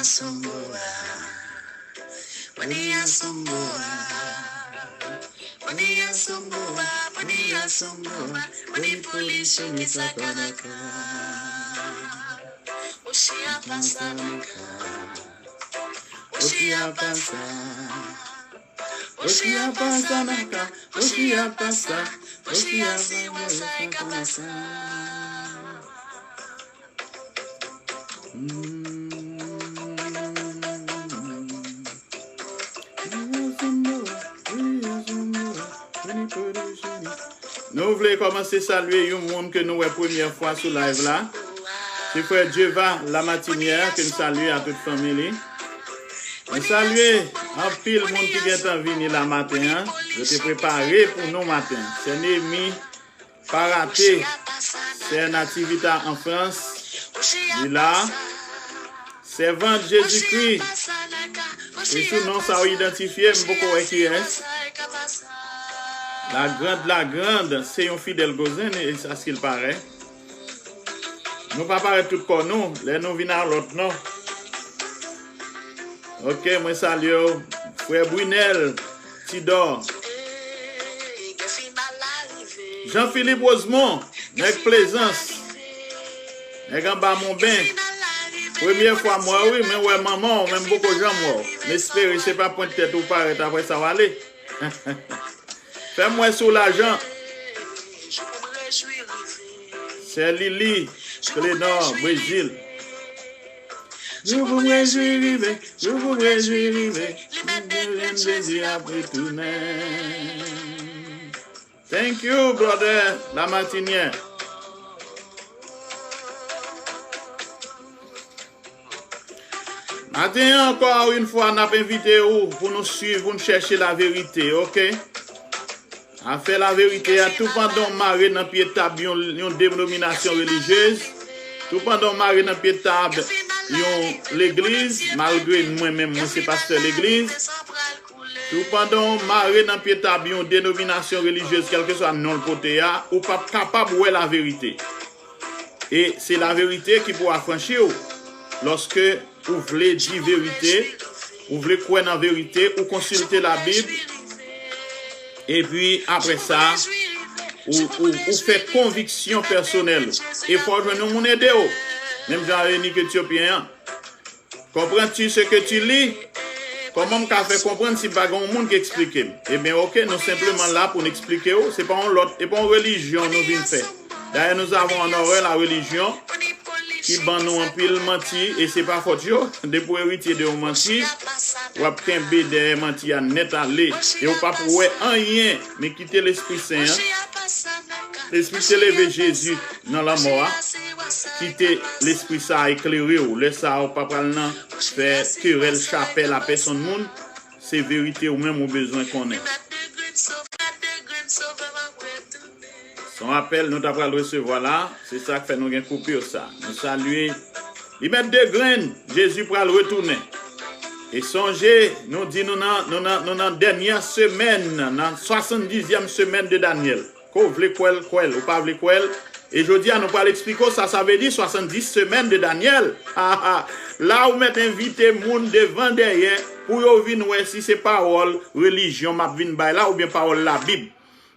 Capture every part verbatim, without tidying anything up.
Asomboa, Boni Asomboa, Boni Asomboa, Boni Asomboa, Boni Polisi Misa Kanaka. Oshi a pasa naka, Oshi a pasa, Oshi a pasa naka, Oshi a pasa, Oshi a pasa naka. Nou vle kòmanse salye yon moun ke nou wè premyè fwa sou live la. Se frè Djeva Lamatinière ke m salye a tout fanmi li. Mwen salye anpil moun ki gentan vini la maten an. Yo te prepare pou nou maten an. Sè Nemi pa rate. Sè Nativita an Frans, li la. Sèvant Jezikri, se sou non sa yo idantifye, m poko wè kiyès. La Grande, la Grande, se yon fidèl gozen, e sa sil parèt. Nou pa parèt tout kò nou, lè nou vin a lòt non. Ok, mwen salye w. Frè Brinel, Tidor. Jean Philippe Rosemond, nèg Plezans. Nèg anba Monben. Premyè fwa m wè w, wi, men wè manman w, men m poko janm wè w. M espere se pa pwent tèt ou parèt, apre sa w ale. Fè m wè si w la, Jean. Sè Lili, Klenò, Brezil. Jou pou m rejwi rive, jou pou m rejwi rive, li mèt de grenn, Jezi ap retounen. Thank you, brother Lamartinière. Maten an, ankò yon fwa, n ap envite ou pou nou swiv, pou nou chèche laverite, ok? Afè laverite a, toupandan w mare nan pye tab yon, yon denominasyon relijyez, toupandan w mare nan pye tab yon legliz, malgre mwen menm, mwen se pastè legliz, toupandan w mare nan pye tab yon denominasyon relijyez, kèlkeswa non l pote a, ou p ap kapab wè laverite. E se laverite ki pou afranchi w lòske ou vle di verite, ou vle kwè nan verite, ou konsilte Labib, epi apre sa, ou, ou, ou fè konviksyon pèsonèl ou. E fò w jwenn yon moun ede w. Menm jan a Enik Etyopyen an. Comprends-tu ce que tu lis? Kòman m ka fè konprann si pa gen yon moun ki eksplike m? Ebyen, ok, nou senpleman la pou n eksplike w. Se pa yon lòt, e pa yon relijyon nou vin fè. D'ailleurs, nous avons honoré la religion ki ban nou anpil manti, e se pa fòt yo. Depi w eritye de yon manti, w ap kenbe dèyè manti a nèt ale, e w p ap wè anyen, men kite Lespri Sen an. Lespri te leve Jezi nan lanmò a, kite Lespri sa a eklere w. Lè sa a, w pa pral nan fè kerèl chapèl a pèsonn moun. Se verite ou menm ou bezwen konnen. Se yon apèl nou ta pral resevwa la, se sa k fè nou gen koupi sa. Nou salye. Li mèt de grenn, Jezi pral retounen. E sonje, nou di nou nan, nou nan, nou nan dènyè semèn, nan swasanndizyèm semèn de Danyèl. Ke w vle kwè l, kwè l, ou pa vle kwè l. E jodi a, nou pral eksplike w sa sa vle di swasanndis semèn de Danyèl. Ha, ha. La, ou mèt envite moun devan dèyè pou yo vin wè si se pawòl relijyon m ap vin bay la oubyen pawòl Labib.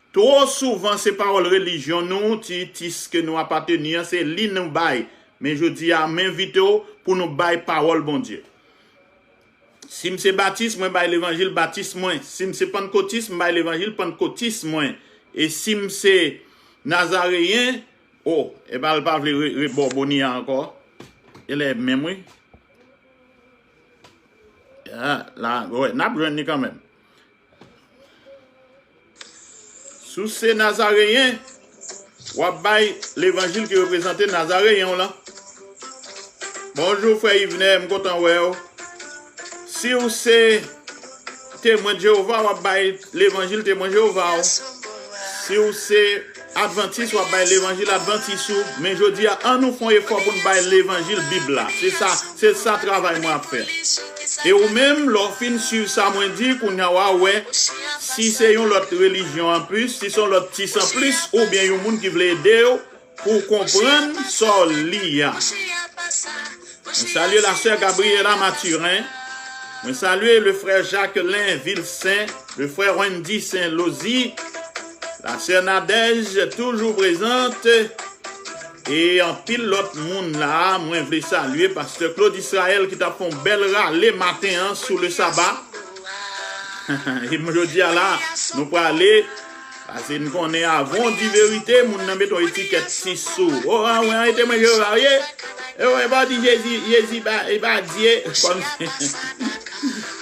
Twò souvan, se pawòl relijyon nou, ti tis ke nou apateni an, se li nou bay. Men jodi a, m envite w pou nou bay pawòl Bondye. Si m se batis, mwen bay levanjil batis mwen. Si m se pannkotis, m bay levanjil pannkotis mwen. E si m se nazareyen, o, e pa, l pa vle re, re bò Boni a ankò. E lè menm, wi. Ya, la, wè, n ap jwenn li kanmenm. Si w se nazareyen, w ap bay levanjil ki reprezante nazareyen w lan. Bonjou, frè Yvner, m kontan wè w. Si w se temwen de Jewova, w ap bay levanjil temwen Jewova w. Si w se advantis, w ap bay levanjil advantis ou. Men jodi a, an nou fè yon efò pou n bay levanjil Bib la. Se sa, se sa travay mwen ap fè. E ou menm, lè w fin swiv sa mwen di, kounye a w a wè si se yon lòt relijyon anplis, si se yon lòt tis anplis, oubyen yon moun ki vle ede w pou w konprann sa w li a. Mwen salye la sè Gabriela Mathurin. Mwen salye le frè Jacquelin Vilsaint, le frè Wendy Saint Lozy, la sè Nadège toujou prezant. E anpil lòt moun la, mwen vle salye pastè Claude Israël ki t ap fè yon bèl rale maten an sou le saba. E jodi a la, nou prale, paske n konnen avan w di verite, moun nan met yon etikèt sis sou. O, a, wi, an, e temwen Jewova w ye. E, wi, e pa di Jezi, Jezi pa, e pa Dye, kòmsi,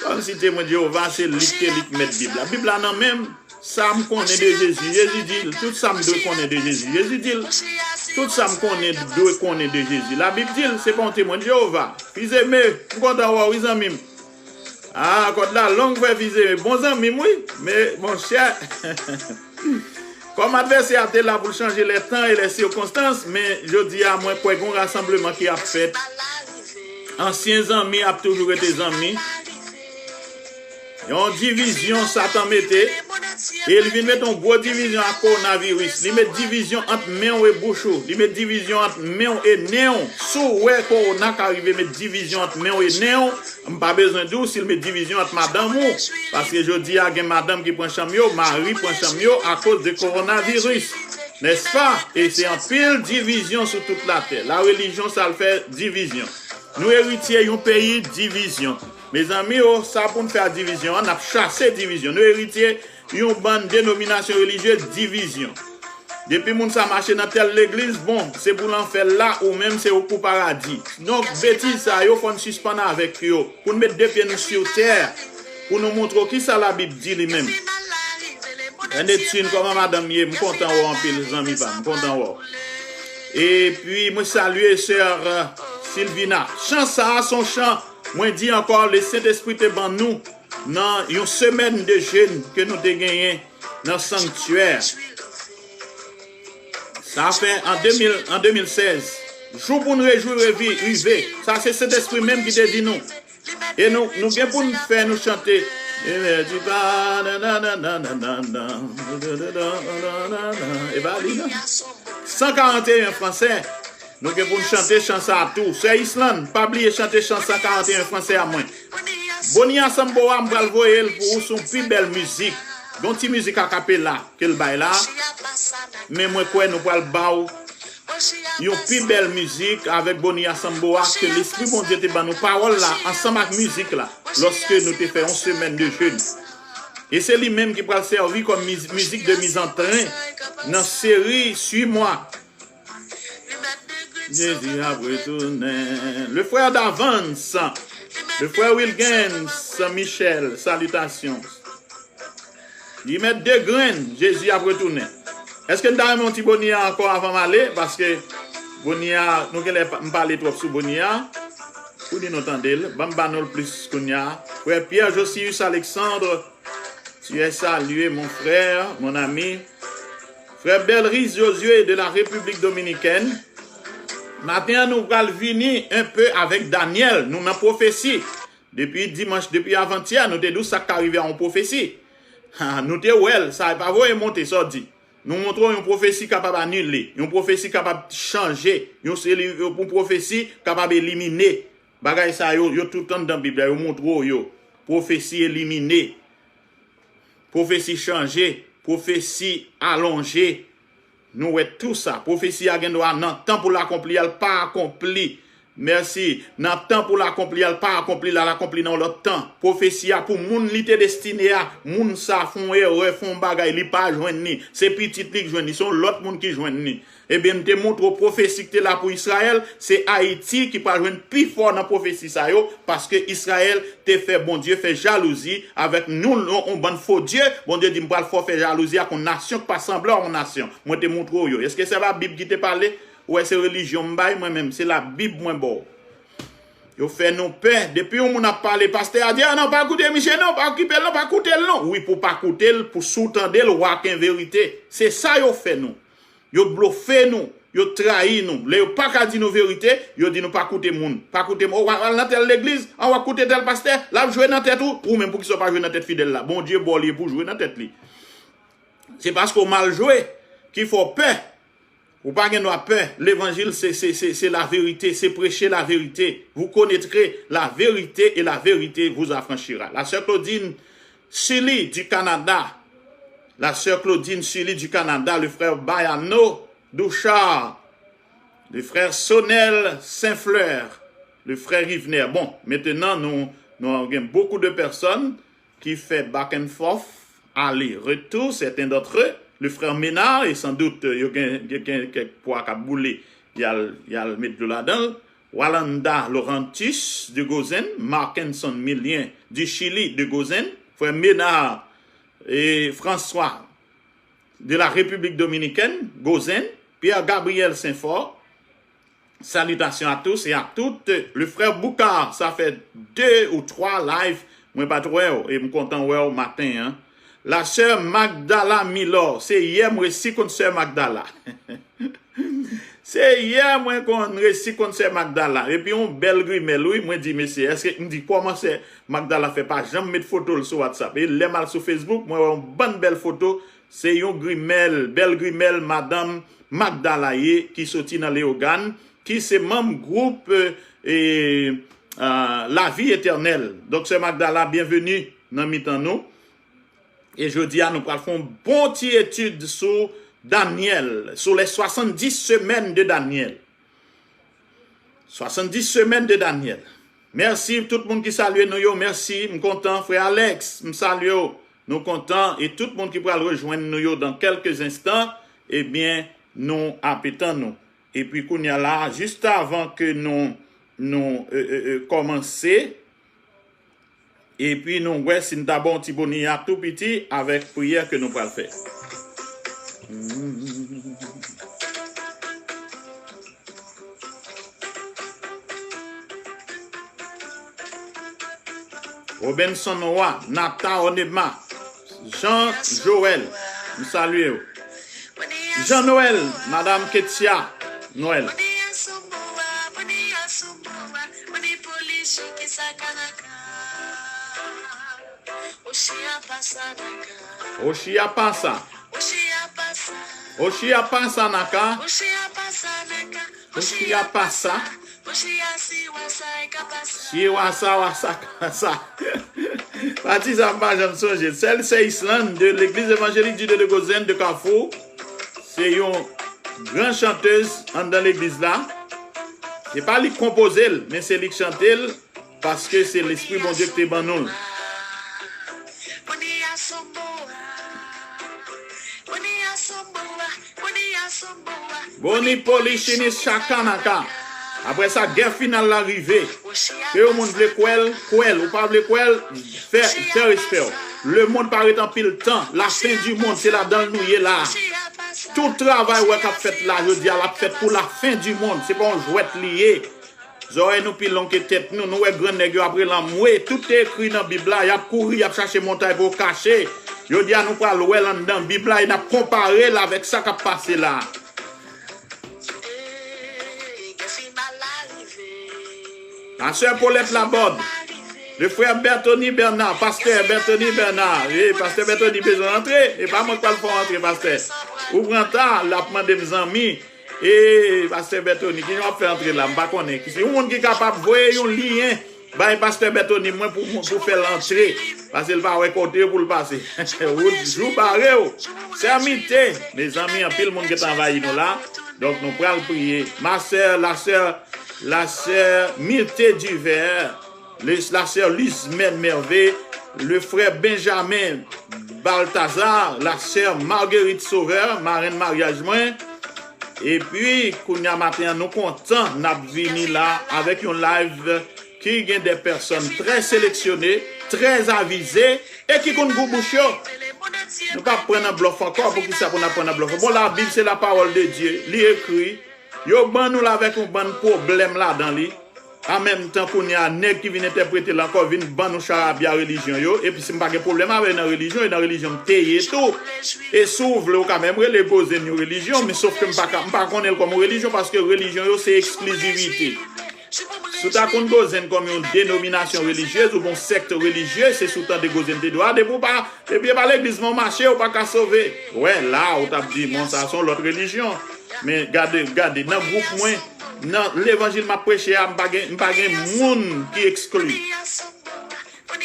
kòmsi temwen Jewova se li k te li k mèt Bib la. Bib la nan men m, sa m konnen de Jezi. Jezi di l, tout sa m dwe konnen de Jezi. Jezi di l, tout sa m konnen, dwe konnen de Jezi. Labib di l, se pa yon temwen Jewova. Fils-aimé, m kontan wè w, wi, zanmi m. Ah, kòd la long, frè Fils-Aimé. Bon zanmi m, wi. Men, monchè, kòm advèsè a te la pou l chanje lè tan e lè sikonstans, men jodi a, mwen kwè gen yon rasanbleman ki ap fèt. Ansyen zanmi ap toujou rete zanmi. Yon divizyon Satan mete, e li vin mete yon gwo divizyon ak kowonaviris. Li met divizyon ant men w e bouch ou. Li met divizyon ant men w e nen w. Si w wè kowona ka rive met divizyon ant men w e nen w, m pa bezwen di w si l met divizyon ant madanm ou. Paske jodi a, gen madanm ki pran chanm yo, mari pran chanm yo akoz de kowonaviris. Nèspa? E se anpil divizyon sou tout latè. La relijyon, sa l fè divizyon. Nou eritye yon peyi divizyon. Mezanmi, o, sa pou n fè a divizyon an, n ap chase divizyon. Nou eritye yon bann denominasyon relijyez divizyon. Depi moun sa mache nan tèl legliz, bon, se pou lanfè l la, ou menm se ou k pou paradi. Donk, betiz sa yo, fò n sispann avèk yo. Pou n met de pye nou sou tè, pou nou montre w kisa Labib di li menm. Benedictine, kòman madanm ye? M kontan wè w anpil, zanmi pa m. M kontan wè w. Epi, mwen salye sè, euh, Silvina. Chan sa a, se yon chan, mwen di ankò, le Sentespri te ban nou nan yon semèn de jèn ke nou te genyen nan sanktyè. Sa fè an de mil, an de mil sèz. Jou pou n rejwi revi, rive. Sa se Sentespri menm ki te di nou. E nou, nou gen pou n fè nou chante. E pa li, non. San karanteyen fransè. Nou gen pou n chante chan sa a tou. Sè Island, pa bliye chante chan san karanteyen fransè a mwen. Bonia Sambo a, m pral voye l pou ou sou pi bèl mizik. Gon ti mizik akapela ke l bay la. Men mwen kwè nou pral ba w yon pi bèl mizik avèk Bonia Sambo a ke Lespri Bondye te ban nou pawòl la ansanm ak mizik la lòske nou te fè yon semèn de jèn. E se li menm ki pral sèvi kòm miz-, mizik de mizantren nan seri Suis-moi. Jezi ap retounen. Le frè Davans, le frè Wilgens Michel, salitations. Li mèt de grenn, Jezi ap retounen. Èske n ta renmen yon ti Bonia ankò avan m ale? Paske Bonia, nou genlè pa, m pale twòp sou Bonia. Pou di nou tande l, ban m ba nou l plis kounye a. Frè Pierre Josius Alexandre, tu es salué, mon frère, mon ami. Frè Belris Josué de la République Dominicaine. Maten an, nou pral vini un peu avec Daniel. Nou nan pwofesi. Depi dimanch, depi avantyè, nou te di w sa k ka rive a yon pwofesi. Ha, nou te wè l, sa e pa voye monte, sa w di. Nou montre w yon pwofesi kapab anile, yon pwofesi kapab chanje, yon, se li, yon pwofesi kapab elimine. Bagay sa yo, yo tout anndan Bib la, yo montre w yo. Pwofesi elimine, pwofesi chanje, pwofesi alonje. Nou wè tou sa. Pwofesi a gen dwa nan tan pou l akonpli a, l pa akonpli. Mèsi. Nan tan pou l akonpli a, l pa akonpli la, l akonpli nan yon lòt tan. Pwofesi a pou moun li te destine a, moun sa fè yon erè, fè yon bagay, li pa jwenn li. Se pitit li k jwenn li, se yon lòt moun ki jwenn li. Ebyen, m te montre w pwofesi ki te la pou Izrayèl, se Ayiti ki pral jwenn pi fò nan pwofesi sa yo, paske Izrayèl te fè Bondye fè jalouzi avèk nou, yon, yon bann fo dye. Bondye di, "M pral fè w fè jalouzi ak yon nasyon ki pa sanble a yon nasyon." Mwen te montre w yo. Èske se pa Bib ki te pale? Ou wè, se relijyon m bay, mwen menm, se Labib mwen ba w. Yo fè nou pè. Depi yon moun ap pale, pastè a di, "A non, pa koute misye non, pa okipe l non, pa koute l non." Wi, pou pa koute l, pou si w tande l, w a gen verite. Se sa yo fè nou. Yo blofe nou, yo trayi nou. Lè yo pa ka di nou verite, yo di nou pa koute moun. Pa koute moun. Ou al nan tèl legliz, an w ap koute tèl pastè, l ap jwe nan tèt ou. Ou menm, poukisa w pa jwe nan tèt fidèl la? Bondye ba w li pou w jwe nan tèt li. Se paske w mal jwe ki fè w pè. Ou pa gen dwa pè. Levanjil, se, se, se, se laverite, se preche laverite. Vous connaîtrez la vérité et la vérité vous affranchira. La sœur Claudine Sully du Canada. La sœur Claudine Sully du Canada, le frère Bayano Douchard, le frère Sonel Saint-Fleur, le frère Yvener. Bon, maintenant, nous, nous avons beaucoup de personnes qui fait back and forth, aller-retour, certains d'entre eux, le frère Ménard, et sans doute, euh, yo gen, gen, gen kèk pwa k ap boule, y al, y al met dlo ladan l. Walanda Laurentus de Gozen, Markenson Milien du Chili de Gozen, frère Ménard et François de la République Dominicaine, Gozen, Pierre Gabriel Saint-Fort, salutations à tous et à toutes. Le frère Boucard, sa fè de ou twa live, mwen pa t wè w, e m kontan wè w maten an. La sœur Magdala Milor, se yè m resi konn sè Magdala. Se yè mwen konn resi konn sè Magdala. Epi yon bèl grimèl, wi. Mwen di, mesye, èske, m di, kòman sè Magdala fè pa janm met foto l sou WhatsApp? E lè m al sou Facebook, mwen wè yon bann bèl foto. Se yon grimèl, bèl grimèl, madanm Magdala ye, ki soti nan Leyogàn, ki se manm gwoup, e, a, Lavi Etènèl. Donk, sè Magdala, byenveni nan mitan nou. E jodi a, nou pral fè yon bon ti etid sou Danyèl, sou les soixante-dix semaines de Daniel. Soixante-dix semaines de Daniel. Mèsi tout moun ki salye nou yo, mèsi, m kontan. Frè Alex, m salye w. Nou kontan, e tout moun ki pral rejwenn nou yo dans quelques instants, ebyen, nou ap tann nou. Epi kounye a la, jis avan ke nou, nou, e, e, e, kòmanse, epi nou wè si n ta ba w ti boni a tou piti avèk priyè ke nou pral fè. Robenson Roy, Nata Onema, Jean Joël, m salye w. Jean Noël, Madame Ketia Noël. Oshi a pasa. Oshi a pasa naka. Oshi a pasa. Si wasa, wasa, kasa. Pati sa m pa janm sonje. Sèl sè Island de Legliz Evanjelik Dide de Gozen de Kafou. Se yon gran chantez anndan legliz la. Se pa li k konpoze l, men se li k chante l. Paske se Lespri Bondye ki te ban nou l. Boni polichini chakanaka. Apre sa, gè final la rive. Ke yon moun vle kwè l, kwè l. Ou pa vle kwè l, fè, fè respè w. Lemonn pa ret anpil tan. Lafen di monn, se ladan l nou ye la. Tout travay w wè k ap fèt la, jodi a, l ap fèt pou lafen di monn. Se pa yon jwèt li ye. Zòrèy nou pi long ke tèt nou. Nou wè gran nèg yo ap rele anmwe. Tout te ekri nan Bib la. Y ap kouri, y ap chache montay pou yo kache. Jodi a, nou pral wè l anndan Bib la e n ap konpare l avèk sa k ap pase la. La sè Paulette Laborde. Le frè Berthony Bernard. Pastè Berthony Bernard. Wi, pastè Berthony bezwen antre. E pa mwen k pral fè w antre, pastè. Ou pran ta, l ap mande m zanmi. E, pastè Berthony, kijan w ap fè antre la? M pa konnen. Si yon moun ki kapab voye yon lyen bay pastè Berthony mwen pou, pou fè l antre, paske l pa wè kote pou l pase. Wout jou bare w. Sè Mite, mezanmi, anpil moun gentan anvayi nou la. Donk, nou pral priye. Ma sè, la sè, la sè Mite Diver, le, la sè Lizmèn Merve, le frè Benjamin Baltazar, la sè Marguerite Sauveur, marenn maryaj mwen. Epi, kounye a maten an, nou kontan n ap vini la avèk yon live ki gen de pèsòn trè seleksyone, trè avize, e ki konn gou bouch yo. Nou p ap pran nan blòf ankò. Poukisa pou n ap pran nan blòf? Bon, Labib se la parole de Dieu, li ekri, yo ban nou l avèk yon bann pwoblèm ladan li. An menm tan, kounye a, nèg ki vin entèprete l ankò vin ban nou charabya relijyon yo. Epi si m pa gen pwoblèm avè yo nan relijyon, e nan relijyon m te ye tou. E si w vle, ou ka menm rele Gozen yon relijyon, men sof ke m pa ka, m pa konnen l kòm yon relijyon, paske relijyon yo se eksklizivite. Si w ta konn Gozen kòm yon denominasyon relijyez oubyen yon sèkt relijye, se si w tande Gozen te di w, a, depi w pa, depi e pa legliz mwen w mache, ou pa ka sove. Wè, la, ou t ap di, bon, sa se yon lòt relijyon. Men gade, gade, nan gwoup mwen, nan levanjil m ap preche a, m pa gen, m pa gen moun ki ekskli.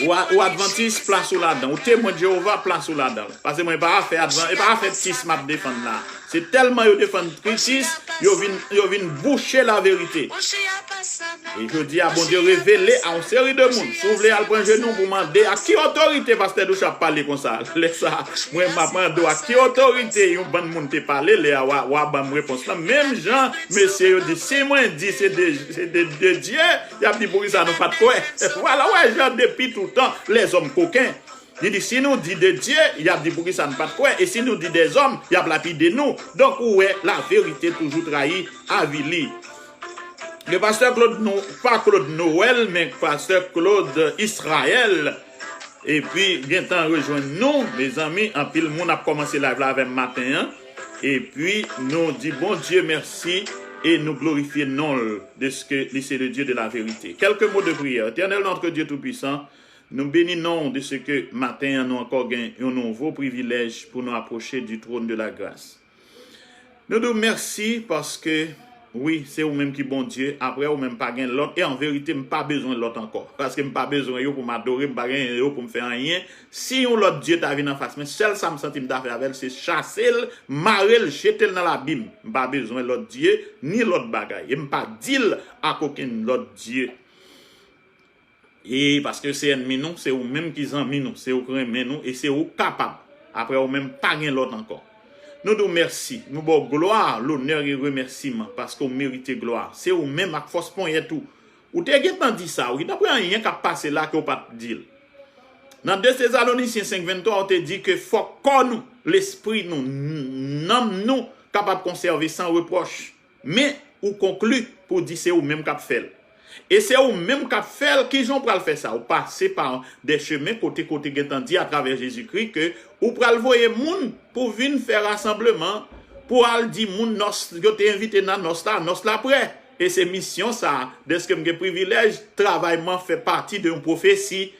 Ou a- ou advantis, plas ou ladan. Ou temwen Jewova, plas ou ladan. Paske mwen, e pa afè advan- e pa afè tis m ap defann la. Se tèlman yo defann tis, yo vin, yo vin bouche laverite. E jodi a, Bondye revele a yon seri de moun. Si w vle al pran jenou pou mande, ak ki otorite pastè Doucha ap pale konsa? Lè sa, mwen, m ap mande w, ak ki otorite yon bann moun te pale lè a, w a- w a ban m repons lan? Menm jan mesye yo di, si mwen di se de, se de, de Dye, y ap di, poukisa nou pa t kwè? Vwala, w wè jan depi toutan, lèzòm koken. Li di, si nou di de Dye, y ap di, poukisa n pa t kwè? E si nou di dèzòm, y ap lapide nou. Donk, ou wè, laverite toujou trayi, avili. Gen pastè Claude, nou, pa Claude Noël, men pastè Claude Israël. Epi, gentan rejwenn nou, mezanmi, anpil moun ap kòmanse live la avè m maten an. Epi, nou di Bondye mèsi e nou glorifye non l, deske li se le Dieu de la vérité. Quelques mots de prière. Éternel notre Dieu tout-puissant, nou beni non w deske maten an nou ankò gen yon nouvo privilèj pou nou apwoche du trône de la grâce. Nou di w mèsi paske, wi, se ou menm ki Bondye, apre ou menm pa gen lòt, e an verite, m pa bezwen lòt ankò, paske m pa bezwen yo pou m adore, m pa gen yo pou m fè anyen. Si yon lòt Dye ta vin anfas mwen, sèl sa m santi m ta fè avè l, se chase l, mare l, jete l nan labim. M pa bezwen lòt Dye, ni lòt bagay, e m pa di l ak okenn lòt Dye. E paske se ènmi nou, se ou menm ki zanmi nou, se ou k renmen nou e se ou k kapab. Apre ou menm, pa gen lòt ankò. Nou di w mèsi, nou ba w glwa, lonè e remèsiman, paske w merite glwa. Se ou menm ak fòs ponyèt ou. Ou te gentan di sa, wi, nan pwen anyen k ap pase la ke w pa t di l. Nan de Sezalonisyen senk venntwa, ou te di ke fòk kò nou, lespri nou, n- nanm nou kapab konsève san repwòch. Men, ou konkli pou di se ou menm k ap fè l. E se ou menm k ap fè l, kijan w pral fè sa? Ou pase pa de chemen kote, kote gentan di atravè Jezikri ke ou pral voye moun pou vin fè rasanbleman, pou al di moun nòs, yo te envite nan nòs la, nòs la prè. E se misyon sa a, dèske m gen privilèj, travay mwen fè pati de yon pwofesi.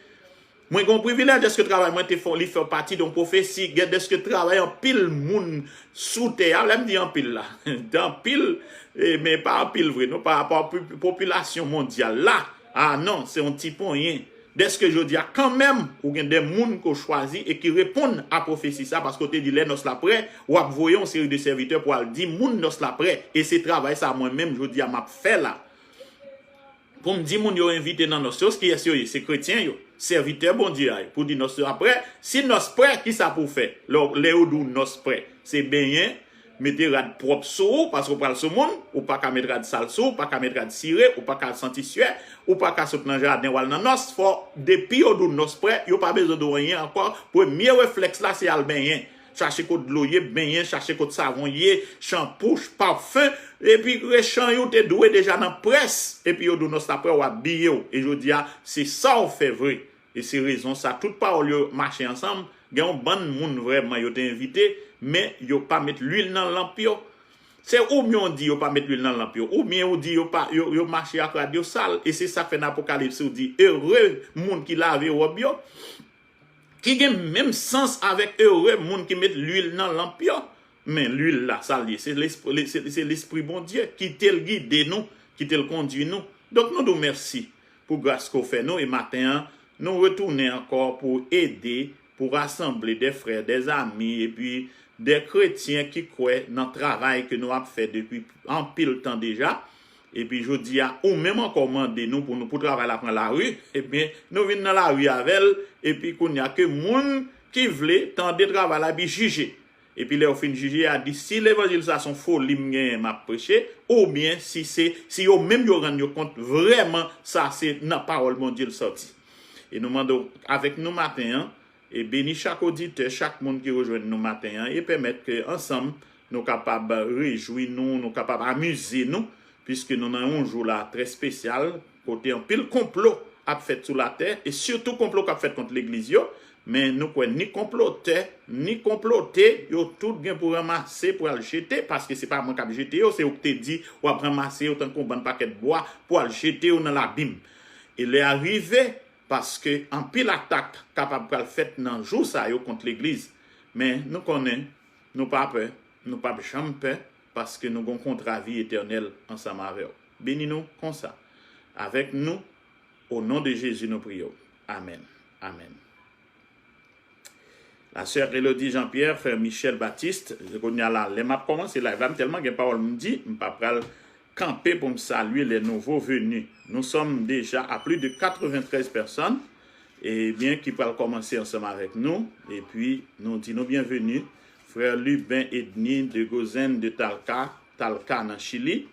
Mwen gen yon privilèj dèske travay mwen te fè, li fè pati de yon pwofesi, gen dèske travay anpil moun sou tè a, lè m di anpil la, de anpil, e, men pa anpil vre, non, pa rapò a popi- popilasyon mondyal la. A non, se yon ti ponyen. Dèske jodi a, kanmenm, ou gen de moun ke w chwazi e ki reponn a pwofesi sa, paske w te di lè nòs la prè, w ap voye yon seri de sèvitè pou al di moun nòs la prè. E se travay sa mwen menm, jodi a, m ap fè la. Pou m di moun yo envite nan nòs yo, kiyès yo ye? Se kretyen yo, sèvitè Bondye a yo. Pou di nòs yo apre, si nòs prè, kisa pou w fè? Lè, lè yo di w nòs prè, se benyen, mete rad pwòp sou ou, paske w pral sou moun, ou pa ka met rad sal sou ou, ou pa ka met rad sire, ou pa ka santi syè, ou pa ka sot nan jaden w al nan nòs. Fò, depi yo di w nòs prè, yo pa bezwen di w anyen ankò. Premye reflèks la, se al benyen. Chache kot dlo ye, benyen, chache kot savon ye, chanpou, pafen, epi rechanj ou te dwe deja nan près, epi yo di w nòs la prè, w abiye w. E jodi a, se sa w fè vre. E se rezon sa, tout pawòl yo mache ansanm. Gen yon bann moun vrèman yo te envite, men yo pa met lwil nan lanp yo. Se oubyen w di yo pa met lwil nan lanp yo, oubyen w di yo pa, yo, yo mache ak rad yo sal. E se sa k fè nan Apokalips ou di, ere moun ki lave wòb yo, ki gen menm sans avèk ere moun ki met lwil nan lanp yo. Men lwil la, sa l ye? Se Lespri, se, se Lespri Bondye. Kite l gide nou, kite l kondui nou. Donk, nou di w mèsi pou gras ke w fè nou. E maten an, nou retounen ankò pou ede, pou rasanble de frè, de zanmi, epi de kretyen ki kwè nan travay ke nou ap fè depi anpil tan deja. Epi jodi a, ou menm ankò mande nou pou nou, pou travay la pran lari, ebyen, nou vin nan lari avè l, epi kounye a ke moun ki vle tande travay la, epi jije. Epi lè yo fin jije, y a di si levanjil sa se yon foli m genyen, m ap preche, oubyen si se, si yo menm yo rann yo kont vrèman sa se nan pawòl Bondye l sòti. E nou mande w avèk nou maten an, e beni chak oditè, chak moun ki rejwenn nou maten an, e pèmèt ke ansanm nou kapab rejwi nou, nou kapab amize nou, piske nou nan yon jou la trè espesyal, kote anpil konplo ap fèt sou latè, e sitou konplo k ap fèt kont legliz yo, men nou kwè ni konplotè, ni konplote, yo tout gen pou ranmase, pou al jete, paske se pa mwen k ap jete yo, se ou k te di w ap ranmase yo tankou yon bann pakèt bwa pou al jete yo nan labim. E lè a rive, paske anpil atak kapab pral fèt nan jou sa yo kont legliz. Men nou konnen, nou pa pè, nou p ap janm pè, paske nou gen yon kontra vi etènèl ansanm avè w. Beni nou konsa. Avèk nou, o non de Jezi, nou priye w. Amèn. Amèn. La sœur Elodie Jean-Pierre, frè Michel Baptiste, kounye a la, lè m ap kòmanse live la, m tèlman gen pawòl m di, m pa pral kanpe pou m salye les nouveaux venus. Nous sommes déjà à plus de quatre-vingt-treize personnes, ebyen, ki pral kòmanse ansanm avèk nou. Epi, nou di nou byenveni. Frè Luben Edny de Gozen de Talca, Talca nan Chili.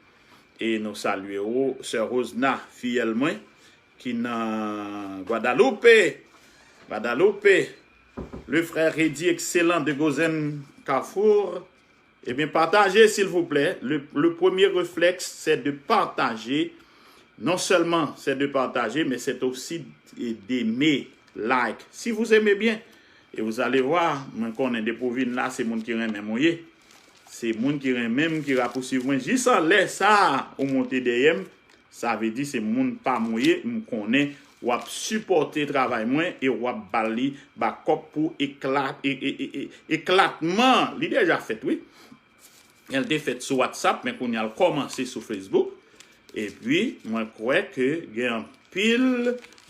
E nou salye ou, sè Rosna, fiyèl mwen, ki nan Gwadalope. Gwadalope. Le frère Reddy Excellent de Gozen Carrefour. Ebyen, pataje, silvouplè. Le, le premier réflexe, c'est de partager. Non seulement c'est de partager, mais c'est aussi d'aimer, like. Si vous aimez bien, et vous allez voir, mwen konnen depi w vin la, se moun ki renmen m ou ye. Se moun ki renmen m, ki rapousuiv mwen. Jis anlè sa a, ou monte dèyè m, sa vle di se moun pa m ou ye, m konnen w ap sipòte travay mwen e w ap ba li bakòp pou ekla, e, e, e, e, eklatman. Li deja fèt, wi. L te fèt sou WhatsApp, men kounye a l kòmanse sou Facebook. Epi, mwen kwè ke gen anpil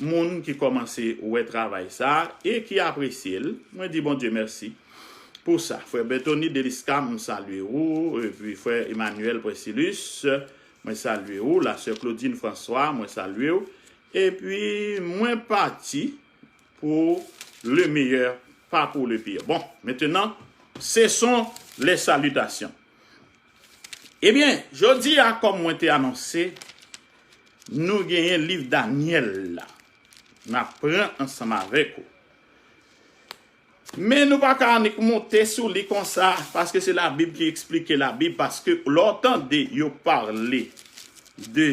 moun ki kòmanse wè travay sa a e ki apresye l. Mwen di Bondye mèsi pou sa. Frè Bertony Delisca, m salye ou. Epi, frè Emmanuel Precilus, mwen salye ou. La sè Claudine François, mwen salye w. Epi, mwen pati pour le meilleur, pas pour le pire. Bon, maintenant, ce sont les salutations. Ebyen, jodi a, kòm mwen te anonse, nou genyen liv Danyèl la. N ap pran ansanm avèk ou. Men nou pa ka annik monte sou li konsa, paske se Labib ki eksplike Labib, paske lè w tande yo pale de,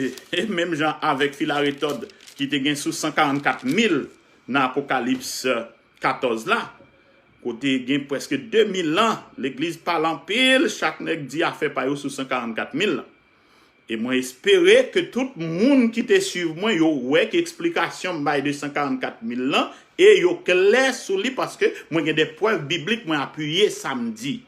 menm jan avèk Filaretòd ki te gen sou san karannkat mil nan Apokalips katòz la, kote gen prèske de mil an, legliz pale anpil, chak nèg di afè pa yo sou san karannkat mil lan. E mwen espere ke tout moun ki te swiv mwen, yo wè ke eksplikasyon m bay de san karannkat mil lan, e yo klè sou li paske mwen gen de prèv biblik mwen apiye sa m di.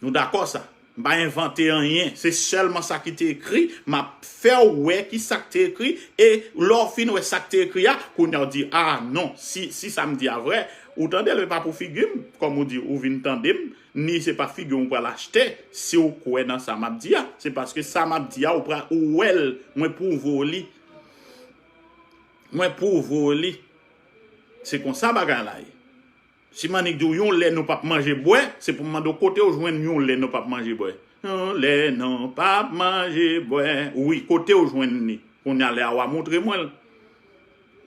Nou dakò sa? M pa envante anyen, se sèlman sa ki te ekri, m ap fè w wè ki sa k te ekri, e lè w fin wè sa k te ekri a, kounye a w di, a non, si, si sa m di a vrè, ou tande l, men pa pou figi m, kòm ou di, ou vin tande m, ni se pa figi w m pral achte, si w kwè nan sa m ap di a, se paske sa m ap di a, ou pral, ou wè l, mwen pwouve w li. Mwen pwouve w li. Se konsa bagay la ye. Si m annik di w yon lè nou p ap manje bwè, se pou m mande w kote w jwenn yon lè nou p ap manje bwè. Yon lè nou p ap manje bwè. Wi, kote w jwenn li? Kounye a lè a w a montre mwen l.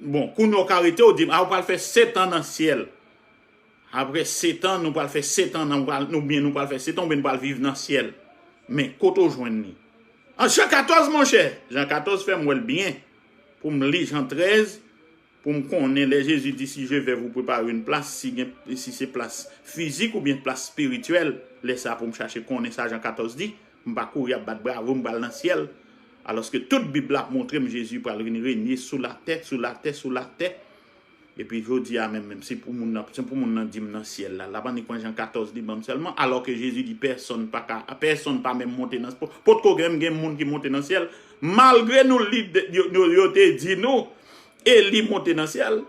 Bon, kounye a w ka rete w di m, a w pral fè sèt an nan syèl. Apre sèt an, nou pral fè sèt an nan, oubyen nou pral fè sèt an, oubyen nou pral viv nan syèl. Men, kote w jwenn li? An Jan katòz, monchè. Jan katòz fè m wè l byen. Pou m li Jan trèz, pou m konnen lè Jezi di, si je vais vous préparer une place, si gen, si se plas fizik oubyen plas espirityèl, lè sa pou m chache konnen sa Jan katòz di, m pa kouri ap bat bravo, m pral nan syèl. Alòske tout Bib la ap montre m Jezi pral vin renye sou latè, sou latè, sou latè. Epi jodi a menm, menm si pou moun nan, si pou moun nan di m nan syèl la, l ap annik pran Jan katòz li ban m sèlman, alòske Jezi di pèsonn pa ka, pèsonn pa menm monte nan, po-, potko gen, gen moun ki monte nan syèl, malgre nou li, yo, yo, yo te di nou, Eli monte nan syèl.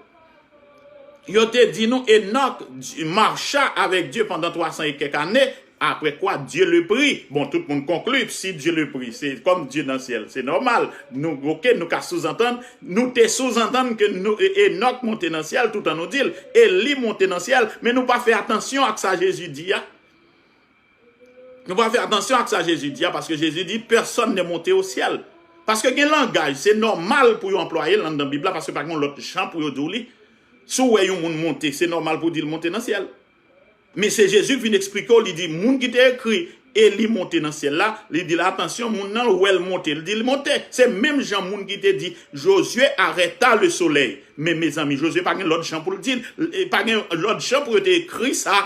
Yo te di nou, Enòk di-, macha avèk Dye pandan twa san e kèk ane, après quoi Dieu le prit. Bon, tout moun konkli, si Dieu le prit, se kòm Dye nan syèl, se nòmal. Nou, oke, nou ka souzantann, nou te souzantann ke nou, E-, Enòk monte nan syèl, toutan nou di l, Eli monte nan syèl, men nou pa fè atansyon ak sa Jezi di a. Nou pa fè atansyon ak sa Jezi di a, paske Jezi di, personne n'est monté au ciel. Paske gen langaj, se nòmal pou yo anplwaye l anndan Bib la, paske pa gen yon lòt jan pou yo di w li. Si w wè yon moun monte, se nòmal pou w di l monte nan syèl. Men se Jezi ki vin eksplike w, li di, moun ki te ekri, Eli monte nan syèl la, li di l, atansyon, moun nan, l wè l monte, li di l monte. Se menm jan moun ki te di, Josué arrêta le soleil. Men, mezanmi, Jozye pa gen lòt jan pou l di l, e pa gen lòt jan pou yo te ekri sa.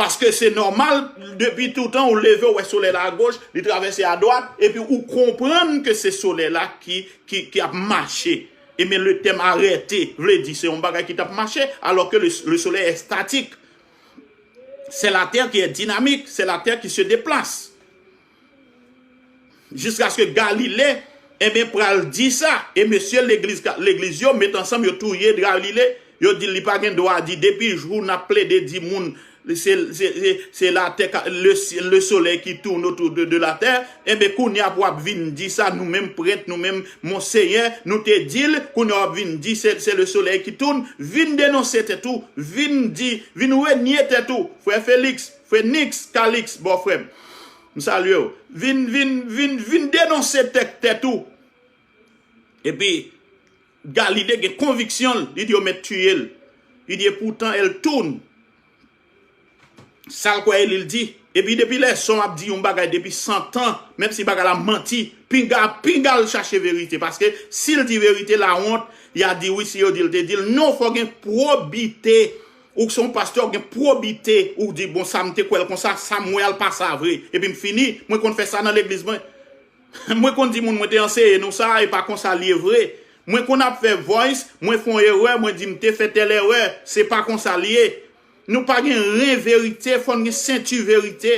Paske se nòmal, depi toutan, ou leve, ou wè solèy la agoch, li travèse adwat, epi ou konprann ke se solèy la ki, ki, ki ap mache. E men le tèm arrêté vle di se yon bagay ki t ap mache, alò ke le, le soleil est statique. C'est la terre qui est dynamique, c'est la terre qui se déplace. Jiskaske Galile, enben, pral di sa. E mesye legliz, legliz yo met ansanm, yo touye Galile. Yo di li pa gen dwa di, depi jou n ap plede di moun, se, se, se, se latè, ka- le, le soleil qui tourne autour de, de la terre. Enben, kounye a pou w ap vin di sa, nou menm prèt, nou menm monseyè, nou te di l, kounye a w ap vin di se, se le soleil qui tourne. Vin denonse tèt ou, vin di, vin renye tèt ou. Frè Felix, frè Nix, Calix, bò frè m. M salye w. Vin, vin, vin, vin denonse tèt, tèt ou. Epi, Galile gen konviksyon l, li di yo mèt tiye l. Li di, epoutan, el tourne. Sa l kwè e li l di. Epi depi lè sa w ap di yon bagay depi san tan, menm si bagay la manti, pinga, pinga l chache verite. Paske si l di verite, lawont, y a di wi, si yo di l te di l. Non, fò gen pwobite. Ou se yon pastè, ou gen pwobite. Ou di, bon, sa m te kwè l konsa, sa m wè a l pa sa vre. Epi m fini, mwen konn fè sa nan legliz mwen. Mwen konn di moun mwen te anseye nou sa, e pa konsa l ye vre. Mwen konn ap fè voice, mwen fè yon erè, mwen di m te fè tèl erè, se pa konsa l ye. Nou pa gen ren verite, fò n gen senti verite.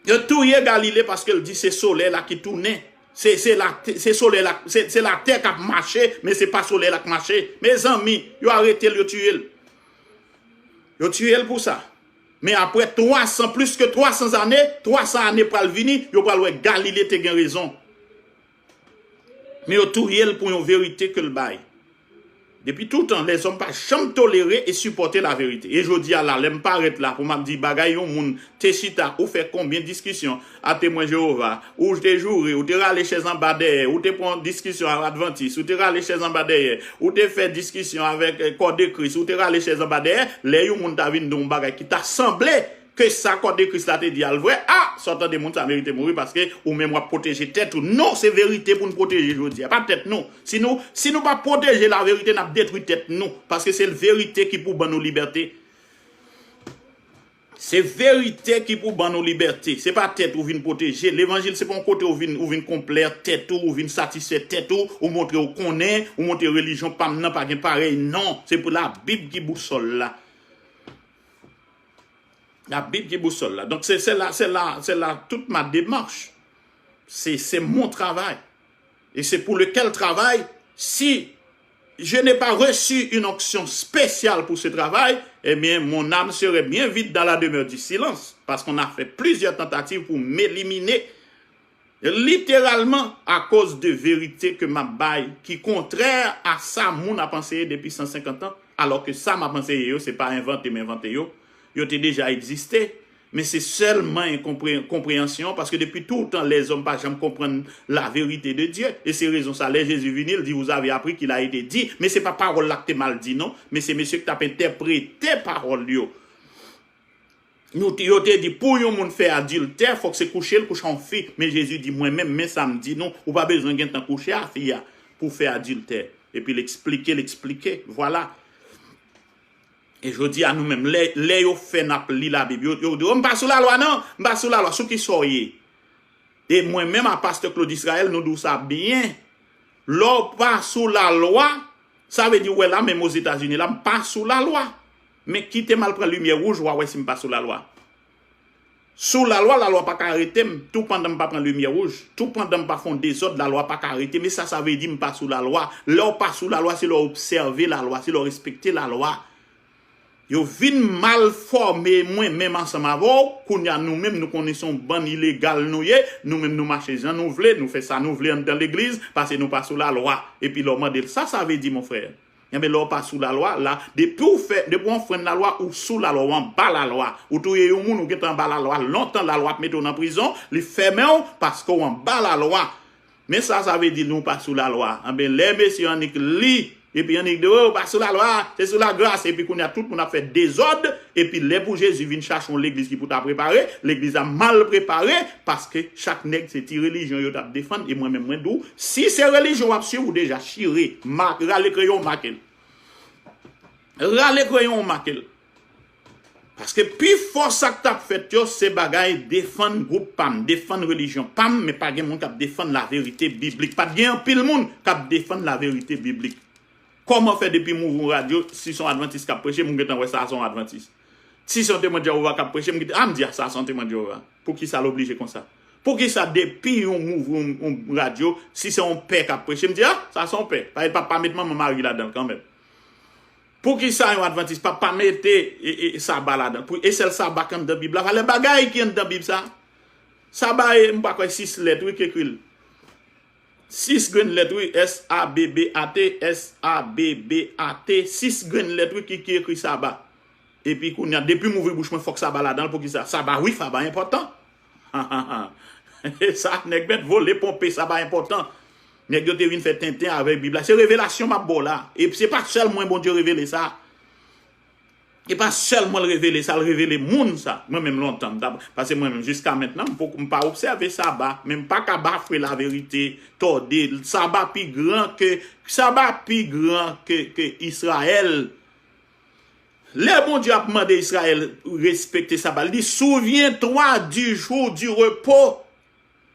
Yo touye Galile paske l di se solèy la ki tounen. Se, se la, se solèy la, se, se latè k ap mache, men se pa solèy la k mache. Mezanmi, yo arete l, yo tiye l. Yo tiye l pou sa. Men apre twa san, plis ke twa san ane, twa san ane pral vini, yo pral wè Galile te gen rezon. Men yo touye l pou yon verite ke l bay. Depi toutan, lèzòm pa janm tolere e sipòte laverite. E jodi a la, lè m parèt la pou m ap di bagay yon moun te chita ou fè konbyen diskisyon a Temwen Jewova, ou te joure, ou te rale chèz anba dèyè, ou te pran diskisyon ak Advantis, ou te rale chèz anba dèyè, ou te fè diskisyon avèk eh, Kò de Kris, ou te rale chèz anba dèyè, lè yon moun ta vin di yon bagay ki ta sanble ke sa Kò de Kris la te di a l vrè, a, sa w tande moun sa merite mouri paske ou menm w ap pwoteje tèt ou. Non, se verite pou n pwoteje jodi a, pa tèt nou. Si nou, si nou pa pwoteje laverite, n ap detwi tèt nou. Paske se verite ki pou ban nou libète. Se verite ki pou ban nou libète. Se pa tèt ou vin pwoteje. Levanjil se pa yon kote ou vin, ou vin konplè tèt ou, ou vin satisfè tèt ou, ou montre ou konnen, ou montre relijyon pa m nan pa gen parèy. Non, se pou Labib ki bousòl la. Labib ki bousòl la. Donk se, se la, se la, se la toute ma démarche. C'est, c'est mon travail. Et c'est pour lequel travail, si je n'ai pas reçu une onction spéciale pour ce travail, eh bien, mon âme serait bien vite dans la demeure du silence, parce qu'on a fait plusieurs tentatives pour m'éliminer literalman akoz de verite ke m ap bay ki kontrè a sa moun ap anseye depi san senkant an, alò ke sa m ap anseye yo, se pa envante m envante yo, yo te deja egziste. Men se sèlman en konpre- konpreyansyon, paske depi toutan lèzòm pa janm konprann la verite de Dye. E se rezon sa, lè Jezi vini, l di, vous avez appris qu'il a été dit, men se pa pawòl la k te mal di non, men se mesye k t ap entèprete pawòl yo. Nou te- yo te di pou yon moun fè adiltè, fòk se kouche l kouche yon fi. Men Jezi di mwen menm, men sa m di nou, ou pa bezwen gentan kouche a fi a pou fè adiltè. Epi l eksplike, l eksplike, vwala. E jodi a nou menm, lè, lè yo fè n ap li Labib, yo, yo di, oh, m pa sou lalwa non, m pa sou lalwa, sou ki sa w ye? E mwen menm a pastè Claude Israël, nou di w sa byen. Lè w pa sou lalwa, sa vle di w wè la menm Ozetazini la, m pa sou lalwa. Men kite m al pran limyè wouj, w a wè si m pa sou lalwa. Sou lalwa, lalwa pa ka arete m, tou pandan m pa pran limyè wouj, tou pandan m pa fè yon dezòd, lalwa pa ka arete m. E sa, sa vle di m pa sou lalwa. Lè w pa sou lalwa, se lè w obsève lalwa, se lè w respekte lalwa. Yo vin mal fòme mwen menm ansanm avè w. Kounye a nou menm nou konnen se yon bann ilegal nou ye. Nou menm nou mache jan nou vle, nou fè sa nou vle anndan legliz, paske nou pa sou lalwa. Epi lè w mande l sa sa vle di mon frè. Enben lè w pa sou lalwa, la, depi w fè, depi w anfrenn lalwa, ou sou lalwa, ou anba lalwa. Ou touye yon moun, ou gentan anba lalwa. Lontan lalwa ap mete w nan prizon, li fèmen w paske w anba lalwa. Men sa sa vle di nou pa sou lalwa. Anben lè mesye annik li, epi annik di, oh, pa sou lalwa, se sou lagras, epi kounye a tout moun ap fè dezòd, epi lè pou Jezi vin chache yon legliz ki pou ta prepare, legliz la mal prepare, paske chak nèg se ti relijyon yo t ap defann, e mwen menm mwen di w, si se relijyon w ap swiv, ou deja chire, ma, rale kreyon w make l. Rale kreyon w make l. Paske pi fò sa k t ap fèt yo, se bagay defann gwoup pa m, defann relijyon pa m, men pa gen moun k ap defann laverite biblik. Pa t gen anpil moun k ap defann laverite biblik. Kòman fè depi m ouvri yon radyo, si se yon advantis k ap preche, m gentan wè sa se yon advantis? Si se yon Temwen Jewova k ap preche, m kite, a, m di, a, sa se yon Temwen Jewova. Poukisa l oblije konsa? Poukisa depi yon mouv, yon, yon radyo, si se yon pè k ap preche, m di, a, sa se yon pè. Paske l p ap pa met manman Mari ladan l kanmenm. Poukisa yon advantis p ap pa mete e, e, saba ladan l? Pou, e sèl saba k anndan Bib la, valè bagay ki anndan Bib sa. Saba e, m pa kwè sis lèt, wi, ki ekri l. Sis grenn lèt, wi, S A B B A T, S A B B A T, sis grenn lèt, wi, ki, ki ekri saba. Epi kounye a, depi m ouvri bouch mwen, fòk saba ladan l, poukisa? Saba, wi, saba enpòtan. Sa, nèg mèt vole, ponpe, saba enpòtan. Nèg yo te vin fè tenten avèk Bib la. Se revelasyon m ap ba w la. E se pa sèl mwen Bondye revele sa. E pa sèl mwen l revele sa, l revele moun sa. Mwen menm lontan, m t ap, paske mwen menm jiska mentnan, m poko, m pa obsève saba, men m pa ka bafwe laverite, tòde l. Saba pi gran ke, saba pi gran ke, ke Izrayèl. Lè Bondye ap mande Izrayèl respekte saba, li di, souviens-toi du jour du repos.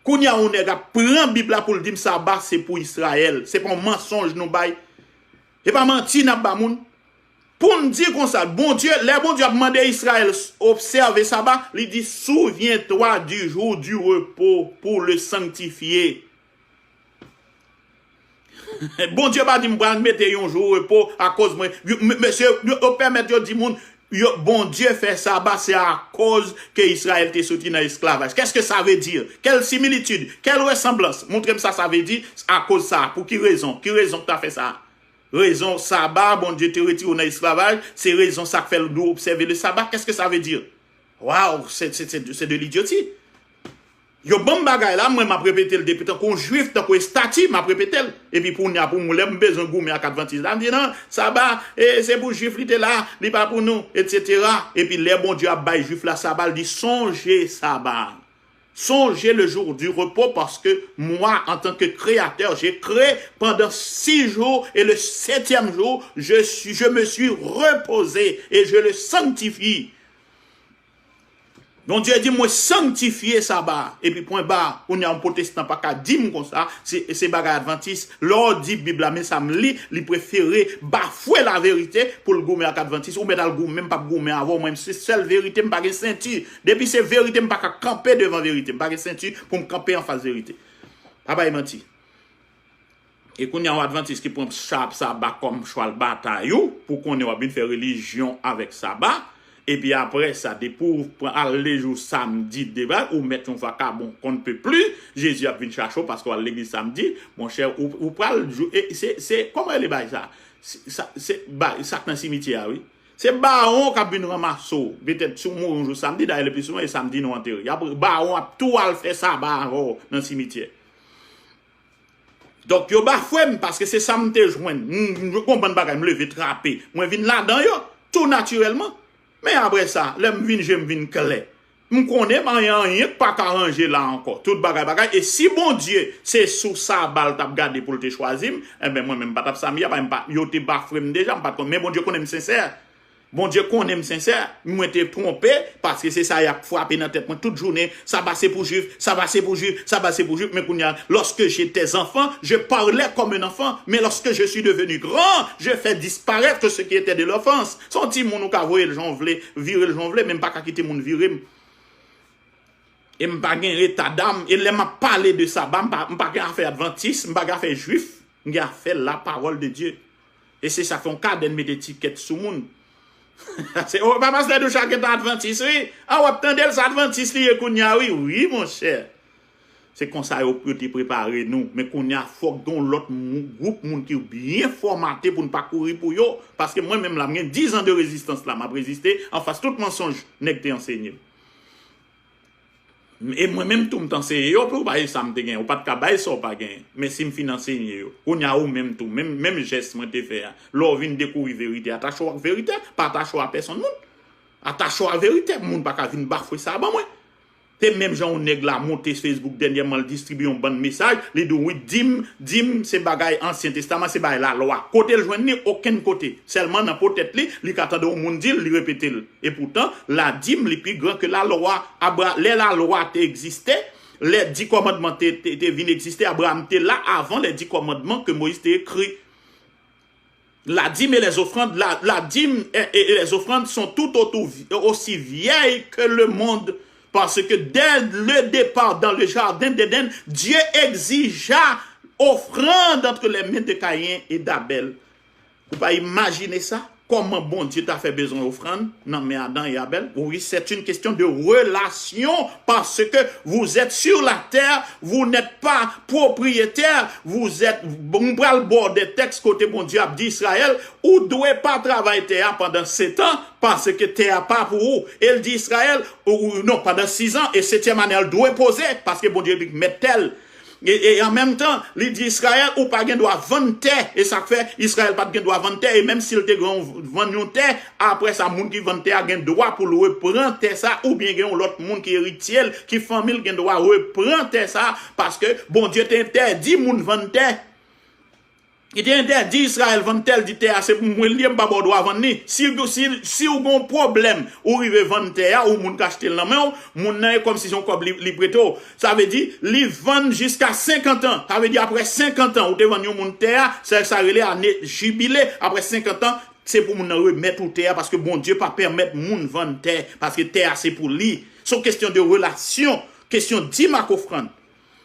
Kounye a, yon nèg ap pran Bib la pou l di m saba se pou Izrayèl. Se pa yon mansonj nou bay. Se pa manti n ap ba moun. Pou n di konsa, Bondye, lè Bondye ap mande Izrayèl obsève saba, li di, souviens-toi du jour du repos pour le sanctifier. Bondye pa di m pral mete yon jou repo akoz mwen. Yo, m- mesye, yo, yo pèmèt yo di moun, yo, Bondye fè saba, se akoz ke Izrayèl te soti nan esklavaj. Qu'est-ce que ça veut dire? Quelle similitude? Quelle ressemblance? Montre m sa sa vle di, akoz sa. Pou ki rezon? Ki rezon k ta fè sa? Rezon saba, Bondye te retire w nan esklavaj, se rezon sa k fè l di w obsève le saba. Qu'est-ce que ça veut dire? Waw, se, se, se, se de lidyoti. Yo ban m bagay la, mwen m ap repete l depi tankou yon jwif, tankou estati, m ap repete l. Epi pou nya, pou mwen, lè m bezwen goumen ak advantis la, m di, non, saba, e, se pou jwif li te la, li pa pou nou, etsetera. Epi lè Bondye ap bay jwif la saba, l di, sonje saba. Songez le jour du repos, parce que moi, en tant que créateur, j'ai créé pendant six jours, et le septième jour, je suis, je me suis reposé et je le sanctifie. Bondye di, mwen sanktifye saba a. Epi pwen ba, kounye a yon pwotestan pa ka di m konsa, se, se bagay advantis. Lè w di Bib la, men sa m li, li prefere bafwe laverite pou l goumen ak advantis. Ou mèt al goumen, m p ap goumen avè w. Mwen, se sèl verite, m pa gen senti. Depi se verite, m pa ka kanpe devan verite. M pa gen senti pou m kanpe anfas verite. Pa bay manti. E kounye a, yon advantis ki pran chap saba kòm chwal batay ou, pou konnen w ap vin fè relijyon avèk saba. Epi apre sa, depi w pran al lejou samdi, deba, ou mèt yon vakabon qu'on ne peut plus, Jezi ap vin chache w paske w al legliz samdi, monchè, ou, ou pral jou, e se, se, kòman rele bagay sa? Se, sa, se, ba, sa k nan simityè a, wi. Se bawon k ap vin ranmase w. Petèt si w mouri yon jou samdi, dayè le pli souvan, e samdi nou antere. Y ap, bawon ap tou al fè saba avè w nan simityè. Donk, yo bafwe m, paske se sa m te jwenn. M, m konprann bagay, m leve trape. Mwen vin ladan yo, tou natirèlman. Men apre sa, lè m vin je m vin klè. M konnen anyen, anyen k pa ka ranje la ankò. Tout bagay, bagay. E si Bondye, se sou saba l t ap gade pou l te chwazi m, enben, mwen menm, m pa t ap sa m ye a, paske m pa, yo te bafwe m deja, m pa t konn. Men Bondye konnen m sensè. Bondye konnen m sensè, mwen te twonpe, paske se sa y ap frape nan tèt mwen tout jounen, saba se pou jwif, saba se pou jwif, saba se pou jwif, men kounye a, lorsque j'étais enfant, je parlais comme un enfant, mais lorsque je suis devenu grand, je fais disparaître ce qui était de l'enfance. Se yon timoun ou ka voye l jan w vle, vire l jan w vle, men m pa ka kite moun vire m. E m pa gen eta dam, e lè m ap pale de saba, m pa, m pa gen afè advantis, m pa gen afè jwif, m gen afè la parole de Dieu. E se sa k fè yon kadè mete etikèt sou moun. Se, o, pa pastè Doucha gentan advantis, wi. A, w ap tande l, se advantis li ye kounye a, wi. Wi, monchè. Se konsa yo, yo te prepare nou. Men kounye a, fòk gen yon lòt mou-, gwoup moun ki byen fòmate pou n pa kouri pou yo. Paske mwen menm la, m gen diz an de rezistans la, m ap reziste anfas tout mansonj nèg te ansenye m. E mwen menm tou, m t anseye yo, pou w bay sa m te gen. Ou pa t ka bay sa w pa gen. Men si m fin ansenye yo. Kounye a ou menm tou, menm, menm jès mwen te fè a. Lè w vin dekouvri verite, atache w ak verite, pa atache w a pèsonn moun. Atache w a verite, moun pa ka vin bafwe sa ban mwen. Se menm jan yon nèg la monte Facebook dènyèman, l distribiye yon bann mesaj, li di w, wi, dim, dim, se bagay Ansyen Testaman, se bagay lalwa. Kote l jwenn li? Okenn kote. Sèlman nan po tèt li, li ka tande yon moun di l, li repete l. Epoutan, ladim li pi gran ke lalwa. Abra-, lè lalwa te egziste, lè di kòmandman te, te, te vin egziste, Abraram te la avan lè di kòmandman ke Moyiz te ekri. La dîme et les offrandes, la, la dîme et, et les offrandes sont tout autou-, aussi vieilles que le monde, parce que dès le départ dans le jardin d'Éden, Dieu exigea offrande entre les mains de Caïn et d'Abel. Ou pa imajine sa? Kòman Bondye ta fè bezwen ofrann nan men Adan e Abèl? Oui, c'est une question de relation, parce que vous êtes sur la terre, vous n'êtes pas propriétaire, vous êtes, m pral ba w de tèks kote Bondye ap di Izrayèl, ou dwe pa travay tè a pandan sèt an, paske tè a pa pou ou. E l di Izrayèl, ou, ou, non, pandan sis an, e setyèm ane a, l dwe poze, paske Bondye li k mèt tè l. E, e an menm tan, li di Izrayèl, ou pa gen dwa vann tè. E sa k fè Izrayèl pa t gen dwa vann tè. E menm si l te gen, vann yon tè, apre sa, moun ki vann tè a gen dwa pou l repran tè sa, oubyen gen yon lòt moun ki eritye l, ki fanmi l gen dwa repran tè sa, paske Bondye te entèdi moun vann tè. Li te entèdi Izrayèl vann tè, l di, tè a se pou mwen l ye, m pa ba w dwa vann li. Si, si, si w gen yon pwoblèm, ou rive vann tè a, ou moun k achte l nan men w, moun nan e kòmsi se yon kòb li, li prete w. Sa vle di, li vann jiska senkant an. Sa vle di, apre senkant an, ou te vann yon moun tè a, se sa rele ane jibile. Apre senkant an, se pou moun nan remèt ou tè a, paske Bondye pa pèmèt moun vann tè, paske tè a se pou li. Se yon kesyon de relasyon, kesyon dim ak ofrann.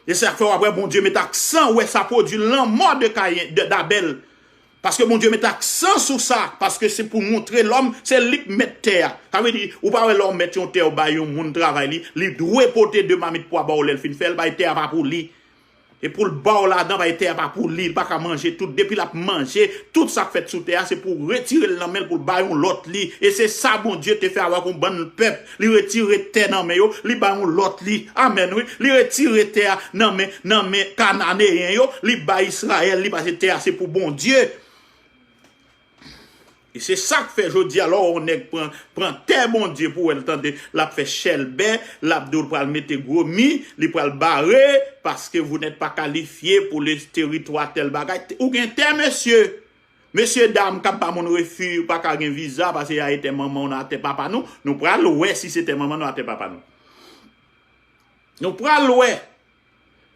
E sa fè w ap wè Bondye met aksan, ou wè sa pwodui lanmò de Kayen, de, d'Abèl. Paske Bondye met aksan sou sa, paske se pou montre lòm, se li k mèt tè a. Sa vle di, ou pa wè lè w mèt yon tè, ou bay yon moun travay li, li dwe pote de mamit pwa ba w lè l fin fè l, bay tè a pa pou li. E pou l ba w ladan, bay tè a pa pou li, li pa ka manje tout. Depi l ap manje, tout sa k fèt sou tè a, se pou w retire l nan men l, pou l bay yon lòt li. E se sa Bondye te fè avèk yon bann pèp. Li retire tè nan men yo, li bay yon lòt li. Amèn, wi. Li retire tè a nan men, nan men Kananeyen yo, li bay Izrayèl li, paske tè a se pou Bondye. E se sa k fè jodi a, lè w wè yon nèg pran, pran tè Bondye pou w wè l tande, l ap fè chèlbè, l ap di w l pral mete gwo mi, li pral bare, paske vous n'êtes pas qualifié pour le territoire tèl bagay. Ou gen tè, mesye? Mesye dam k ap ba moun refi, ou pa ka gen viza, paske a e tè manman w nan atè papa nou. Nou pral wè si se tè manman nou atè papa nou. Nou pral wè.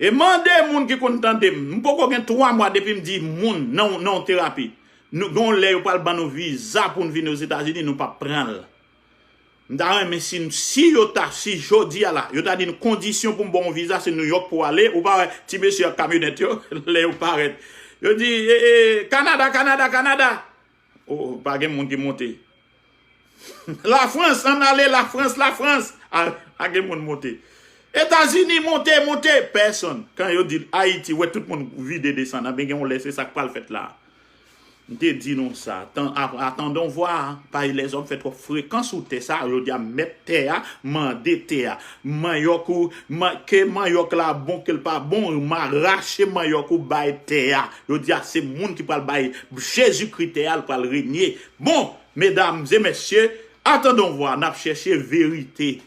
E mande moun ki konn tande m. M poko gen twa mwa depi m di moun nan, nan yon terapi. Nou, gen yon lè yo pral ban nou viza pou n vin Ozetazini, nou p ap pran l. M ta renmen si, si yo ta, si jodi a la, yo ta di n kondisyon pou m ba w yon viza, se Nouyòk pou w ale. Ou pa wè ti mesye ak kamyonèt yo, lè yo parèt. Yo di, e, e, Kanada, Kanada, Kanada. O, o, pa gen moun ki monte. Lafrans, ann ale, Lafrans, Lafrans. A, pa gen moun monte. Etazini, monte, monte. Pèsonn. Kan yo di Ayiti, wè tout moun vide desann. Anben, gen yon lè, se sa k pral fèt la. M te di nou sa. Tan, a, attendons voir, paske lèzòm fè twòp frekan sou tè sa. Yo di a mèt tè a, mande tè a. Manyòk ou, man, ke manyòk la bon, ke l pa bon, m a rache manyòk ou bay tè a. Yo di a se moun ki pral bay Jezikri tè a, l pral renye. Bon, medam e mesye, attendons voir, n ap chèche verite.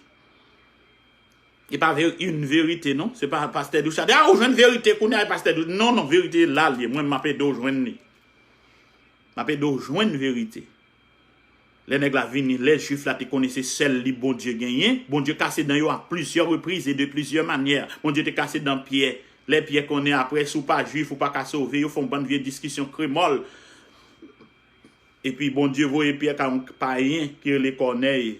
E pa veri-, yon verite, non. Se pa pastè Doucha. A, ou jwenn verite, kounye a, e pastè Doucha. Non, non, verite la l ye. Mwen, m ap ede w jwenn li. M ap ede w jwenn verite. Lè nèg la vini, lè Jwif la te konnen se sèl li Bondye genyen, Bondye kase dan yo a plizyè repriz e de plizyè manyè. Bondye te kase dan Pyè. Lè Pyè konnen apre, si w pa Jwif, ou pa ka sove, yo fè yon bann vye diskisyon kremòl. Epi Bondye voye Pyè kay yon payen ki rele Kònèy,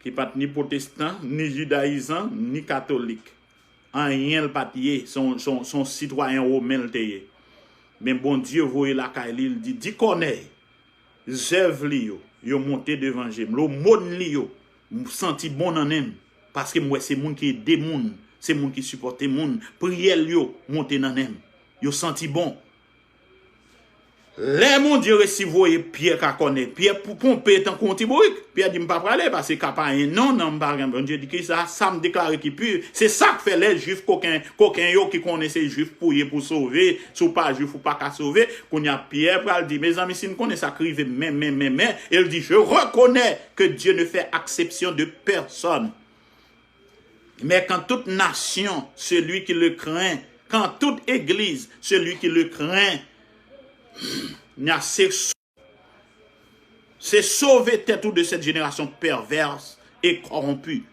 ki pa t ni pwotestan, ni jidayizan, ni katolik. Anyen l pa t ye, se yon, se yon, se yon sitwayen women l te ye. Men Bondye voye lakay li, l di, di Kònèy, zèv li yo, yo monte devan je m. Lomòn li yo, m santi bon nan nen m. Paske m wè se moun ki ede moun, se moun ki sipòte moun. Priyè l yo monte nan nen m. Yo santi bon. Lè Bondye resi voye Pyè ka Kònèy, Pyè pou ponpe tankou yon ti bourik. Pyè di, "M pa prale, paske ka pa gen non, non, m pa gen." Bondye di, "Kisa? Sa m deklare ki pi." Se sa k fè lè Jwif koken, koken yo ki konnen se Jwif pou ye pou sove, si w pa Jwif, ou pa ka sove. Kounye a, Pyè pral di, "Mezanmi, si n konnen sa k rive m, men, men, men, men." E l di, "Je reconnais que Dieu ne fait exception de personne." Mais quand toute nation, celui qui le craint, quand toute église, celui qui le craint, nya se, se sauver tête ou de cette génération perverse et corrompue.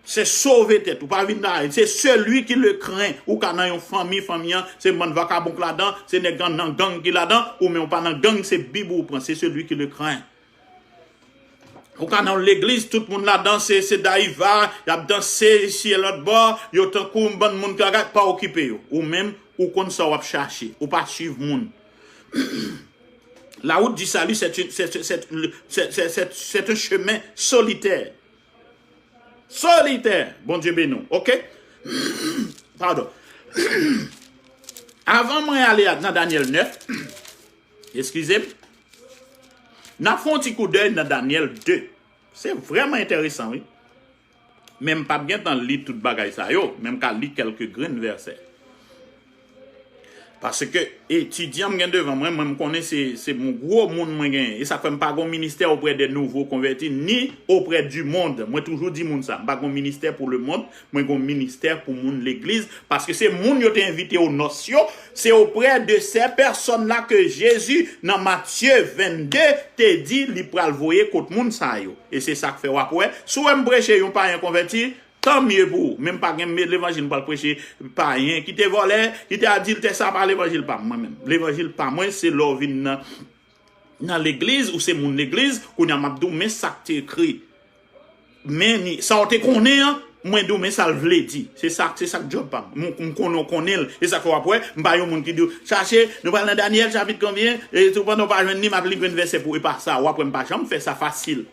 Se sove tèt ou, pa vin la. Se celui qui le craint. Ou ka nan yon fanmi, fanmi an, se bann vakabon k ladan, se nèg nan gang ki ladan, ou men ou pa nan gang, se Bib ou pran, c'est celui qui le craint. Ou ka nan yon legliz, tout moun ladan, se, se dayiva, y ap danse isi e lòt bò, yo tankou bann moun ki pa okipe yo. Ou menm, ou konn sa w ap chache, ou pa swiv moun. La route du salut, c'est une- c'est- c'est- c'est- c'est- c'est- c'est un chemin solitaire. Solitè. Bondye beni w. Oke? Padon. Avan mwen ale nan Danyèl nèf, eskize m, n ap fè yon ti koudèy nan Danyèl de. Se vrèman enteresan, wi. Men m p ap gen tan li tout bagay sa yo, men m ka li kèlke grenn vèsè. Paske etidyan m gen devan mwen, mwen m konnen se, se yon gwo moun mwen genyen. E sa k fè m pa gon ministè auprès des nouveaux convertis, ni auprès du monde. Mwen toujou di moun sa, m pa gon ministè pou le monde, mwen gon ministè pou moun legliz. Paske se moun yo te envite o nòs yo, se auprès de ces personnes-là que Jésus, nan Matye vennde, te di li pral voye kot moun sa yo. E se sa k fè w ap wè, si w wè m preche yon payen konvèti, tan mye pou ou. Men m pa gen levanjil m pral preche payen ki te vòlè, ki te adiltè, sa pa levanjil pa m, mwen menm. Levanjil pa mwen, se lè w vin nan, nan legliz, ou se moun legliz, kounye a m ap di w, men sa k te ekri. Men ni, sa w te konnen an, mwen di w, men sa l vle di. Se sa, se sa k djòb pa m. M, m konnen w konnen l. E sa k fè w ap wè, m pa yon moun ki di w, chache, nou pral nan Danyèl chapit konbyen, e tou pandan w pa jwenn li, m ap li grenn vèsè pou ou. E pa sa, w ap wè m pa janm fè sa fasil.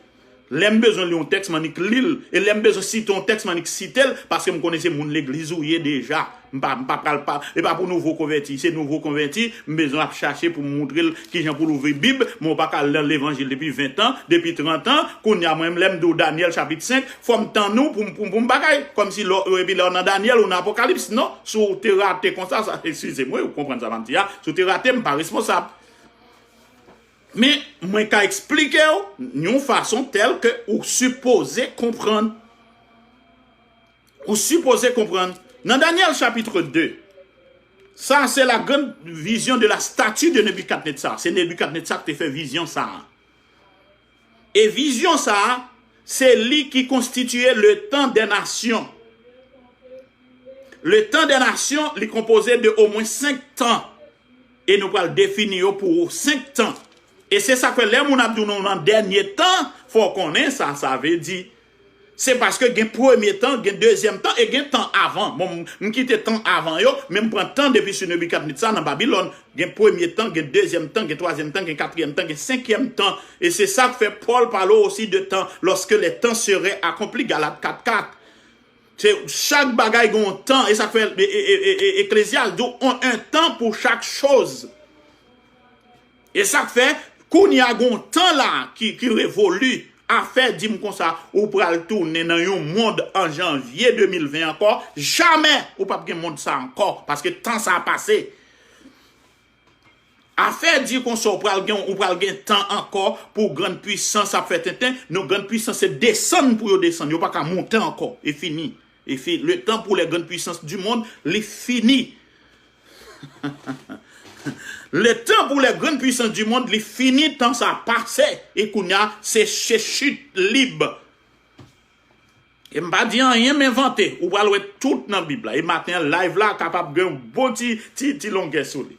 Lè m bezwen li yon tèks, m annik li l. E lè m bezwen site yon tèks, m annik site l, paske m konnen se moun legliz ou ye deja. M pa, m pa pral pa, e pa pou nouvo konvèti. Se nouvo konvèti, m bezwen ap chache pou m moutre l kijan pou l ouvri Bib, men w pa ka al nan levanjil depi ven tan, depi trant an. Kounye a, mwen, lè m di w Danyèl chapit senk, fò m tann ou pou m, pou m, pou m bagay. Kòmsi lè, epi lè w nan Danyèl, ou nan Apokalips, non. Si w te rate konsa, sa, eskize m, wi, ou konprann sa m ap di a. Si w te rate, m pa responsab. Men, mwen ka eksplike w yon fason tèl ke ou sipoze konprann. Ou sipoze konprann. Nan Danyèl chapit de, sa se la grande vision de la statue de Nebikadnetsar. Se Nebikadnetsar ki te fè vizyon sa a. E vizyon sa a, se li ki konstitiye le temps des nations. Le temps des nations, li konpoze de omwen senk tan. E nou pral defini yo pou ou senk tan. E se sa k fè lè moun ap di w nou nan dènye tan, fò w konnen sa sa vle di. Se paske gen premye tan, gen dezyèm tan e gen tan avan. Bon, m, m kite tan avan yo, men m pran tan depi sou Nebikadnetsa nan Babilòn. Gen premye tan, gen dezyèm tan, gen twazyèm tan, gen katriyèm tan, gen senkyèm tan. E se sa k fè Pòl pale w osi de tan, lorsque les temps seraient accomplis, Galat kat kat. Se, chak bagay gen yon tan, e sa k fè e, e, e, e, e, Eklezyas di w, on, un temps pour chaque chose. E sa k fè, kounye a gen yon tan la ki, ki revoli. Afè di m konsa, ou pral tounen nan yon mond an janvye de mil ven ankò, jamè ou p ap gen mond sa ankò, paske tan sa pase. Afè di konsa, ou pral gen, ou pral gen tan ankò pou grann pwisans ap fè tenten. Non, grann pwisans se desann pou yo desann. Yo pa ka monte ankò. E fini. E fi, le temps pour les grandes puissances du monde, li fini. Le temps pour les grandes puissances du monde, li fini. Tan sa pase. E kounye a, se, se chit lib. E m pa di anyen m envante. Ou pral wè tout nan Bib la. E maten an, live la kapab gen yon bon ti, ti, ti longè sou li.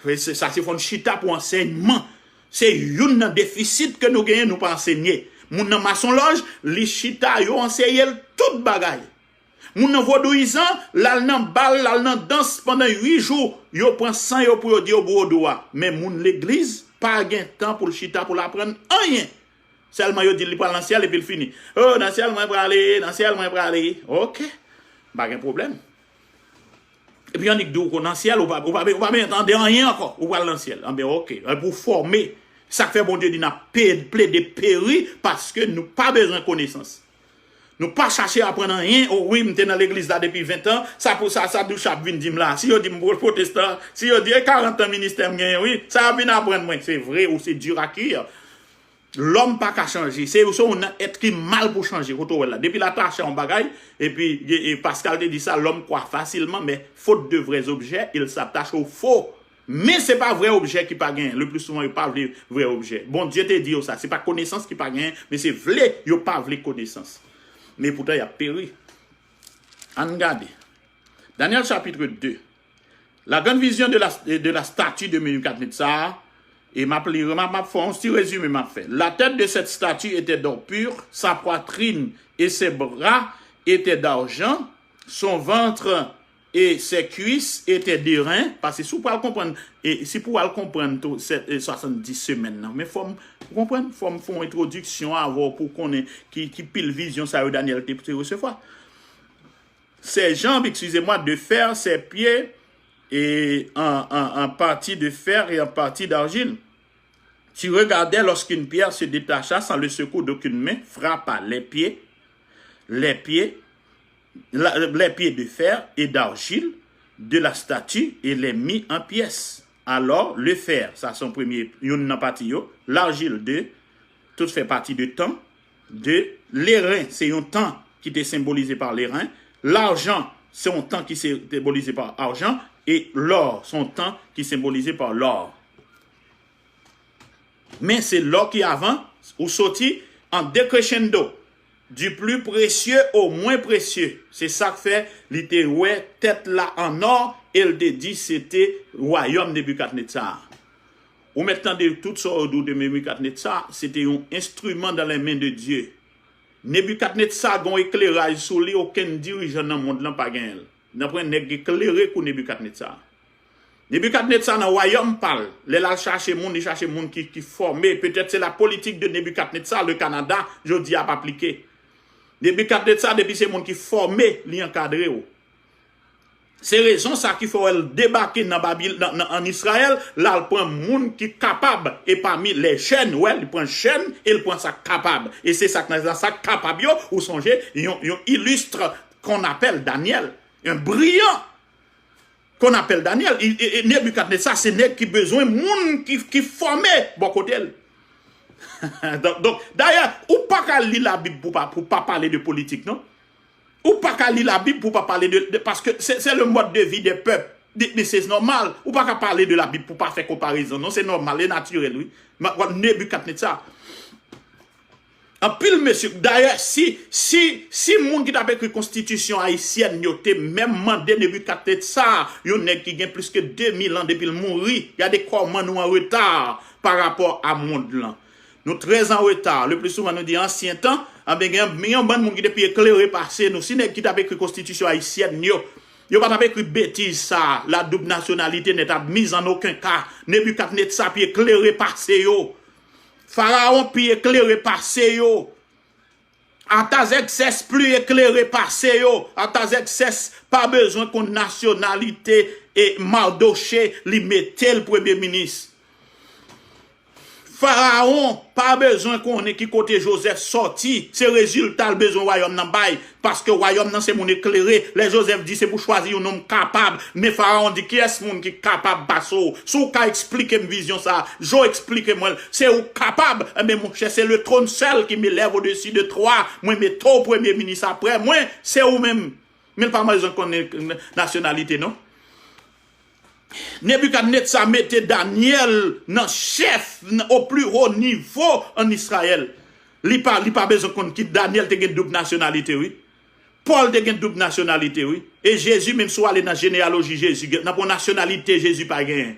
E se, sa se fò n chita pou ansèyman. Se youn nan defisit ke nou genyen, nou pa ansenye. Moun nan masonlòj, li chita, yo anseye l tout bagay. Moun nan vodouyizan, l al nan bal, l al nan dans pandan uit jou, yo pran san yo pou yo di yo vodou a. Men moun legliz pa gen tan pou l chita pou l aprann anyen. Sèlman yo di l li pral nan syèl epi l fini. Oh, nan syèl mwen prale, nan syèl mwen prale. Oke. Pa gen pwoblèm. Epi annik di w kon nan syèl, ou pa, ou pa, ou pa bezwen tande anyen ankò. Ou pral nan syèl. Anben, oke. Epi w fòme. Sa k fè Bondye di n ap pe-, plede peri paske nou pa bezwen konesans. Nou pa chache aprann anyen. O wi, m te nan legliz la depi ven tan. Sa pou sa, sa Doucha ap vin di m la. Si yo di m pwotestan, si yo di, e karant an ministè m genyen, wi. Sa y ap vin aprann mwen. Se vre, ou se dur à cuire. Lòm pa ka chanje. Se, se yon èt ki mal pou chanje. Kote w wè l la. Depi l atache a yon bagay, epi, e, e Pascal te di sa, l'homme croit facilement, mais faute de vrais objets, il s'attache aux faux. Men se pa vrè objè ki pa genyen. Le plus souvent, yo pa vle vrè objè. Bondye te di yo sa. Se pa konesans ki pa genyen, men se vle, yo pa vle konesans. Men poutan y ap peri. Ann gade. Daniel chapitre deux. La grande vision de la, de la statue de Nebukadnetsar, e m ap li, m ap, m ap fè yon ti rezime m ap fè. La tête de cette statue était d'or pur, sa poitrine et ses bras étaient d'argent, son ventre et ses cuisses étaient d'airain, paske si w pral konprann, e si pou w al konprann tou, swasanndis semèn nan, men fò m, ou konprann, fò m fè yon entwodiksyon avè w pou w konnen ki, ki pil vizyon sa yo Danyèl te, te resevwa. Ses jambes, excusez-moi, de fer, ses pieds, et en, en, en partie de fer et en partie d'argile. Tu regardais lorsqu'une pierre se détacha sans le secours d'aucune main, frappa les pieds, les pieds, la- les pieds de fer et d'argile de la statue et les mit en pièces. Alors, le fer, sa se yon premye, youn nan pati yo, l'argile, deux, tout fè pati de tan, de l'airain, se yon tan ki te senbolize pa l'airain, l'argent, se yon tan ki senbolize pa arjan, e l'or, se yon tan ki senbolize pa l'or. Men se lò ki avan, ou soti an decrescendo, du plus précieux au moins précieux. Se sa k fè li te wè tèt la an or, e l te di se te wayòm Nebikadnetsa a. Ou mèt tande tout sa yo di w de Nebikadnetsa, se te yon enstriman dans les mains de Dieu. Nebikadnetsa gen yon ekleraj sou li, okenn dirijan nan mond lan pa genyen l. Nanpwen nèg ki klere kou Nebikadnetsa. Nebikadnetsa nan wayòm pa l, lè l al chache moun, li chache moun ki, ki fòme. Petèt se la politik de Nebikadnetsa, le Canada, jodi a ap aplike. Nebikadnetsa, depi se moun ki fòme, li ankadre w. Se rezon sa ki fè w wè l debake nan Babil, nan, nan, ann Izrayèl, l al pran moun ki kapab, e pami lè jèn, wè, li pran jèn, e l pran sa k kapab. E se sa k nan, nan sa k kapab yo, ou sonje, yon, yon ilistre qu'on appelle Daniel, un brillant qu'on appelle Daniel. I- e- e Nebikadnetsa, se nèg ki bezwen moun ki, ki fòme bò kote l. Donk, donk, dayè, ou pa ka li Labib pou pa, pou pa pale de politik, non? Ou pa ka li Labib pou pa pale de, de paske se, se le mode de vie des peuples. De- Men se nòmal. Ou pa ka pale de Labib pou pa fè konparezon, non? Se nòmal, e natirèl, wi. Ma- Nebikadnetsa. Anpil mesye, dayè, si, si, si moun ki t ap ekri konstitisyon ayisyèn yo te menm mande Nebikadnetsa, yon nèg ki gen plis ke de mil an depi l mouri, gade kòman nou an reta pa rapò a mond lan. Nou trè an reta, le pli souvan nou di ansyen tan, anben gen yon bann moun ki te pi eklere pase nou. Si nèg ki t ap ekri konstitisyon ayisyèn yo, yo pa t ap ekri betiz sa, la double nationalité n'est admise en aucun cas. Nebikadnetsa pi eklere pase yo. Farawon pi eklere pase yo. Atazèksès pli eklere pase yo. Atazèksès pa bezwen konn nasyonalite e Madoche li mete l premye minis. Farawon pa bezwen konnen ki kote Jozèf sòti, se rezilta l bezwen wayòm nan bay. Paske wayòm nan se moun eklere. Lè Jozèf di se pou chwazi yon nonm kapab, men Farawon di kiyès moun ki kapab pase w? Si w ka eksplike m vizyon sa a, Joe eksplike mwen l. Se ou kapab, enben monchè, se le trône seul qui m'élève au-dessus de toi. Mwen mete w premye minis apre mwen, se ou menm. Men l pa bezwen konnen nasyonalite non. Nebikadnetsa mete Danyèl nan chèf nan- au plus haut niveau ann Izrayèl. Li pa, li pa bezwen konn ki Danyèl te gen doub nasyonalite, wi. Pòl te gen doub nasyonalite, wi. E Jezi, menm si w ale nan jeneyaloji Jezi, gen- nan pon nasyonalite Jezi pa genyen.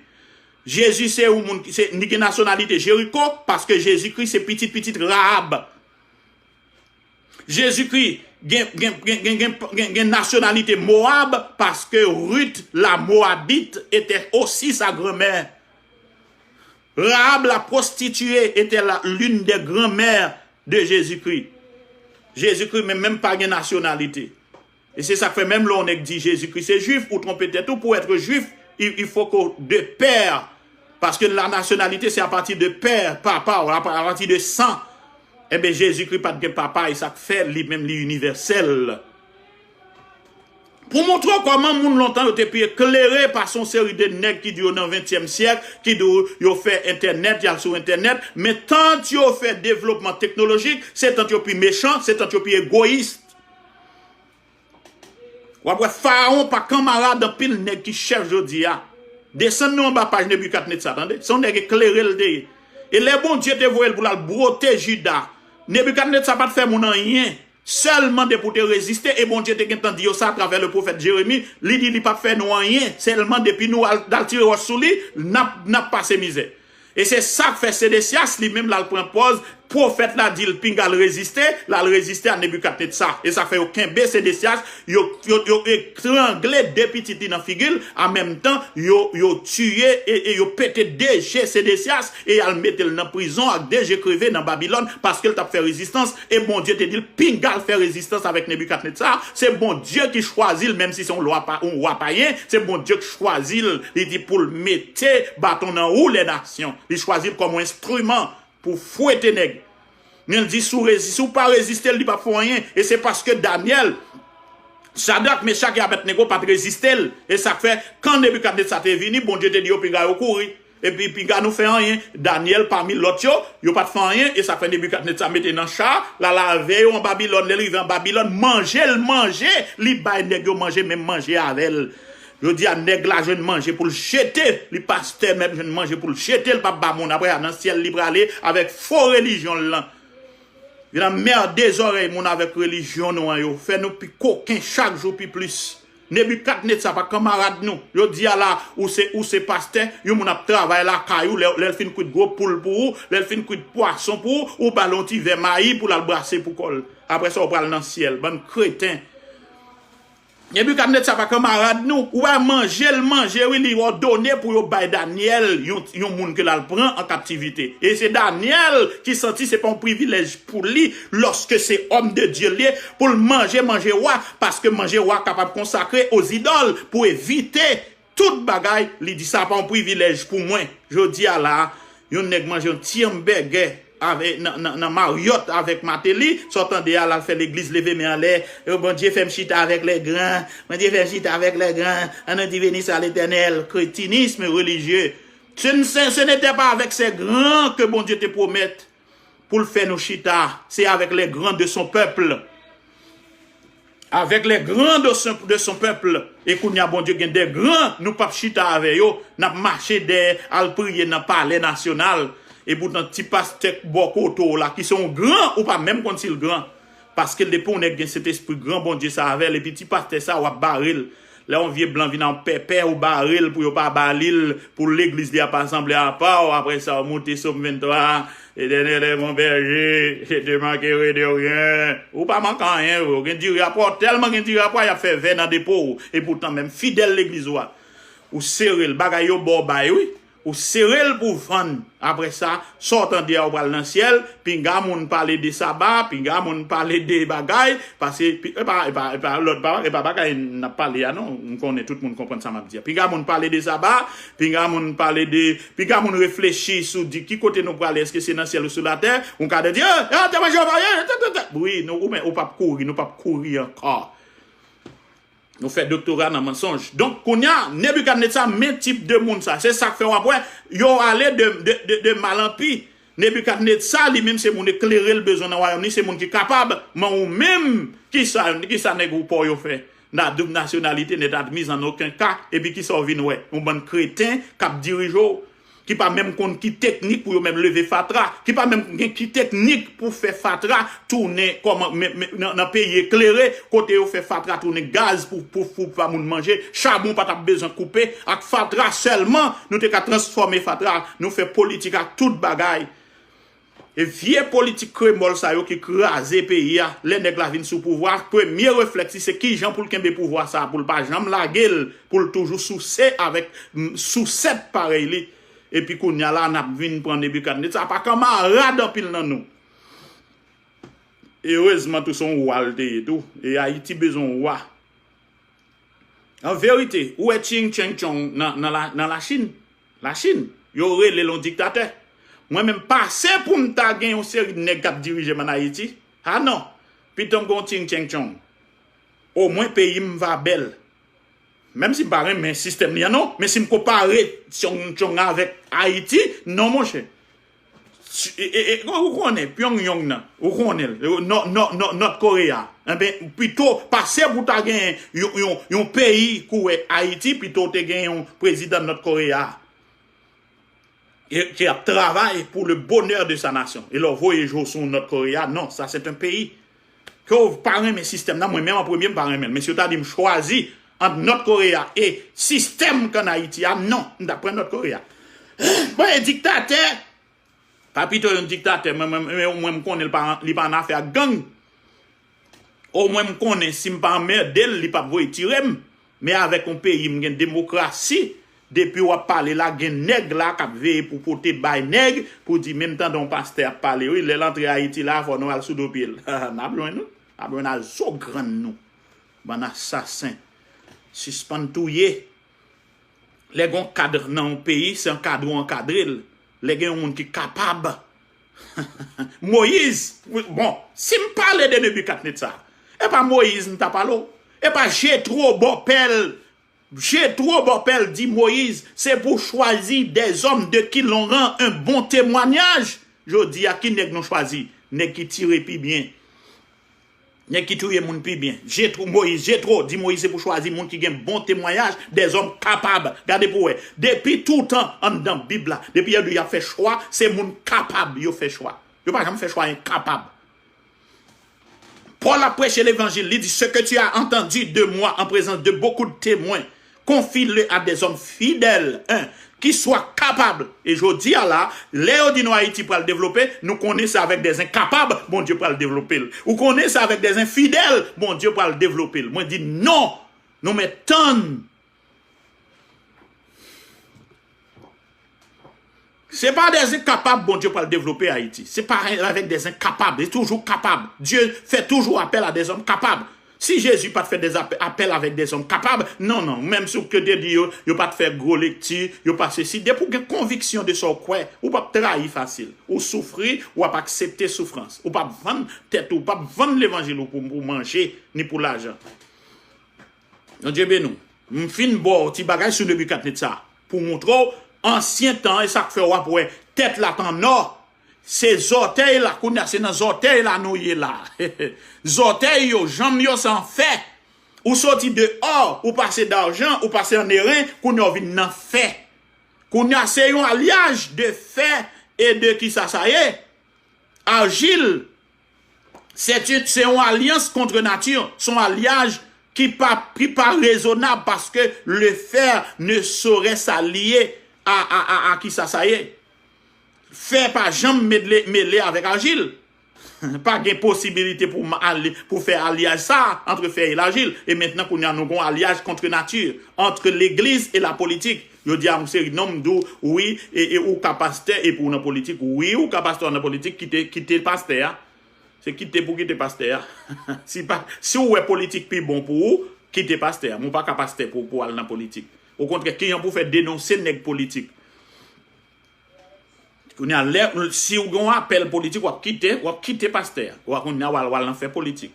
Jezi se yon moun, ki- se, li gen nasyonalite Jeriko, paske Jezikri se pitit pitit Rahab. Jezikri gen, gen, gen, gen, gen, gen, gen nasyonalite Moab, paske Ruth la Moabite était aussi sa granmè. Rahab la prostituée était la, l'une des grands-mères de Jésus-Christ. Jezikri menm, menm pa gen nasyonalite. E se sa k fè menm lè yon nèg di Jezikri se jwif, ou twonpe tèt ou, pou être juif, il, il faut que de père, paske la nationalité c'est à partir de père, papa, ou à partir de sang. Enben, Jezikri pa t gen papa, e sa k fè li menm li inivèsèl. Pou montre w kòman moun lontan yo te pi eklere pase yon seri de nèg ki di yo nan ventyèm syèk, ki di yo fè entènèt, y al sou entènèt, men tant yo fè devlopman teknolojik, se tant yo pi mechan, se tant yo pi egoyis. W ap wè Farawon pa kanmarad anpil nèg ki chèf jodi a. Desann nou anba paj Nebikadnetsa, tande. Se yon nèg eklere l te ye. E lè Bondye te voye l pou l al bwote Jida, Nebikadnetsa pa t fè moun anyen. Sèlman depi w te reziste, e Bondye te gentan di yo sa atravè le pwofèt Jeremi, li di li p ap fè nou anyen, sèlman depi nou al, al tire wòch sou li, n ap, n ap pase mizè. E se sa k fè Sedesyas, li menm, l al pran pòz, pwofèt la di l pinga l reziste, l al reziste a Nebikadnetsa. E sa fè yo kenbe Sedesyas, yo, yo, yo etrangle de pitit li nan figi l, an menm tan, yo, yo tiye e, e yo pete de je Sedesyas, e y al mete l nan prizon ak de je kreve nan Babilòn, paske l t ap fè rezistans, e Bondye te di l pinga l fè rezistans avèk Nebikadnetsa. Se Bondye ki chwazi l, menm si se yon lwa pa, yon wa payen, se Bondye ki chwazi l, li di pou l mete baton nan wou lè nasyon. Li chwazi l kòm yon enstriman pou fwete nèg. Men l di, si w rezi-, si w pa reziste l, li p ap fè w anyen. E se paske Danyèl, Chadrak, Mechak e Abèdnego pa t reziste l. E sa k fè, kan Nebikadnetsa te vini, Bondye te di yo, pinga yo kouri. Epi pinga nou fè anyen. Danyèl, pami lòt yo, yo pa t fè anyen. E sa k fè Nebikadnetsa mete nan cha, l al avè yo an Babilòn. Lè l rive an Babilòn, manje l manje, li bay nèg yo manje, menm manje avè l. Jodi a, nèg la jwenn manje pou l jete, li pastè menm jwenn manje pou l jete, l p ap ba moun. Apre a, nan syèl li prale avèk fo relijyon l lan. Vin anmède zòrèy moun avèk relijyon nou an yo, fè nou pi koken chak jou pi plis. Nebikadnetsa pa kanmarad nou. Jodi a la, ou se, ou se pastè, yon moun ap travay lakay ou, lè, lè l fin kwit gwo poul pou ou, lè l fin kwit pwason pou ou, ou ba l yon ti vè mayi pou l al brase pou kò l. Apre sa, ou pral nan syèl. Bann kreten. Nebikadnetsa pa kanmarad nou. Ou wè manje l manje, wi, li òdone pou yo bay Danyèl, yon, yon moun ke l al pran an kaptivite. E se Danyèl ki santi se pa yon privilèj pou li, lòske se òm de Dye l ye, pou l manje manje wa, paske manje wa kapab konsakre ozidòl pou evite tout bagay. Li di, sa pa yon privilèj pou mwen. Jodi a la, yon nèg manje yon ti anbègè avè, nan, nan, nan Marriott avèk Martelly, sa w tande a, l al fè legliz leve men anlè, Bondye fè m chita avèk les grands, Bondye fè m chita avèk les grands, an nou di beni swa Letènèl, kretinisme relijye. Ce, ce, ce n'était pas avec ces grands que Bondye te pwomèt pou l fè nou chita, se avèk les grands de son peuple. Avec les grands de son, de son peuple. E kounye a, Bondye gen de gran, nou p ap chita avè yo, n ap mache dèyè al priye nan palè nasyonal. E poutan, ti pastè k bò kote w la, ki se yon gran, ou pa menm konn si l gran. Paske depi yon nèg gen Sentespri gran Bondye sa avè l, epi ti pastè sa, w ap bare l. Lè yon vye blan vin an pèpè, ou bare l pou yo pa ba li l, pou legliz li ap asanble apa w, apre sa, w moute Sòm venntwa, L'Éternel est mon berger, je ne manquerai de rien. Ou pa manke anyen, vre. Ou gen diri apa w, tèlman gen diri apa w, y ap fè vè nan depo w. E poutan, menm fidèl legliz ou a, ou sere l, bagay yo ba w bay, wi. Ou sere l pou vann. Apre sa, sa w tande a, ou pral nan syèl, pinga moun pale de saba, pinga moun pale de bagay, paske, pi-, e pa, e pa, e pa, lòt pa, e pa bagay n ap pale a, non. M konnen tout moun konprann sa m ap di a. Pinga moun pale de saba, pinga moun pale de, pinga moun reflechi sou di ki kote nou prale, èske se nan syèl ou sou latè, ou ka di, e, e, te manje w pa, e, te, te, te. Wi, nou, ou, men, ou p ap kouri, nou p ap kouri ankò. Nou fè doktora nan mansonj. Donk, kounye a, Nebikadnetsa, men tip de moun sa. Se sa k fè w ap wè, yo ale de, de, de, de mal an pi. Nebikadnetsa, li menm, se moun eklere l bezwen nan wayòm li, se moun ki kapab. Men ou menm, kisa, kisa nèg ou pa w yo fè? La double nationalité n'est admise en aucun cas. Epi kisa w vin wè? Yon bann kreten k ap dirije w, ki pa menm konn ki teknik pou yo menm leve fatra, ki pa menm gen ki teknik pou fè fatra tounen kòman, men, men, nan, nan peyi eklere, kote yo fè fatra tounen gaz pou, pou, pou pa moun manje, chabon pa t ap bezwen koupe, ak fatra sèlman, nou te ka transfòme fatra, nou fè politik ak tout bagay. E vye politik kremòl sa yo ki kraze peyi a, lè nèg la vin sou pouvwa, premye reflèks li se kijan pou l kenbe pouvwa sa a, pou l pa janm lage l, pou l toujou souse avèk, m, sousèt parèy li. Epi kounye a la, n ap vin pran Nebikadnetsa, pa kanmarad anpil nan nou. Erezman tou, se yon wa l te ye tou. E Ayiti bezwen yon wa. An verite, ou wè Ching Cheng Chong nan, nan la, nan Lachin? Lachin, yo rele l yon diktatè. Mwen menm, pase pou m ta gen yon seri de nèg k ap dirije m ann Ayiti. A non, pito m gen yon Ching Cheng Chong. Omwen peyi m va bèl. Menm si m pa renmen sistèm li an non, men si m konpare Chong Chong avèk Ayiti, non monchè. Si, e, e, e, ou konnen Pyongyang nan, ou konnen l, Nò, Nò, Nò, Nòt Koreya. Enben, pito, pase pou ta gen yon, yon, yon peyi koulè Ayiti, pito w te gen yon prezidan Nòt Koreya. E ki ap travay pour le bonheur de sa nation. E lè w voye je w sou Nòt Koreya, non, sa se yon peyi. Ke w pa renmen sistèm nan, mwen menm an premye, m pa renmen l. Men si yo ta di m chwazi ant Nòt Koreya e sistèm k ann Ayiti a, non, m t ap pran Nòt Koreya. Bon, e diktatè, pa pito yon diktatè, mwen, mwen, mwen, mwen m konnen l pa, li pa nan afè ak gang. Omwen m konnen si m pa anmède l, li p ap voye tire m. Men avèk yon peyi m gen demokrasi, depi w ap pale la, gen nèg la k ap veye pou pote bay nèg, pou di, men m tande yon pastè ap pale, wi, lè l antre Ayiti la, fò nou al sou do pye l. N ap jwenn nou, n ap jwenn a zo grann nou. Bann asasen. Sispann touye. Lè gen yon kad nan yon peyi, se ankadre w ankadre l. Lè gen yon moun ki kapab. Moyiz, bon, si m pale de Nebikadnetsa, e pa Moyiz m ta pale w. E pa Jetwo bòpè l. Jetwo bòpè l di Moyiz, se pou chwazi des hommes de qui l'on rend un bon témoignage. Jodi a, ki nèg nou chwazi? Nèg ki tire pi byen. Nèg ki touye moun pi byen. Jetwo, Moyiz, Jetwo di Moyiz se pou chwazi moun ki gen bon temwayaj, des hommes capables. Gade pou wè. Depi toutan anndan Bib la, depi yo di y ap fè chwa, se moun kapab yo fè chwa. Yo pa janm fè chwa enkapab. Pòl ap preche levanjil, li di, ce que tu as entendu de moi en présence de beaucoup de témoins, confie-le à des hommes fidèles, hein, qui soient capables. E jodi a la, lè yo di nou Ayiti pral devlope, nou konnen se avèk des incapables Bondye pral devlope l. Ou konnen se avèk des infidèles Bondye pral devlope l. Mwen di non, nou mèt tann. Se pa des incapables Bondye pral devlope Ayiti. Se pa avèk des incapables, li toujou kapab. Dye fè toujou apèl a des hommes capables. Si Jezi pa t fè des apè- apèl avèk des hommes capables, non, non, menm si w te di yo, yo pa t fè gwo lekti, yo pa sesi, depi w gen konviksyon de sa w kwè, ou p ap trayi fasil. Ou soufri, w ap aksepte soufrans. Ou p ap vann tèt ou, ou p ap vann levanjil ou pou, pou manje, ni pou lajan. Bondye beni w. M fin ba w ti bagay sou Nebikadnetsa pou montre w ansyen tan, e sa k fè w ap wè tèt la t an nò. Se zòtèy la, kounye a se nan zòtèy la nou ye la. Zòtèy yo, janm yo se an fè. Ou soti de or, ou pase d'argent, ou pase an eren, kounye a w vin nan fè. Kounye a se yon alyaj de fè e de kisa sa ye? Argile. Se ti- se yon alyans contre nature, se yon alyaj ki pa, ki pa rezonab paske le fer ne saurait s'allier a, a, a, a kisa sa ye. Fè pa janm medle- mele avèk ajil. Pa gen posibilite pou, m- ale- pou fè alyaj sa ant fè e lajil. E mentnan kounye a nou gon alyaj contre nature, entre l'église et la politique. Yo di a yon seri nonm di w, wi, e, e ou ka pastè epi w nan politik. Wi, ou ka pastè nan politik, kite, kite pastè a. Se kite pou kite pastè a. Si pa, si w wè politik pi bon pou ou, kite pastè a. Men w pa ka pastè pou, pou al nan politik. Okontrè, kijan pou fè denonse nèg politik? Kounye a, lè, si w gen yon apèl politik, w ap kite, w ap kite pastè a. W ap kounye a, w al, w al nan fè politik.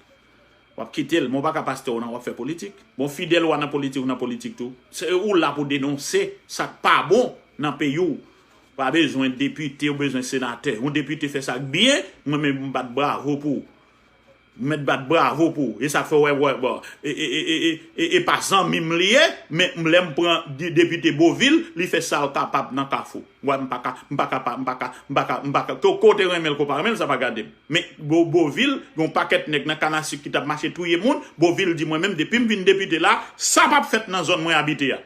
W ap kite l, men w pa ka pastè w nan, w ap fè politik. Bon, fidèl w a nan politik, ou nan politik tou. Se ou la pou denonse sa k pa bon nan peyi w. Pa bezwen depite, ou bezwen senatè. Yon depite fè sa k byen, mwen menm m bat bravo pou ou. M mèt bat bravo pou ou. E sa k fè w wè, wè, bon, e, e, e pa zanmi m li ye, men lè m pran de- depite Beauvil, li fè sa l kapab nan Kafou. Wè, m pa ka, m pa ka, m pa ka, m pa ka, m pa ka, ko- kote renmen l, ko pa renmen l, sa pa gade m. Men Bo- Beauvil, gen yon pakèt nèg nan Kanasik ki t ap mache touye moun, Beauvil di mwen menm, depi m vin depite la, sa p ap fèt nan zòn mwen abite a.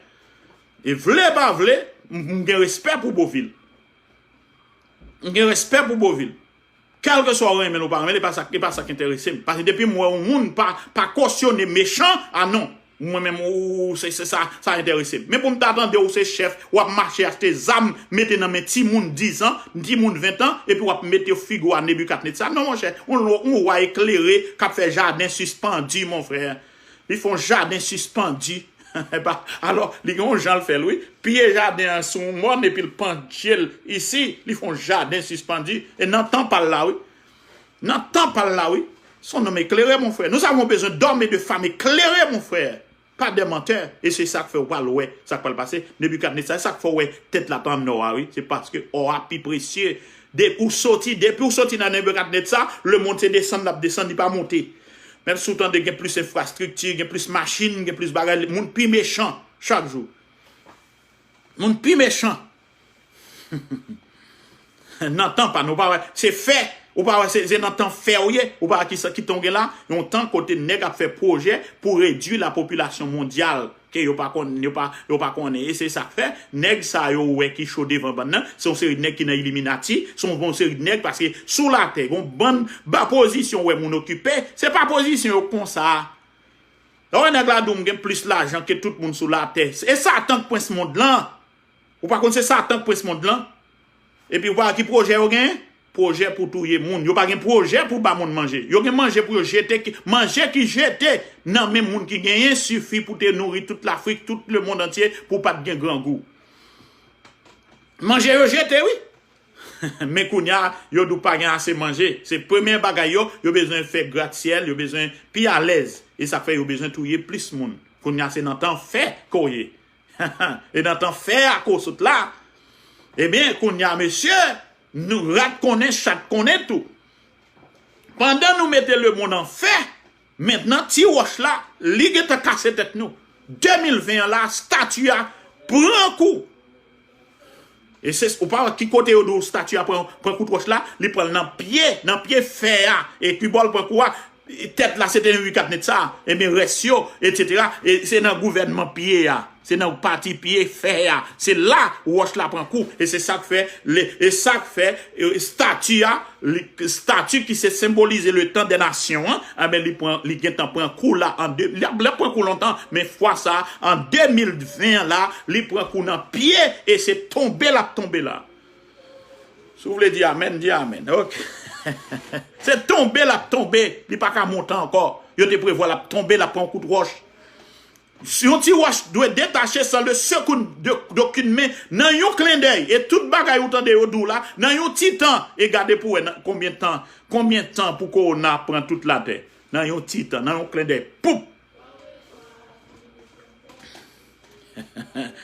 E vle pa vle, m m gen respè pou Beauvil. M gen respè pou Beauvil. Kèlkeswa w renmen l ou pa renmen l, e pa sa, e pa sa k enterese m. Paske depi m wè yon moun pa, pa kosyone mechan, a non. Mwen menm, ou, se, se sa, sa enterese m. Men pou m ta tande ou se chèf, w ap mache achte zam, mete nan men timoun diz an, timoun ven an, epi w ap mete figi w a Nebikadnetsa. Non, monchè, yon, yon wa eklere k ap fè jaden sispandi, mon frè. Li fè yon jaden sispandi. Epa, alò, li gen yon jan l fè l, wi. Piye jaden an sou yon mòn, epi l pandye l isi, li fè yon jaden sispandi. E nan tan pa l la, wi. Nan tan pa l la, wi. Se yon nonm eklere, mon frè. Nous avons besoin d'hommes et de femmes éclairés, mon frère. Pas de menteurs. E se sa k fè w pral wè sa k pral pase. Nebikadnetsa, se sa k fè w wè tèt la t an nò a, wi. Se paske ò a pi presye. De, ou soti, depi w soti nan Nebikadnetsa, lemonn se desann l ap desann, li pa monte. Menm si w tande gen plis enfrastrikti, gen plis machin, gen plis bagay, moun pi mechan chak jou. Moun pi mechan. Nan tan pa nou pa wè. Se fè. Ou pa wè se, se nan tan fè ou ye, ou pa wè ki sa, ki tan w gen la, yon tan kote nèg ap fè pwojè pou redui la popilasyon mondyal ke yo pa konn, yo pa, yo pa konnen. E se sa k fè, nèg sa yo ou wè ki cho devan bann nan, se yon seri nèg ki nan Illuminati, se yon, yon seri nèg paske sou latè, gon bann ba pozisyon ou wè moun okipe, se pa pozisyon yo konsa. Lè w wè nèg la di w m gen plis lajan ke tout moun sou latè. E Satan k prens mond lan. Ou pa konn se Satan k prens mond lan? Epi ou pa wè ki pwojè yo genyen? Pwojè pou touye moun. Yo pa gen pwojè pou ba moun manje. Yo gen manje pou yo jete, ki- manje ki jete nan men moun ki genyen sifi pou te nouri tout Lafrik, tout lemonn antye, pou pa t gen grangou. Manje yo jete, wi. Men kounye a, yo di w pa gen ase manje. Se premye bagay yo, yo bezwen fè gratsyèl, yo bezwen pi alèz. E sa k fè yo bezwen touye plis moun. Kounye a, se nan tan fè ke w ye. E nan tan fè a ke w sot la. Ebyen, kounye a, mesye, nou rat konnen, chat konnen tou. Pandan nou mete lemonn an fè, mentnan, ti wòch la, li gentan kase tèt nou. De mil ven an la, stati a pran kou. E se, ou pa wè ki kote yo di w stati a pran, pran kout wòch la, li pran l nan pye, nan pye fè a. E ki bò l pran kou a, tèt la se te yon wi kat nèt sa, ebyen rès yo, etsetera. E se nan gouvènman pye a, se nan pati pye fè a, se la wòch la pran kou. E se sa k fè, le, e sa k fè, e, stati a, li, stati ki se senbolize le tan dè nasyon an, ebyen li pran, li gentan pran kou la an de, li ap, li ap pran kou lontan, men fwa sa, an de mil ven la, li pran kou nan pye, e se tonbe l ap tonbe la. Si w vle di amèn, di amèn. Ok. Se tonbe l ap tonbe. Li pa ka monte ankò. Yo te prevwa l ap tonbe, l ap pran yon kout wòch. Si yon ti wòch dwe detache san le sekou de, d'aucune main nan yon klendèy. E tout bagay ou tande yo di w la, nan yon ti tan. E gade pou w wè nan konbyen tan, konbyen tan pou kowona pran tout latè. Nan yon ti tan, nan yon klendèy. Poup!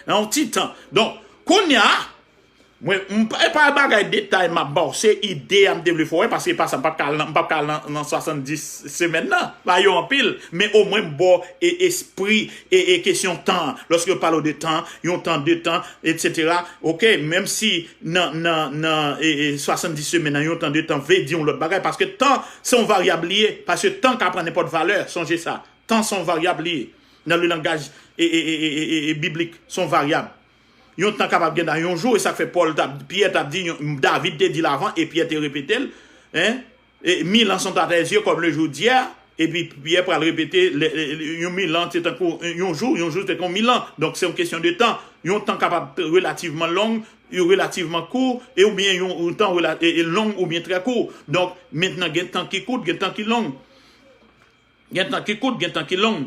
Nan yon ti tan. Donk, kounye a, mwen, m pa, e pa bagay detay m ap ba w, se ide a m te vle fè w wè, paske e pa sa, m p ap ka al nan, m p ap ka al nan, nan swasanndis semèn nan. Ba yo anpil, men omwen m ba w e, espri e, e kesyon tan an. Lòske yo pale w de tan, yon tan, de tan, etsetera. Ok, menm si nan, nan, nan e, e, swasanndis semèn nan, yon tan, de tan, vle di yon lòt bagay, paske tan, se yon varyab li ye, paske tan ka pran nenpòt valè, sonje sa. Tan se yon varyab li ye. Nan le langaj e, e, e, e, e, e, e biblik, se yon varyab. Yon tan kapab gen nan yon jou, e sa k fè Pòl t ap, Pyè t ap di, yon, David te di l avan, e Pyè te repete l, hein? Et mille ans sont à tes yeux comme le jour d'hier, epi Pyè pral repete, le, le, le, yon mil an, se tankou yon jou, yon jou se tankou mil an. Donk, se yon kesyon de tan. Yon tan kapab t-, relativman long, yon relativman kou, e oubyen yon, yon tan rela-, e, e long oubyen trè kou. Donk, mentnan, gen tan ki kout, gen tan ki long. Gen tan ki kout, gen tan ki long.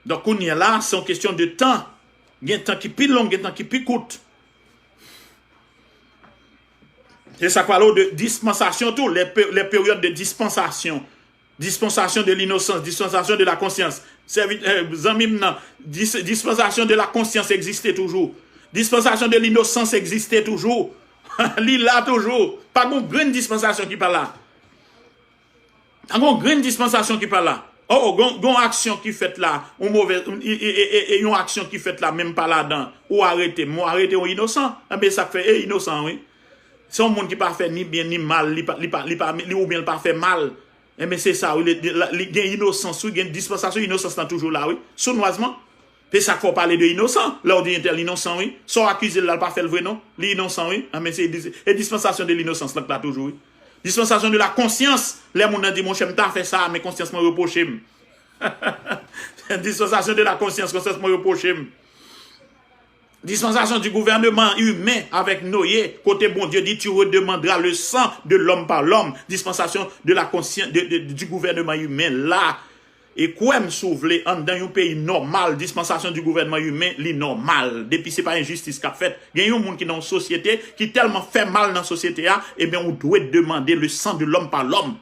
Donk, kounye a la, se yon kesyon de tan. Gen tan ki pi long, gen tan ki pi kout. Se sa k pale w de dispansasyon tou, les pé-, les périodes de dispensation. Dispensation de l'innocence, dispensation de la conscience. Sèvi, eh, zanmi m nan, dis-, dispensation de la conscience egziste toujou. Dispensation de l'innocence egziste toujou. Li la toujou. Pa gon grenn dispansasyon ki pa la. An gon grenn dispansasyon ki pa la. Oh, gon, gon aksyon ki fèt la, yon movèz, e, e, e, e, e yon aksyon ki fèt la, menm pa ladan, ou arete m, ou arete yon inosan, enben sa k fè, e inosan, wi. Se yon moun ki pa fè ni byen ni mal, li pa, li pa, li pa, li oubyen li pa fè mal. Enben se sa, wi, li, li, li gen inosans, wi, gen dispansasyon inosans lan toujou la, wi. Sounwazman. Se sa k fè w pale de inosan. Lè w di entèl inosan, wi. Sa w akize l la, l pa fè l vre, non. Li inosan, wi. Enben se dis-, e dispensation de l'innocence lan k la toujou, wi. Dispensation de la conscience. Lè moun nan di, monchè, m ta fè sa, men konsyans mwen repwoche m. Dispensation de la conscience, konsyans mwen repwoche m. Dispensation du gouvernement humain avec Noé, kote Bondye di, tu redemanderas le sang de l'homme par l'homme. Dispensation de la conscience, de, de, du gouvernement humain la. E kwè m, si w vle, anndan yon peyi nòmal, dispensation du gouvernement humain, li nòmal. Depi se pa enjistis k ap fèt. Gen yon moun ki nan yon sosyete, ki tèlman fè mal nan sosyete a, ebyen, ou dwe demande le sang de l'homme par l'homme.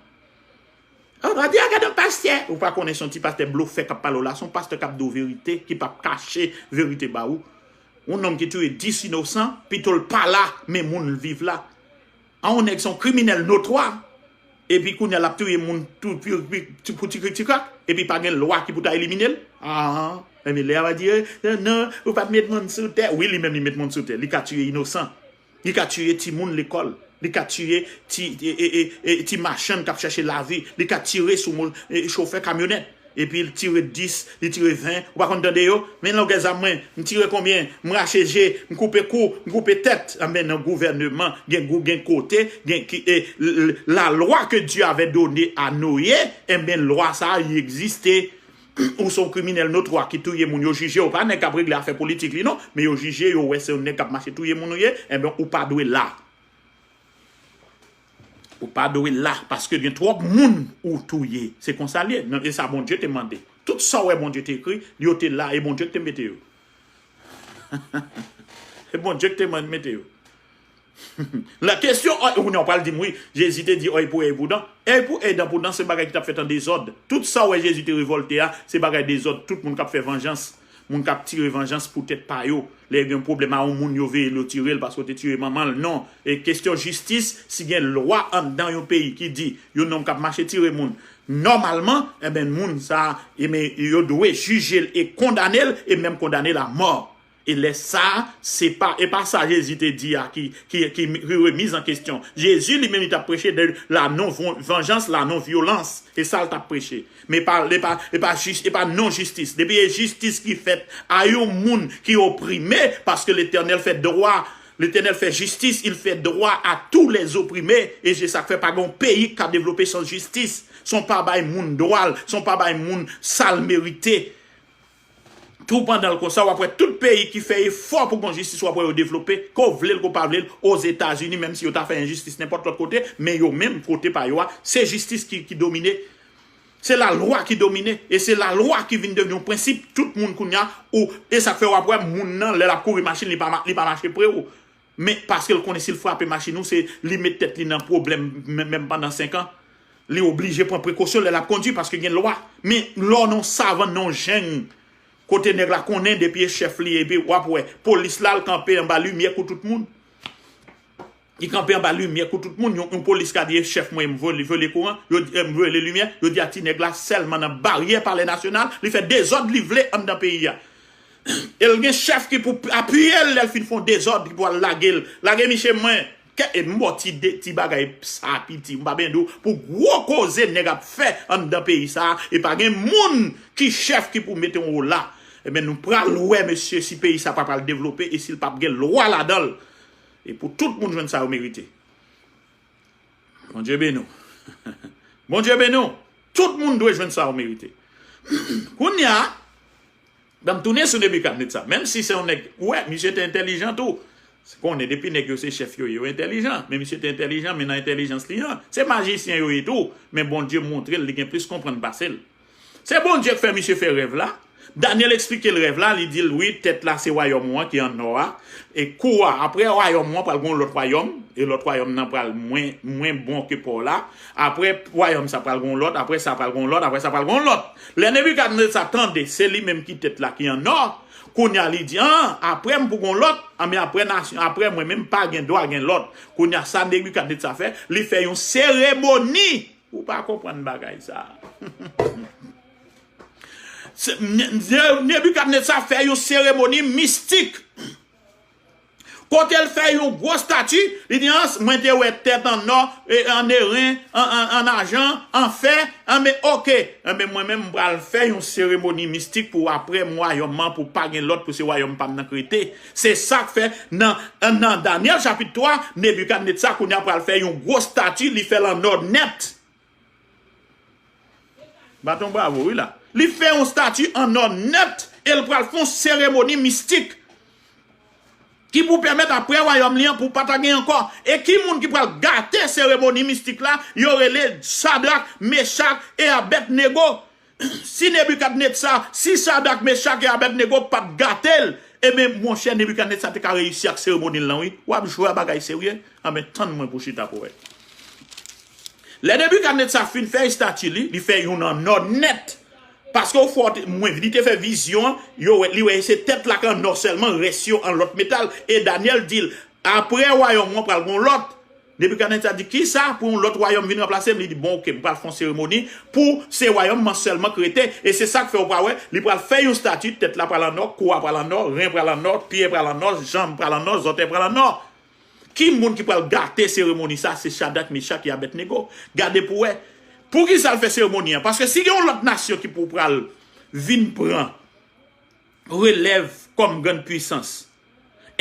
Ah, pa di, ah, gade yon pastè. Ou pa konnen se yon ti pastè blofè k ap pale w la. Se yon pastè k ap di w verite, ki p ap kache verite ba ou. Yon nonm ki touye dis inosan, pito l pa la, men moun viv la. An yon nèg se yon kriminèl notwa, epi kounye a l ap touye moun tou, pi, pi, ti, pou ti krik ti krak, epi pa gen lwa ki pou ta elimine l. Ah, enben lè a va di, eh, non, ou pa t met moun sou tè. Wi, li menm li met moun sou tè. Li ka touye inosan. Li ka touye timoun lekòl. Li ka tiye ti, e, e, e, e, ti machann k ap chèche lavi. Li ka tire sou mo-, e, chofè kamyonèt. Epi li tire dis, li tire ven. Ou pa konn tande yo? Men longè zam mwen. M tire konbyen? M rache je, m koupe kou, m koupe tèt. Enben, nan gouvèneman, gen gou, gen kote, gen ki, e, l-, l-, la loi que Dieu avait donnée à Noé, enben, lwa sa a, li egziste. Ou se yon kriminèl notwa ki touye moun, yo jije w, pa nèg k ap regle afè politik li non, men yo jije, yo wè se yon nèg k ap mache touye moun ou ye, enben, ou pa dwe la. Ou pa dwe la, paske gen twòp moun ou touye. Se konsa l ye. Non, e sa Bondye te mande. Tout sa w wè Bondye te ekri, yo te la, e Bondye ki te mete yo. E Bondye ki te man-, mete yo. La kesyon, ò, ou nan pral di m, wi, Jezi te di, œil pour œil, dent pour dent. Œil pour œil, dent pour dent, se bagay ki t ap fèt an dezòd. Tout sa w wè Jezi te revòlte a, se bagay dezòd. Tout moun k ap fè vanjans. Moun k ap tire vanjans pou tèt pa yo. Lè gen pwoblèm a yon moun, yo veye l, yo tire l paske w te tire manman l. Non. E kesyon jistis, si gen lwa anndan yon peyi ki di yon nonm k ap mache tire moun, nòmalman, enben, moun sa a, enben, yo dwe jije l e kondane l, e menm kondane l a mò. E lè sa a, se pa, e pa sa Jezi te di a ki, ki, ki, ki remiz an kesyon. Jezi li menm li t ap preche de la non vengeance, la non violence. E sa l t ap preche. Men pa, e pa, e pa jis, e pa non jistis. Depi e jistis ki fèt a yon moun ki oprime, paske Letènèl fè dwa, Letènèl fè jistis, il fait droit à tous les opprimés. E se sa k fè pa gen yon peyi k ka devlope san jistis. San w pa bay moun dwa l, san w pa bay moun sa l merite. Tou pandan l konsa, w ap wè tout peyi ki fè efò pou gen jistis, w ap wè yo devlope, ke w vle l, ke w pa vle l, Ozetazini, menm si yo ta fè enjistis nenpòt lòt kote, men yo menm, kote pa yo a, se jistis ki, ki domine. Se lalwa ki domine, e se lalwa ki vin devni yon prensip, tout moun kounye a, ou, e sa k fè w ap wè moun nan, lè l ap kouri machin, li pa ma-, li pa mache pre w. Men paske l konnen si l frape machin ou, se li met tèt li nan pwoblèm, men-, menm pandan senk an. Li oblije pran prekosyon lè l ap kondui paske gen lwa. Men lè w nan yon savann, nan yon jeng, kote nèg la konnen depi e chèf li, epi w ap wè, polis la, l kanpe anba limyè kou tout moun. Li kanpe anba limyè kou tout moun. Yon, yon polis ka di, e chèf mwen, m vole, vole kouran, yo di, e m vole limyè, yo di a ti nèg la sèlman nan baryè Palè Nasyonal, li fè dezòd li vle anndan peyi a. E l gen chèf ki pou apiye l lè l fin fè yon dezòd, ki pou al lage l. Lage miche mwen. Kè, e m ba w ti de, ti bagay sa piti, m pa byen di w, pou gwo koze nèg ap fè anndan peyi sa a, e pa gen moun ki chèf ki pou mete yon wo la. Ebyen, nou pral wè, mesye, si peyi sa pa pral devlope e si l p ap gen lwa ladan l. E pou tout moun jwenn sa yo merite. Bondye beni w. Bondye beni w. Tout moun dwe jwenn sa yo merite. Kounye a, ban m tounen sou Nebikadnetza. Menm si se yon nèg, ou wè, misye te entèlijan tou. Konnen depi nèg yo se chèf yo ye, yo entèlijan. Men misye te entèlijan, men nan entèlijans li an, se majisyen yo ye tou. Men Bondye montre l, li gen plis konprann pase l. Se Bondye k fè misye fè rèv la. Danyèl eksplike l rèv la, li di l, wi, tèt la se wayòm ou an ki an nò a. E kou a, apre wayòm ou an pral gen yon lòt wayòm, e lòt wayòm nan pral mwen, mwen bon ke pa w la. Apre wayòm sa pral gen yon lòt, apre sa pral gen yon lòt, apre sa pral gen yon lòt. Lè Nebikadnetza tande, se li menm ki tèt la ki an nò. Kounye a li di, an, apre m pou gen yon lòt, an, men apre nasyon, apre mwen menm pa gen dwa gen lòt. Kounye a sa Nebikadnetza fè, li fè yon seremoni. Ou pa konprann bagay sa. Se, Ne-, Ne-, Nebikadnetza fè yon seremoni mistik. Kote l fè yon gwo estati, li di, an, mwen te wè tèt an nò, e, an eren, an, an, an ajan, an fè, an, men oke. Enben, mwen menm, m pral fè yon seremoni mistik pou apre m wayòm nan, pou pa gen lòt, pou se wayòm pa m nan k rete. Se sa k fè, nan, nan Danyèl chapit twa, Nebikadnetza, kounye a pral fè yon gwo estati, li fè l an nò nèt. Bat yon bravo, wi la. Li fè yon estati an nò nèt e l pral fè yon seremoni mistik ki pou pèmèt apre wayòm li an pou pa ta gen ankò. E ki moun ki pral gate seremoni mistik la? Yo rele Chadrak, Mechak e Abèdnego. Si Nebikadnetza, si Chadrak, Mechak e Abèdnego pa t gate l, ebyen, monchè, Nebikadnetza te ka reyisi ak seremoni l lan, wi. W ap jwe a bagay serye? Anben, tann mwen pou chita pou wè. Lè Nebikadnetza fin fè estati li, li fè youn an nò nèt. Paske ou fò te, mwen, li te fè vizyon an, yo wè, li wè se tèt la k an nò sèlman, rès yo an lòt metal. E Danyèl di l, apre wayòm ou an pral gen yon lòt. Nebikadnetza di, kisa pou yon lòt wayòm vin ranplase m? Li di, bon, oke, m pral fè yon seremoni pou se wayòm mwen sèlman k rete. E se sa k fè ou pa wè, li pral fè yon estati, tèt la pral an nò, kou a pral an nò, ren pral an nò, pye pral an nò, janm pral an nò, zòtèy pral an nò. Ki moun ki pral gate seremoni sa? Se Chadrak, Mechak e Abèdnego. Gade pou wè. Poukisa l fè seremoni an? Paske si gen yon lòt nasyon ki pou pral vin pran relèv kòm grann pwisans,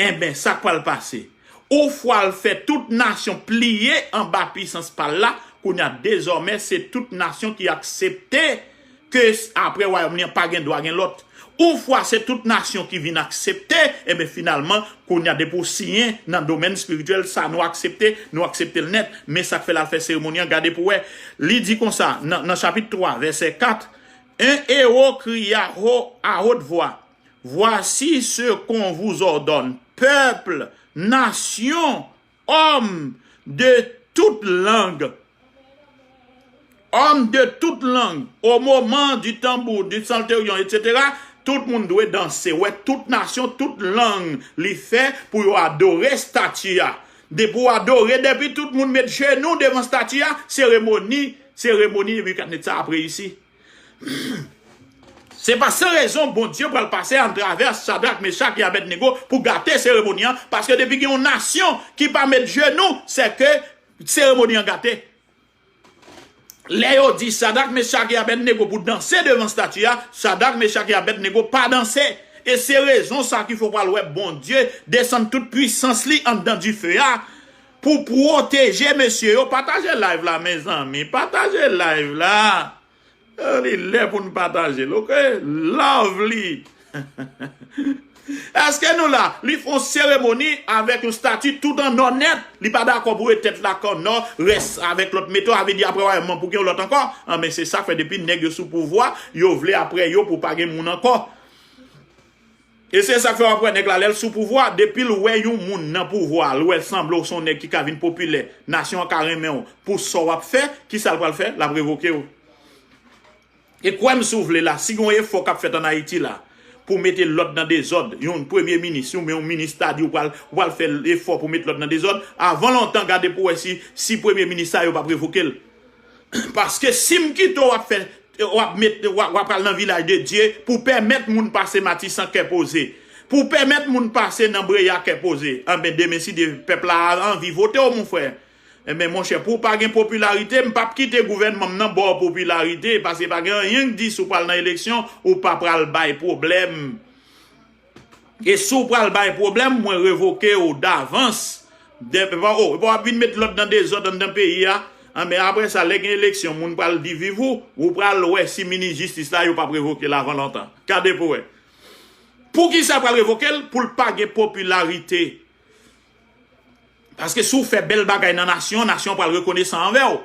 enben, sa k pral pase? Ou fwa l fè tout nasyon pliye anba pwisans pa l la, kounye a, dezòmè, se tout nasyon ki aksepte ke s- apre wayòm li an, pa gen dwa gen lòt. Ou fwa se tout nasyon ki vin aksepte, enben, finalman, kounye a, depi w siyen nan domèn espirityèl, sa nou aksepte, nou aksepte l nèt. Men sa k fè l al fè seremoni an, gade pou wè. Li di konsa, nan, nan chapit twa, vèsè kat, Un héros cria haut, à haute voix, Voici ce qu'on vous ordonne, peuple, nation, homme de toute langue, homme de toute langue, au moment du tambour, du psalterion, et cetera, tout moun dwe danse. Wè, tout nasyon, tout lang li fè pou yo adore estati a. Depi w adore, depi tout moun met jenou devan estati a, seremoni, seremoni Nebikadnetza ap reyisi. Se pa san rezon Bondye pral pase atravè Chadrak, Mechak e Abèdnego pou gate seremoni an, paske depi gen yon nasyon ki pa met jenou, se ke seremoni an gate. Lè yo di Chadrak, Mechak e Abèdnego pou danse devan estati a, Chadrak, Mechak e Abèdnego pa danse. E se rezon sa ki fè w pral wè Bondye desann tout pwisans li anndan dife a pou pwoteje mesye yo. Pataje live la, mezanmi. Pataje live la. Eh, li lè pou n pataje l, ok? Love li. Èske nou la? Li fè yon seremoni avèk yon estati tout an nò nèt. Li pa dakò pou yo tèt la k an nò, rès avèk lòt meto, a vle di apre wayòm nan pou gen yon lòt ankò. Anben, se sa k fè depi nèg yo sou pouvwa, yo vle apre yo pou pa gen moun ankò. E se sa k fè w ap wè nèg la, lè l sou pouvwa, depi l wè yon moun nan pouvwa, l wè l sanble w se yon nèg ki ka vin popilè, nasyon an ka renmen w pou sa w ap fè, kisa l pral fè? L ap revoke w. E kwè m si w vle la, si gen yon efò k ap fèt ann Ayiti la, pou mete lòd nan dezòd, yon premye minis, yon, yon minis ta di w pral, w pral fè efò pou mete lòd nan dezòd, avan lontan, gade pou w wè si, si premye minis sa yo p ap revoke l. Paske si m kite w ap fè, w ap met, w ap, w ap al nan Vilaj de Dye pou pèmèt moun pase Matisan kè poze, pou pèmèt moun pase nan Breya kè poze, anben, demen, si Dye, pèp la anvi vote w, mon frè. Enben, monchè, pou w pa gen popilarite, m p ap kite gouvènman m nan ba w popilarite, paske pa gen anyen k di si w pral nan eleksyon, ou pa pral bay pwoblèm. E si w pral bay pwoblèm, mwen revoke w davans. De, pa, oh, pa w ap vin met lòd nan dezòd anndan peyi a. Anben, apre sa, lè gen eleksyon, moun pral di viv ou, ou pral wè si minis jistis la, yo p ap revoke l avan lontan. Gade pou wè. Poukisa pral revoke l? Pou l pa gen popilarite. Paske si w fè bèl bagay nan nasyon, nasyon an pral rekonesan anvè w.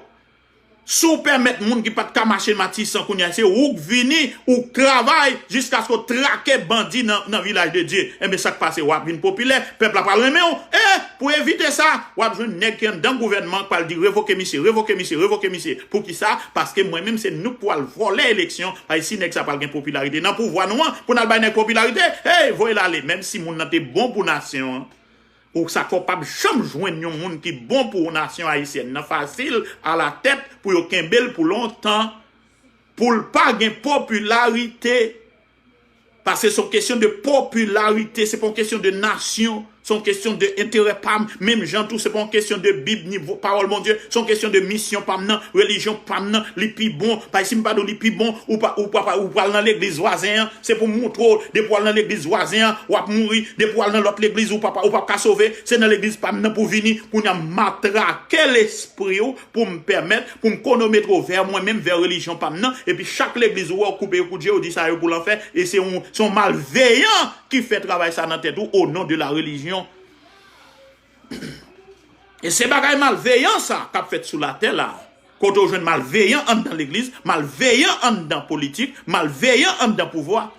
Si w pèmèt moun ki pa t ka mache Matisan kounye a, se ou k vini, ou k travay, jiskaske w trake bandi nan, nan Vilaj de Dye. Enben, sa k pase, w ap vin popilè, pèp la pral renmen w. E, pou evite sa, w ap jwenn nèg ki anndan gouvènman k pral di, revoke misye, revoke misye, revoke misye. Poukisa? Paske mwen menm, se nou k pral vòlè eleksyon, paske si nèg sa pral gen popilarite nan pouvwa nou an, pou n al bay nèg popilarite, hey, voye l ale, menm si moun nan te bon pou nasyon an. Ou sa k fè w p ap janm jwenn yon moun ki bon pou nasyon ayisyèn nan fasil alatèt pou yo kenbe l pou lontan, pou l pa gen popilarite. Paske se yon kesyon de popilarite, se pa yon kesyon de nasyon, se yon kesyon de enterè pa m. Menm jan tou, se pa yon kesyon de Bib ni vo- pawòl Bondye, se yon kesyon de misyon pa m nan, relijyon pa m nan, li pi bon. Paske si m pa di w li pi bon, ou pa, ou pa, ou pral nan legliz vwazen an, se pou m montre w, depi w al nan legliz vwazen an, w ap mouri, depi w al nan lòt legliz, ou pa, ou p ap ka sove, se nan legliz pa m nan pou vini, kounye a m matrake lespri w pou m pèmèt, pou m konometre w vè mwen menm, vè relijyon pa m nan, epi chak legliz ou wè w koupe yo kout je, ou di sa yo pou lanfè, e se yon, se yon malveyan ki fè travay sa nan tèt ou, au nom de la religion. E se bagay malveyan sa k ap fèt sou latè la. Kote w jwenn malveyan anndan legliz, malveyan anndan politik, malveyan anndan pouvwa.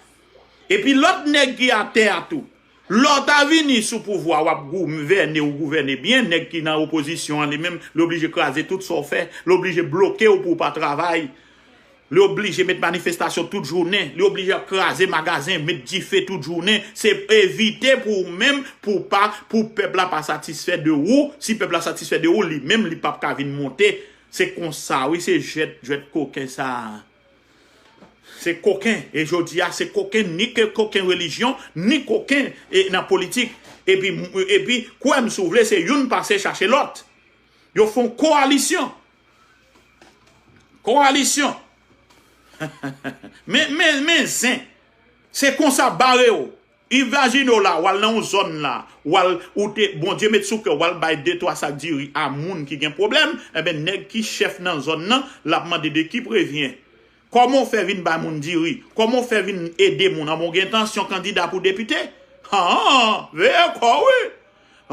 Epi lòt nèg ki atè a tou. Lè w ta vini sou pouvwa, w ap gouvène, ou gouvène byen, nèg ki nan opozisyon an li menm, li oblije kraze tout sa w fè, li oblije bloke w pou w pa travay. Li oblije met manifestasyon tout jounen. Li oblije kraze magazen, met dife tout jounen. Se evite pou ou menm, pou pa, pou pèp la pa satisfè de ou. Si pèp la satisfè de ou, li menm, li p ap ka vin monte. Se konsa, wi, se jwèt, jwèt koken sa a. Se koken. E jodi a, se koken, ni ke koken relijyon, ni koken e, nan politik. Epi, epi, kwè m si w vle, se youn pase chache lòt. Yo fè yon kowalisyon. Kowalisyon. Men, men, men zen. Se konsa bare w. Imajine w la, w al nan yon zòn la, w al, ou te, Bondye met sou kè w, w al bay de twa sak diri a moun ki gen pwoblèm, enben, nèg ki chèf nan zòn nan, l ap mande de qui prévient. Kòman w fè vin bay moun diri? Kòman w fè vin ede moun? Anben, w gen tansyon kandida pou depite? Han, veye kò w wi.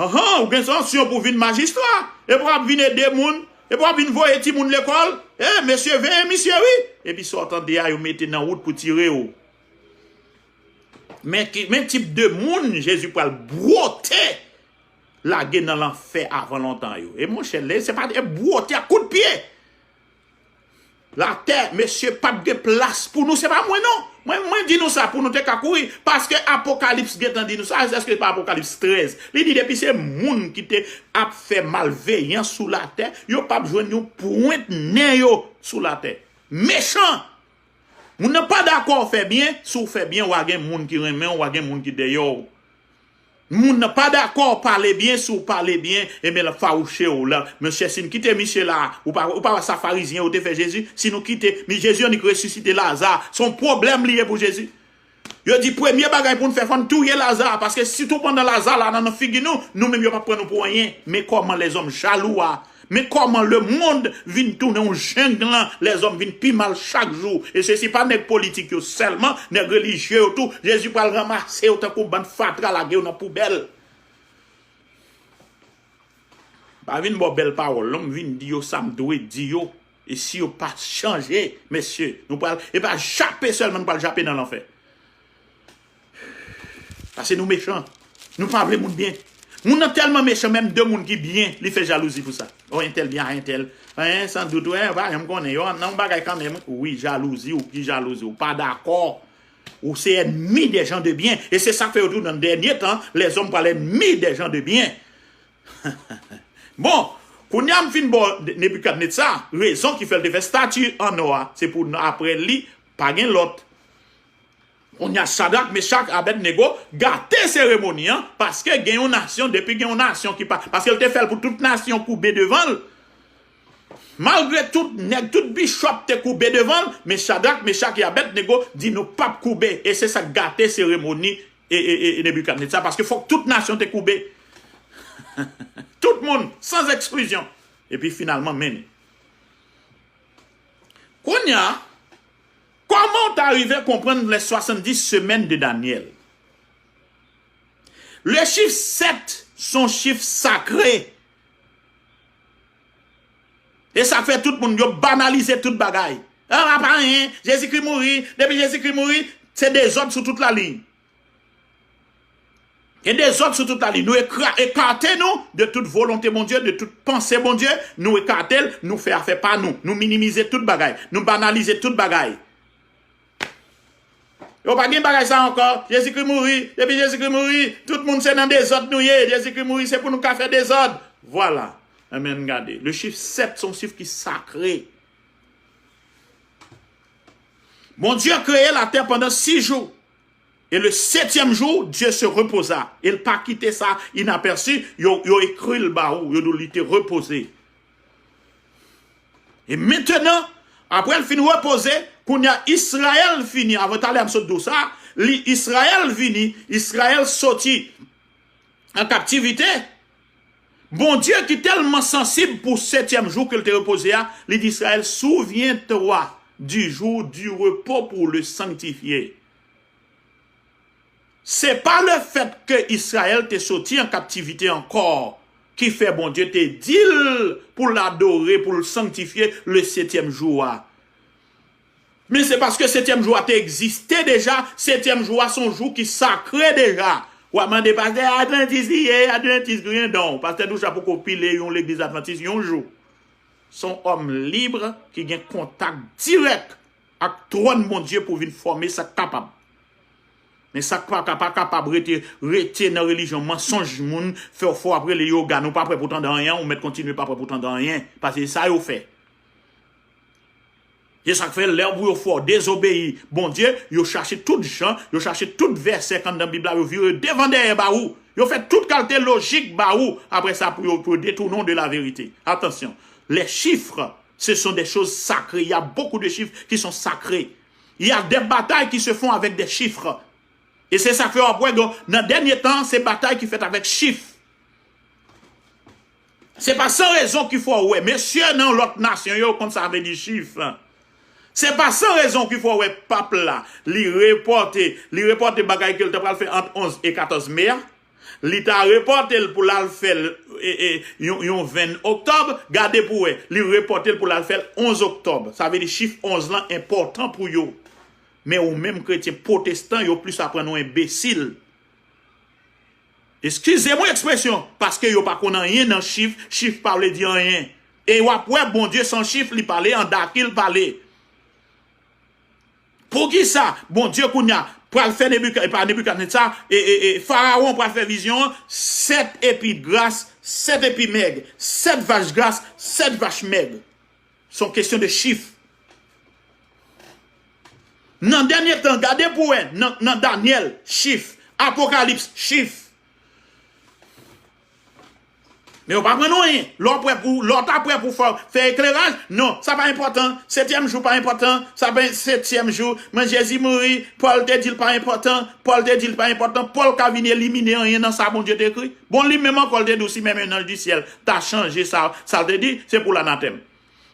Anhan, ou gen tansyon pou vin majistra. Epi w ap vin ede moun. Epi w ap vin voye timoun lekòl. E, mesye, veye misye wi. Epi sa w tande a, yo mete nan wout pou tire w. Men, ki, men tip de moun Jezi pral bwote lage nan lanfè avan lontan yo. E monchè, lè, se pa e bwote ak kout pye. Latè, mesye, pa t gen plas pou nou, se pa mwen non. Mwen, mwen di nou sa pou nou te ka kouri. Paske Apokalips gentan di nou sa, èske pa Apokalips trèz? Li di depi se moun ki te ap fè malveyans sou latè, yo p ap jwenn yon pwent nen yo sou latè. Mechan! Moun nan pa dakò w fè byen, si w fè byen, w a gen moun ki renmen w, w a gen moun ki dèyè w. Moun nan pa dakò w pale byen, si w pale byen, ebyen l ap fawouche w. La, mesye, si n kite misye la, ou pa, ou pa wè sa Farizyen yo te fè Jezi? Si nou kite, men Jezi annik resisite Laza, se yon pwoblèm li ye pou Jezi. Yo di premye bagay pou n fè, fò n touye Laza, paske sitou pandan Laza la nan, nan figi nou, nou menm yo p ap pran nou pou anyen. Men kòman lèzòm jalou a. Men kòman lemonn vin tounen yon jeng lan, lèzòm vin pi mal chak jou. E sesi pa nèg politik yo sèlman, nèg relijye yo tou. Jezi pral ranmase yo tankou bann fatra, lage yo nan poubèl. Pa vin ba w bèl pawòl non, m vin di yo sa m dwe di yo. E si yo pa chanje, mesye, nou pral, e pa jape sèlman nou pral jape nan lanfè. Paske nou mechan. Nou pa vle moun byen. Moun nan tèlman mechan, menm de moun ki byen, li fè jalouzi pou sa. O, entèl byen a entèl. Hein, san dout, wè, pa janm konnen. Yo nan yon bagay kanmenm. Wi, jalouzi, ou ki jalouzi, ou pa dakò. Ou se ènmi dè jan de byen. E se sa k fè yo tou nan dènye tan, lèzòm pral ènmi dè jan de byen. Bon, kounye a m fin ba w Nebikadnetza rezon ki fè l te fè stati an nò a. Se pou apre li, pa gen lòt. Kounye a Chadrak, Mechak, Abèdnego gate seremoni an, paske gen yon nasyon, depi gen yon nasyon ki pa, paske l te fè l pou tout nasyon koube devan l. Malgre tout nèg, tout bichòp te koube devan l, men Chadrak, Mechak e Abèdnego di nou p ap koube. E se sa k gate seremoni e, e, e, e Nebikadnetza, paske fòk tout nasyon te koube. Tout moun, sans exclusion. Epi finalman, men. Kounye a, kòman w ta rive konprann les soixante-dix semaines de Daniel? Le chif sèt se yon chif sakre. E sa fè tout moun, yo banalize tout bagay. Ah, pa anyen, Jezikri mouri, depi Jezikri mouri, se dezòd sou tout laliy. Gen dezòd sou tout laliy. Nou ekra-, ekate nou de tout volonte Bondye, de tout panse Bondye. Nou ekate l, nou fè afè pa nou. Nou minimize tout bagay. Nou banalize tout bagay. Yo pa gen bagay sa ankò. Jezikri mouri. Depi Jezikri mouri, tout moun se nan dezòd nou ye. Jezikri mouri, se pou nou ka fè dezòd. Vwala. Amen, gade. Le chif sèt se yon chif ki sakre. Bondye kreye latè pandan sis jou. Et le septième jour, Dieu se reposa. E l pa kite sa inapèsi. Yo, yo ekri l ba ou. Yo di w li te repoze. E mentenan, apre l fin repoze, kounye a Izrayèl vini. Avan talè a m sot di w sa, li, Izrayèl vini, Izrayèl soti an kaptivite. Bondye ki tèlman sansib pou setyèm jou ke l te repoze a, li di Izrayèl, souviens-toi du jour du repos pour le sanctifier. Se pa le fèt ke Izrayèl te soti an kaptivite ankò ki fè Bondye te di l pou l adore, pou l sanktifye le setyèm jou a. Men se paske setyèm jou a te egziste deja, setyèm jou a se yon jou ki sakre deja. W ap mande pastè, Advantis li ye, Advantis, griyen dan w. Pastè Doucha poko pile yon legliz Advantis yon jou. Se yon òm lib ki gen kontak dirèk ak twòn Bondye pou vin fòme sa k kapab. Men sa k pa ka, pa kapab rete, rete nan relijyon mansonj moun, fè w fò ap rele yoga, nou pa prè pou tande anyen, ou mèt kontinye pa prè pou tande anyen, paske se sa yo fè. Se sa k fè lè pou yo fè w dezobeyi Bondye, yo chache tout jan, yo chache tout vèsè k anndan Bib la, yo vire devan dèyè ba ou. Yo fè tout kalte lojik ba ou, apre sa pou yo, pou yo detounen w de la verite. Attention, les chiffres, ce sont des choses sacrées. Il y a beaucoup de chiffres qui sont sacrés. Il y a des batailles qui se font avec des chiffres. E se sa k fè w ap wè, nan dènye tan, se batay ki fèt avèk chif. Se pa san rezon ki fè w wè mesye nan lòt nasyon yo konn sa vle di chif. Se pa san rezon ki fè w wè pap la, li repòte, li repòte bagay ke l ta pral fè ant onz e katòz me a. Li ta repòte l pou l al fè l e, e, yon, yon venn oktòb. Gade pou wè, li repòte l pou l al fè l onz oktòb. Sa vle di chif onz lan enpòtan pou yo. Men ou menm kretyen pwotestan, yo plis aprann ou enbesil. Eskize mwen ekspresyon, paske yo pa konn anyen nan chif, chif pa vle di anyen. E w ap wè Bondye se an chif li pale, an daki l pale. Poukisa Bondye kounye a pral fè Nebika, e pa Nebikadnetza, e, e, e Farawon pral fè vizyon an, sèt epi gras, sèt epi mèg, sèt vach gras, sèt vach mèg. Se yon kesyon de chif. Nan dènye tan, gade pou wè, nan, nan Danyèl, chif, Apokalips, chif. Men yo pa pran nou anyen. Lè w prè pou, lè w ta prè pou fè, fè ekleraj, non, sa pa enpòtan. Setyèm jou pa enpòtan. Sa pa setyèm jou. Men Jezi mouri, Pòl te di l pa enpòtan. Pòl te di l pa enpòtan. Pòl ka vin elimine anyen nan sa Bondye te ekri. Bon, li menm ankò, l te di w si menm yon anj di syèl ta chanje sa, sa l te di, se pou l anatèm.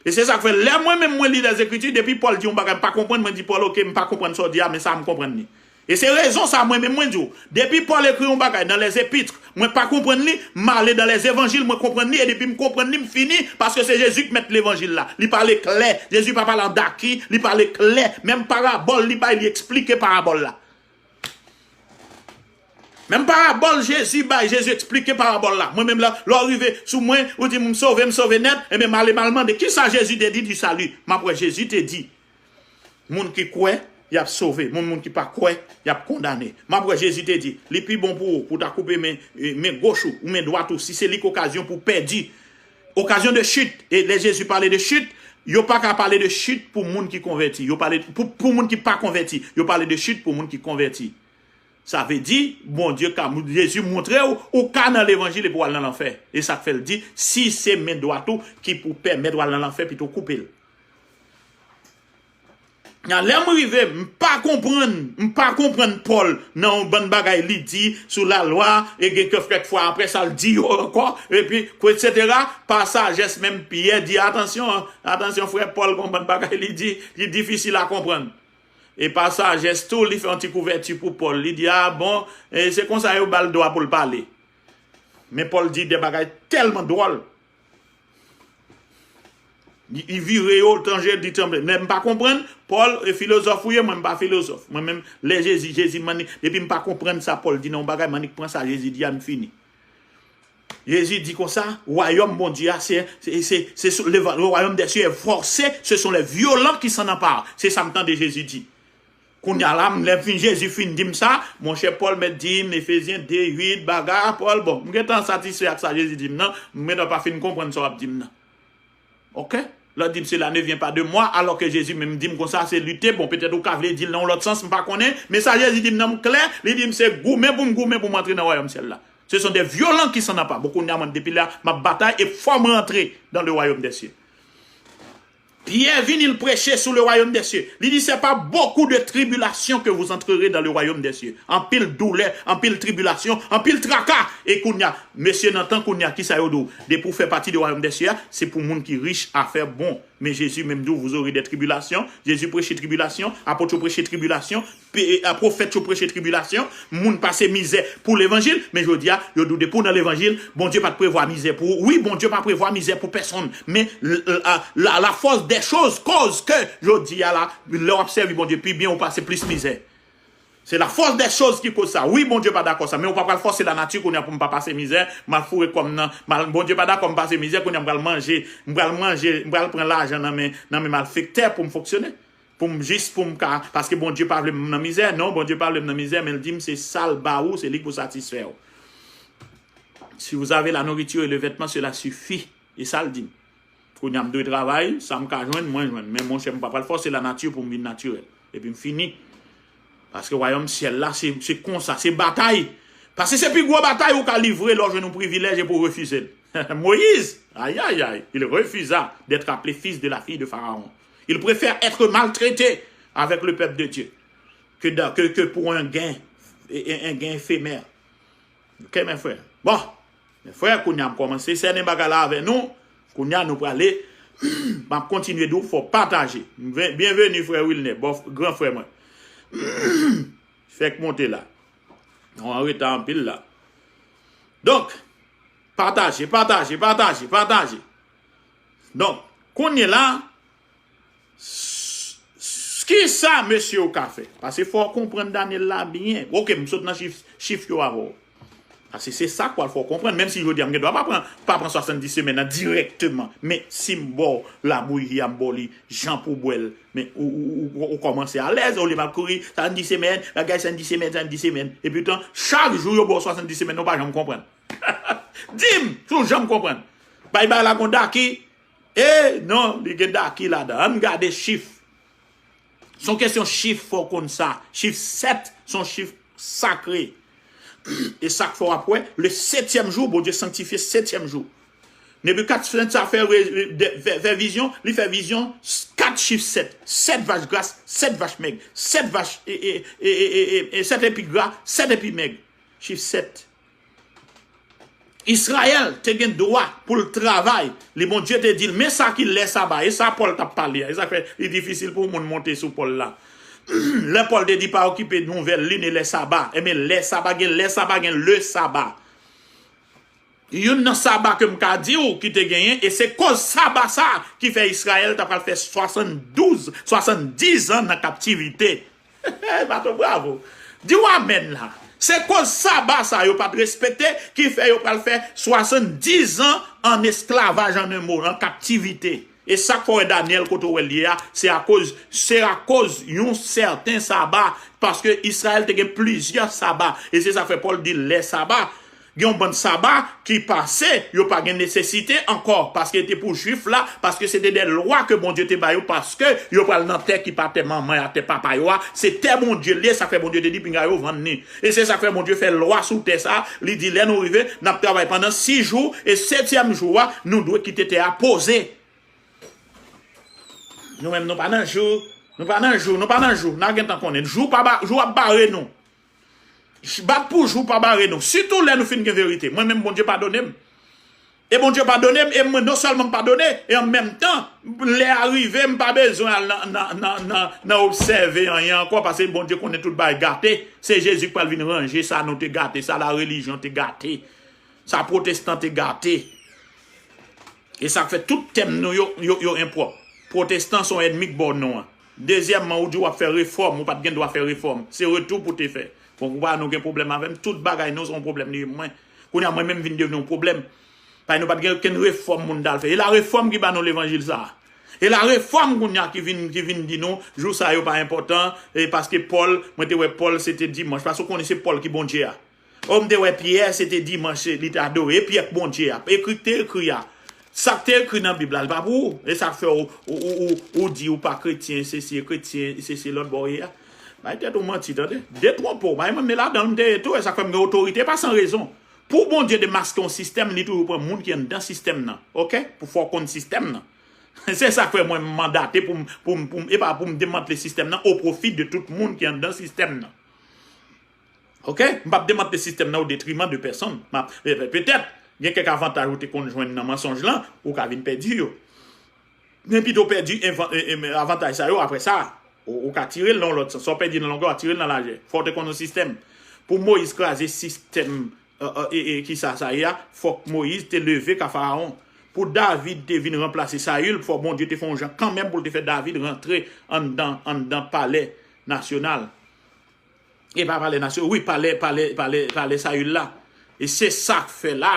E se sa k fè, lè mwen menm mwen li Lèzekriti, depi Pòl di yon bagay m pa konprann, mwen di Pòl, oke, m pa konprann sa w di a, men sa a m konprann li. E se rezon sa a mwen menm mwen di w, depi Pòl ekri yon bagay nan Lèzepitre, mwen pa konprann li, m ale nan Lèzevanjil, mwen konprann li, e depi m konprann li, m fini, paske se Jezi k mèt Levanjil la. Li pale klè, Jezi pa pale an daki, li pale klè. Menm parabòl li bay, li eksplike parabòl la. Menm parabòl Jezi bay, Jezi eksplike parabòl la. Mwen menm la, lè w rive sou mwen, ou di m sove, m sove nèt, ebyen m ale m al mande, kisa Jezi te di du salut? M ap wè Jezi te di, moun ki kwè, y ap sove. Moun, moun ki pa kwè, y ap kondane. M ap wè Jezi te di, li pi bon pou ou, pou w ta koupe men, eh, men goch ou, ou men dwat ou, si se li k okazyon pou w pèdi. Okazyon de chit. E lè Jezi pale de chit, yo pa ka pale de chit pou moun ki konvèti. Yo pale pou, pou moun ki pa konvèti. Yo pale de chit pou moun ki konvèti. Sa vle di, Bondye ka, Jezi montre w, ou ka nan levanjil epi w al nan lanfè. E sa k fè l di, si se men dwat ou ki pou pèmèt w al nan lanfè, pito w koupe l. Nan lè m rive, m pa konprann, m pa konprann Pòl nan yon bann bagay li di sou lalwa, e gen kèk, kèk fwa apre sa l di yo ankò, epi, etsetera, pa sajès menm Pyè di, atansyon, atansyon frè Pòl, gon bann bagay li di, ki difisil a konprann. E pa sajès tou, li fè yon ti kouvèti pou Pòl. Li di, a bon, e se konsa yo ba l dwa pou l pale. Men Pòl di de bagay tèlman dwòl. Li, li vire yo, tanje di tranble. Men m pa konprann, Pòl, e filozòf ou ye, mwen m pa filozòf. Mwen menm, lè Jezi, Jezi m annik, depi m pa konprann sa Pòl di nan yon bagay, m annik pran sa Jezi di a, m fini. Jezi di konsa, wayòm Bondye a, se, se, se, se sou, le, le royaume des cieux est forcé, ce sont les violents qui s'en emparent. Se sa m tande Jezi di. Kounye a la, m, lè m fin, Jezi fin di m sa, monchè, Pòl mèt di m, Efezyen de uit, bagay, Pòl, bon, m gentan satisfè ak sa Jezi di m nan, m gentan pa fin konprann sa w ap di m nan. Oke? Lòt di m, cela ne vient pas de moi, alò ke Jezi menm di m konsa, se lite, bon, petèt ou ka vle di l nan yon lòt sans, m pa konnen, men sa Jezi di m nan, m klè, li di m se goumen pou m goumen pou m antre nan wayòm syèl la. Ce sont des violents qui s'en emparent. Bon, kounye a, mwen, depi la, m ap batay e fò m rantre dans le royaume des cieux. Pyè vini, l preche sou le royaume des cieux. Li di, c'est par beaucoup de tribulations que vous entrerez dans le royaume des cieux. Anpil doulè, anpil tribilasyon, anpil traka. E kounye a, mesye nan tan kounye a, kisa yo di w? Depi w fè pati de royaume des cieux a, se pou moun ki rich, afè bon. Men Jezi menm di w, vous aurez des tribulations. Jezi preche tribilasyon, apot yo preche tribilasyon, pe-, a, pwofèt yo preche tribilasyon, moun pase mizè pou levanjil, men jodi a, yo di w depi w nan levanjil, Bondye pa t prevwa mizè pou ou. Wi, Bondye pa prevwa mizè pou pèsonn, men l-, l-, a, la, la force des choses cause que jodi a la, lè w ap sèvi Bondye pi byen, ou pase plis mizè. Se la force des choses ki koz sa. Wi, Bondye pa dakò sa, men ou pa pral fòse lanati kounye a pou m pa pase mizè, m al foure kò m nan, m al, Bondye pa dakò m pase mizè, kounye a m pral manje, m pral manje, m pral pran lajan nan men, nan men malfektè pou m fonksyone. Pou m jis, pou m ka, paske Bondye pa vle m nan mizè. Non, Bondye pa vle m nan mizè, men l di m se sa l ba ou, se li k pou satisfè w. Si vous avez la nourriture et le vêtement, cela suffit. E sa l di m. Kounye a m dwe travay, sa m ka jwenn, mwen jwenn. Men monchè, m pa pral fòse lanati pou m vin natirèl. Epi m fini. Paske wayòm syèl la, se se konsa, se batay. Paske se pi gwo batay ou ka livre lè w jwenn yon privilèj epi w refize l. Moïse, aïe aïe aïe, il refusa d'être appelé fils de la fille de Pharaon. Il préfère être maltraité avec le peuple de Dieu que, dans- que, que pour un gain, un, un gain éphémère. Ok, mes frères. Bon, mes frères, kounye a m kòmanse sènen bagay la avè nou. Kounye a nou prale. M ap kontinye di w, fò pataje. Byen- Byenveni, frè Wilner, bò, gran frè mwen. Fèk monte la. Nou an reta anpil la. Donk, pataje, pataje, pataje, pataje. Donk, kounye la, s- s- kisa mesye yo ka fè? Paske fò w konprann Daniel la byen. Ok, m sot nan chif, chif yo avè w. Paske se sa k pral fè w konprann. Menm si jodi a m gen dwa pa pran, pa pran swasanndis semèn nan dirèkteman. Men si m ba w labouyi a, m ba w li jan pou w bwè l. Men ou, ou, ou, ou kòmanse alèz, olye m ap kouri, swasanndis semèn, bagay swasanndis semèn, swasanndis semèn. Epi tan, chak jou yo ba w swasanndis semèn, ou pa janm konprann. Di m, si w janm konprann. Bay bay la gon daki. E non, li gen daki ladan. Ann gade chif. Se yon kesyon chif, fò w konn sa. Chif sèt, se yon chif sakre. E sa k fè w ap wè, le setyèm jou, Bondye sanktifye setyèm jou. Nebikadneza fè, re- de- fè, fè vizyon, li fè vizyon, kat chif sèt. Sèt vach gras, sèt vach mèg, sèt vach, e, e, e, e, e, e, sèt epi gra, sèt epi mèg. Chif sèt. Izrayèl te gen dwa pou l travay. Li Bondye te di l, men sa ki lè saba. E sa Pòl t ap pale a. E sa k fè li difisil pou moun monte sou Pòl la. Lè Pòl te di pa okipe nouvèl lin e lè saba. Ebyen, lè saba gen, lè saba gen, le saba. Youn nan saba ke m ka di w ki te genyen, e se koz saba sa ki fè Izrayèl ta pral fè swasanndouz, swasanndizan nan kaptivite. Bato bravo. Di w amèn la. Se koz saba sa yo pa t respekte ki fè yo pral fè swasanndizan an esklavaj, an en mo, an kaptivite. E sa k fè w wè Danyèl kote w wè l ye a, se akoz, se akoz yon sèten saba, paske Izrayèl te gen plizyè saba. E se sa k fè Pòl di lè saba. Gen yon bann saba ki pase, yo pa gen nesesite ankò, paske te pou Jwif la, paske se te de lwa ke Bondye te ba yo, paske yo pral nan tè ki pa tè manman y a, tè papa yo a, se tè Bondye l ye, sa k fè Bondye te di pinga yo vann li. E se sa k fè Bondye fè lwa sou tè sa, li di lè nou rive, n ap travay pandan sis jou, e setyèm jou a, nou dwe kite tè a poze. Nou menm nou pa nan jou, nou pa nan jou, nou pa nan jou, n a gentan konnen. Jou pa ba, jou ap bare nou. Bat pou jou pa bare nou. Sitou lè nou fin gen verite. Mwen menm Bondye padone m. E Bondye padone m, e mwen non sèlman m padone, e an menm tan, lè a rive, m pa bezwen al nan, nan, nan, nan, nan obsève anyen ankò, paske Bondye konnen tout bagay gate. Se Jezi k pral vin ranje sa nou te gate, sa larelijyon te gate, sa pwotestan te gate. E sa k fè tout tèm nou yo, yo, yo enpwòp. Pwotestan se yon ènmi k ba w non an. Dezyèmman, ou di w ap fè refòm, ou pa t gen dwa fè refòm. Se retou pou te fè. Bon, ou pa nou gen pwoblèm avè m, tout bagay nou se yon pwoblèm li ye mwen. Kounye a mwen menm vin devni yon pwoblèm. Paske nou pa t gen okenn refòm moun t al fè. E la refòm ki ba nou levanjil sa a. E la refòm kounye a ki vin, ki vin di nou, jou sa yo pa enpòtan, e paske Pòl, mwen te wè Pòl se te dimanch. Paske w konnen se Pòl ki Bondye a. O, m te wè Pyè, se te dimanch li te adore. E Pyè k Bondye a. Ekri k te ekri a. Sa k te ekri nan Bib la, li pa pou ou. E sa k fè ou, ou, ou, ou, ou di ou pa kretyen, sesi e kretyen, sesi lòt bò w ye a. Bay tèt ou manti, tande. Detwonpe w. Bay mwen, men ladan l, m te ye tou. E sa k fè m gen otorite, pa san rezon. Pou Bondye demaske yon sistèm, li toujou pran moun ki anndan sistèm nan. Oke? Pou fè w konn sistèm nan. Se sa k fè mwen m mandate pou m, pou m, pou m, e pa pou m demantle sistèm nan o pwofi de tout moun ki anndan sistèm nan. Oke? M p ap demantle sistèm nan o detriman de pèsonn. M ap, e, e, petèt, gen kèk avantaj ou te konn jwenn nan mansonj lan, ou ka vin pèdi yo. Men pito w pèdi envan- e, e, avantaj sa yo, apre sa, ou, ou ka tire l nan yon lòt sans. Sa w pèdi nan longè, w a tire l nan lajè. Fò w te konn yon sistèm. Pou Moyiz kraze sistèm, e, e, e, e, kisa sa ye a, fòk Moyiz te leve ka Farawon. Pou David te vin ranplase Sayil, fò Bondye te fè yon jan kanmenm pou l te fè David rantre anndan, anndan palè nasyonal. E pa palè nasyon, wi, palè, palè, palè, palè Sayil la. E se sa k fè la,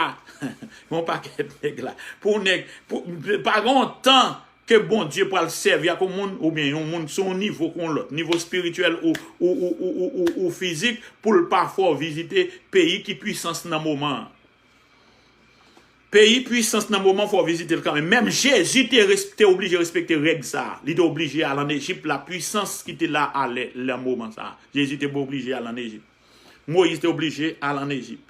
yon pakèt nèg la. Pou nèg, pou, pa gen yon tan ke Bondye pral sèvi ak yon moun, oubyen yon moun sou yon nivo kon lòt, nivo espirityèl ou, ou, ou, ou, ou, ou, ou fizik, pou l pa fè w vizite peyi ki pwisans nan moman an. Peyi pwisans nan moman fò w vizite l kanmenm. Menm Jezi te, res- te oblije respekte règ sa a. Li te oblije al ann Ejip, la pwisans ki te la a lè, nan moman sa a. Jezi te oblije al ann Ejip. Moyiz te oblije al ann Ejip.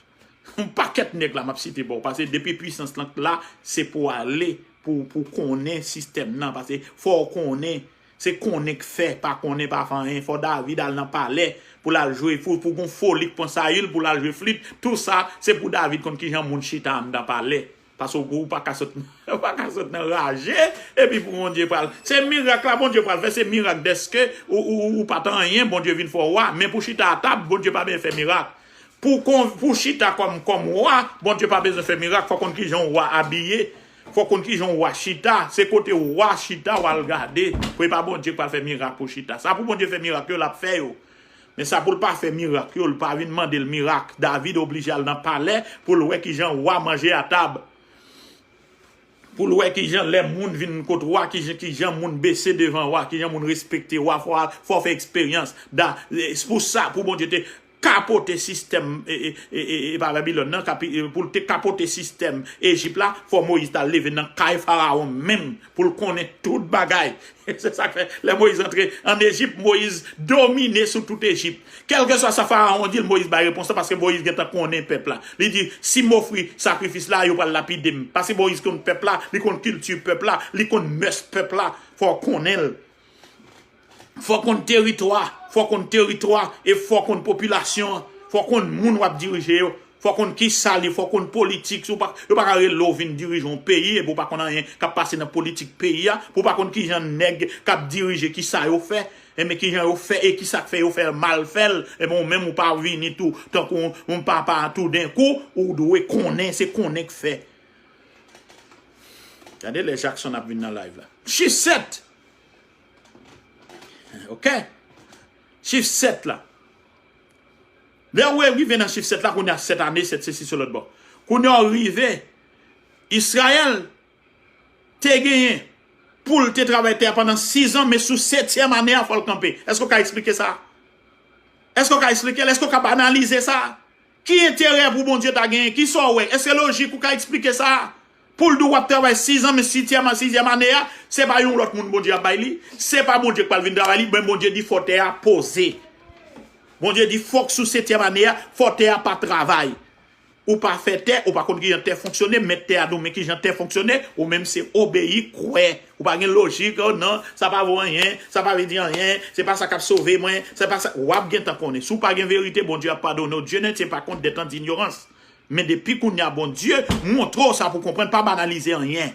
Yon pakèt nèg la m ap site ba w, paske depi pwisans lan la, se pou w ale, pou, pou w konnen sistèm nan, paske fò w konnen, se konnen k fè, pa konnen pa fè anyen. Fò David al nan palè pou l al jwe, pou, pou gon foli k pran Sayil, pou l al jwe flit. Tou sa, se pou David konn kijan moun chita anndan palè. Paske ou, ou pa ka sot, ou pa ka sot nan raje, epi pou Bondye pral. Se mirak la Bondye pral fè, se mirak dèske ou, ou, ou pa t anyen, Bondye vin fè w wa. Men pou chita a tab, Bondye pa bezwen fè mirak. Pou, kon, pou chita kòm, kòm wa, Bondye pa bezwen fè mirak. Fò konn kijan w wa abiye. Fò konn kijan w wa chita. Se kote w wa chita, w al gade. Pou e pa Bondye k pral fè mirak pou chita. Sa pou Bondye fè mirak yo, l ap fè yo. Men sa pou l pa fè mirak yo, l pa vin mande l mirak. David oblije al nan palè pou l wè kijan wa manje atab. Pou l wè kijan lè moun vin kot wa, kijan, kijan moun bese devan wa, kijan moun respekte wa, fò, fò fè eksperyans. Da, e, se pou sa, pou Bondye te kapote sistèm, e, e, e, e, e pa Babilòn nan, kapi-, e, pou l te kapote sistèm Ejip la, fò Moyiz ta leve nan kay Farawon menm, pou l konnen tout bagay. Se sa k fè, lè Moyiz antre ann Ejip, Moyiz domine sou tout Ejip. Kèlkeswa sa Farawon di l, Moyiz bay repons lan, paske Moyiz gentan konnen pèp la. Li di, "Si m ofri sakrifis la, yo pral lapide m." Paske Moyiz konn pèp la, li konn kilti pèp la, li konn mès pèp la. Fò w konnen l. Fò w konn teritwa, fò w konn teritwa, e fò w konn popilasyon an. Fò w konn moun w ap dirije yo. Fò w konn kisa l ye, fò w konn politik. Si w pa, yo pa ka rele w vin dirije yon peyi, epi w pa konn anyen k ap pase nan politik peyi a, pou w pa konn kijan nèg k ap dirije, kisa yo fè, enben kijan yo fè, e kisa k fè yo fè mal fè l, enben ou menm ou pa vini tou, tankou yon, yon papa toudenkou, ou dwe konnen, se konnen k fè. Gade lè Jackson ap vin nan live la. Chif sèt. Ok. Chif sèt la. Lè w rive nan chif sèt la, kounye a sèt ane, sèt sesi sou lòt bò. Kounye a w rive, Izrayèl te genyen pou l te travay tè a pandan sizan, men sou setyèm ane a, fò l kanpe. Èske w ka eksplike sa? Èske w ka eksplike l? Èske w ka banalize sa? Ki enterè pou Bondye ta genyen? Kisa w wè? Èske lojik ou ka eksplike sa? Pou l di w ap travay sizan, men sizyèm, sizyèm ane a, se pa yon lòt moun Bondye ap bay li. Se pa Bondye k pral vin travay li, men Bondye di fò tè a poze. Bondye di fòk sou setyèm ane a, fò tè a pa travay. Ou pa fè tè, ou pa konn kijan tè fonksyone, mèt tè a di w men kijan tè fonksyone, ou menm se obeyi, kwè. Ou pa gen lojik, o non, sa pa vo anyen, sa pa vle di anyen, se pa sa k ap sove mwen, se pa sa, w ap gentan konnen. Si w pa gen verite, Bondye ap padone w. Dieu ne tient pas compte des temps d'ignorance. Men depi kounye a, Bondye montre w sa pou w konprann, pa banalize anyen.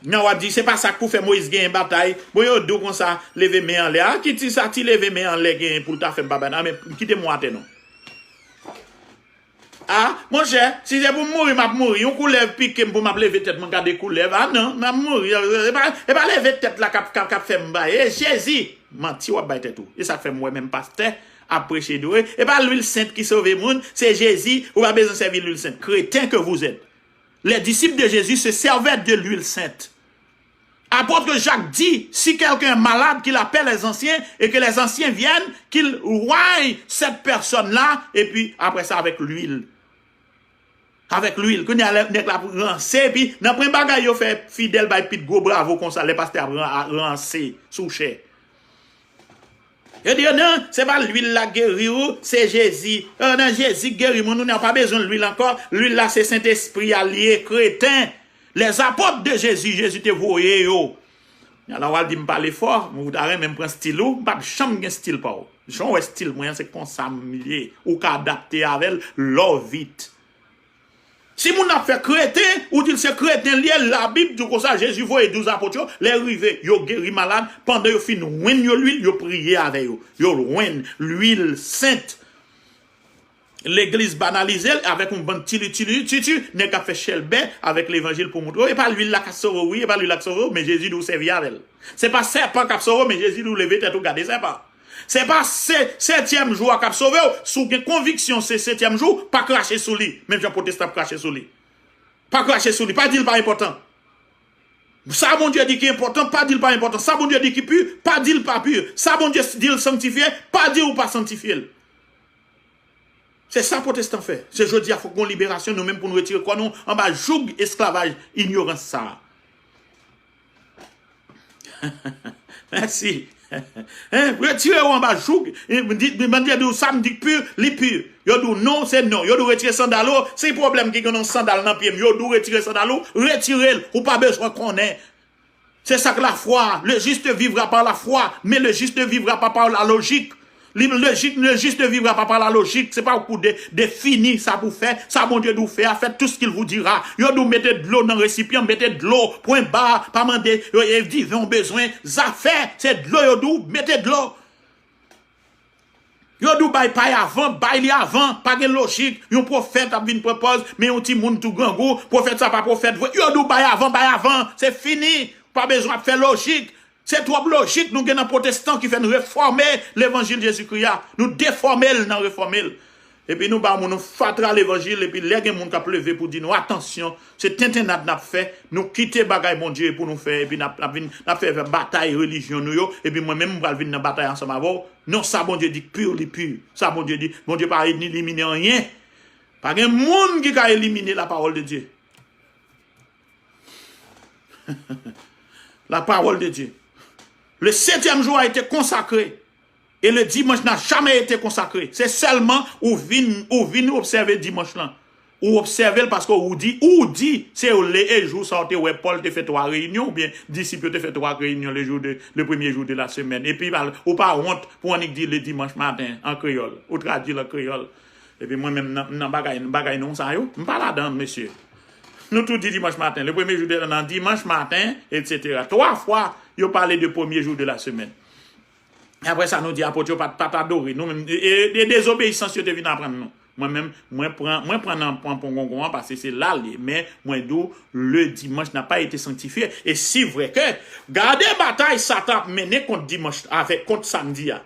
Nan w ap di, se pa sa k pou fè Moyiz genyen batay. Bon, yo di w konsa, leve men anlè. A, ki ti sa ti leve men anlè genyen pou l ta fè m pa banalize? A, men kite m w atè non. A, monchè, si se pou m mouri, m ap mouri. Yon koulèv pike m pou m ap leve tèt mwen gade koulèv. A non, m ap mouri. E pa, e pa leve tèt la k ap, k ap, k ap fè m bay. E Jezi! Manti w ap bay tèt ou. E sa k fè m wè menm pastè ap preche dwe. E pa lwil sent ki sove moun, se Jezi, ou pa bezwen sèvi lwil sent. Crétin que vous êtes. Les disciples de Jésus se servaient de l'huile sainte. Apôtre Jacques dit, si quelqu'un est malade, qu'il appelle les anciens et que les anciens viennent, qu'il oigne cette personne-là, et puis après ça avec l'huile. Avec l'huile. Kounye a, nèg la ap ranse, epi nan pwen bagay yo fè fidèl bay pit gwo bravo konsa, lè pastè ap ran-, ranse sou chè. Yo di yo, "Non, se pa lwil la k geri w, se Jezi. O, nan Jezi k geri moun, ou pa bezwen lwil ankò. Lwil la se Sentespri a l ye, kreten. Les apôtres de Jésus, Jezi te voye yo." Ala w al di m pale fò, ou ta renmen m pran stil ou, m p ap janm gen stil pa w. Jan w wè stil mwen an, se konsa m ye. Ou ka adapte avè l, love it. Si moun nan ap fè kreten, ou di l se kreten l ye, Labib di w konsa, Jezi voye douz apot yo, lè rive, yo geri malad, pandan yo fin wenn yo lwil, yo priye avè yo. Yo wenn lwil sent. Legliz banalize l avèk yon bann tili, tili, titi, nèg k ap fè chèlbè avèk levanjil pou montre w, e pa lwil la k ap sove w, wi, e pa lwil la k sove w, men Jezi di w sèvi avè l. Se pa sèpan k ap sove w, men Jezi di w leve tèt ou gade sèpan. Se pa se setyèm jou a k ap sove w. Si w gen konviksyon se setyèm jou, pa krache sou li. Menm jan pwotestan ap krache sou li. Pa krache sou li. Pa di l pa enpòtan. Sa Bondye di ki enpòtan, pa di l pa enpòtan. Sa Bondye di ki pi, pa di l pa pi. Sa Bondye di l sanktifye, pa di ou pa sanktifye l. Se sa pwotestan fè. Se jodi a fòk gon liberasyon, nou menm pou nou retire kò nou anba joug esklavaj inyorans sa a. Mèsi. Hein, retire w anba joug. Bondye di w sa m di pi, li pi. Yo di w non, se non. Yo di w retire sandal ou, se pwoblèm ki gen yon sandal nan pye m. Yo di w retire sandal ou, retire l. Ou pa bezwen konnen. C'est ça que la foi. Le juste vivra par la foi, mais le juste ne vivra pas par la logique. Li, le juste, le juste ne vivra pas par la logique. Se pa ou pou de, defini sa pou fè, sa Bondye di w fè a, faites tout ce qu'il vous dira. Yo di w mete dlo nan resipyan, mete dlo, pwen ba, pa mande yo e diven w bezwen, zafè, se dlo yo di w, mete dlo. Yo di w bay pay avan, bay li avan, pa gen lojik, yon pwofèt ap vin pran pòz, men yon timoun tou grangou, pwofèt sa pa pwofèt vre. Yo di w bay avan, bay avan, se fini, pa bezwen ap fè lojik. Se twòp lojik nou gen nan pwotestan ki fè n refòme levanjil Jezikri a. Nou defòme l nan refòme l. Epi nou ba moun nou fatra levanjil, epi lè gen moun k ap leve pou di nou, atansyon, se tentennad n ap fè, nou kite bagay Bondye pou nou fè, epi n ap, n ap vin, n ap fè batay relijyon nou yo, epi mwen menm m pral vin nan batay ansanm avè w. Non, sa Bondye di k pi, li pi. Sa Bondye di, Bondye pa elimine anyen. Pa gen moun ki ka elimine la parole de Dieu. La parole de Dieu. Le septième jour a été consacré. Et le dimanche n'a jamais été consacré. Se sèlman ou vin, ou vin obsève dimanch lan. Ou obsève l paske ou di, ou di, se le e jou sa w te wè Pòl te fè twa reyinyon, oubyen disip yo te fè twa reyinyon le jou de, le premye jou de la semèn. Epi, ou pa wont pou annik di le dimanche matin an kreyòl. Ou tradui l an kreyòl. Epi mwen menm nan, nan bagay, bagay non sa yo, m pa ladan, mesye. Nou tou di dimanch maten, le premye jou de nan dimanch maten, etsetera. Twa fwa, yo pale de premye jou de la semèn. E apre sa, nou di apot yo pa t, pa t adore. Nou menm, e, e, e dezobeyisans yo te vin aprann nou. Mwen menm, mwen pran, mwen pran nan pran pongongon an, paske se la l ye. Men, mwen di w, le dimanche n'a pas été sanctifié. E si vre ke, gade batay Satan ap mennen kont dimanch avèk kont samdi a.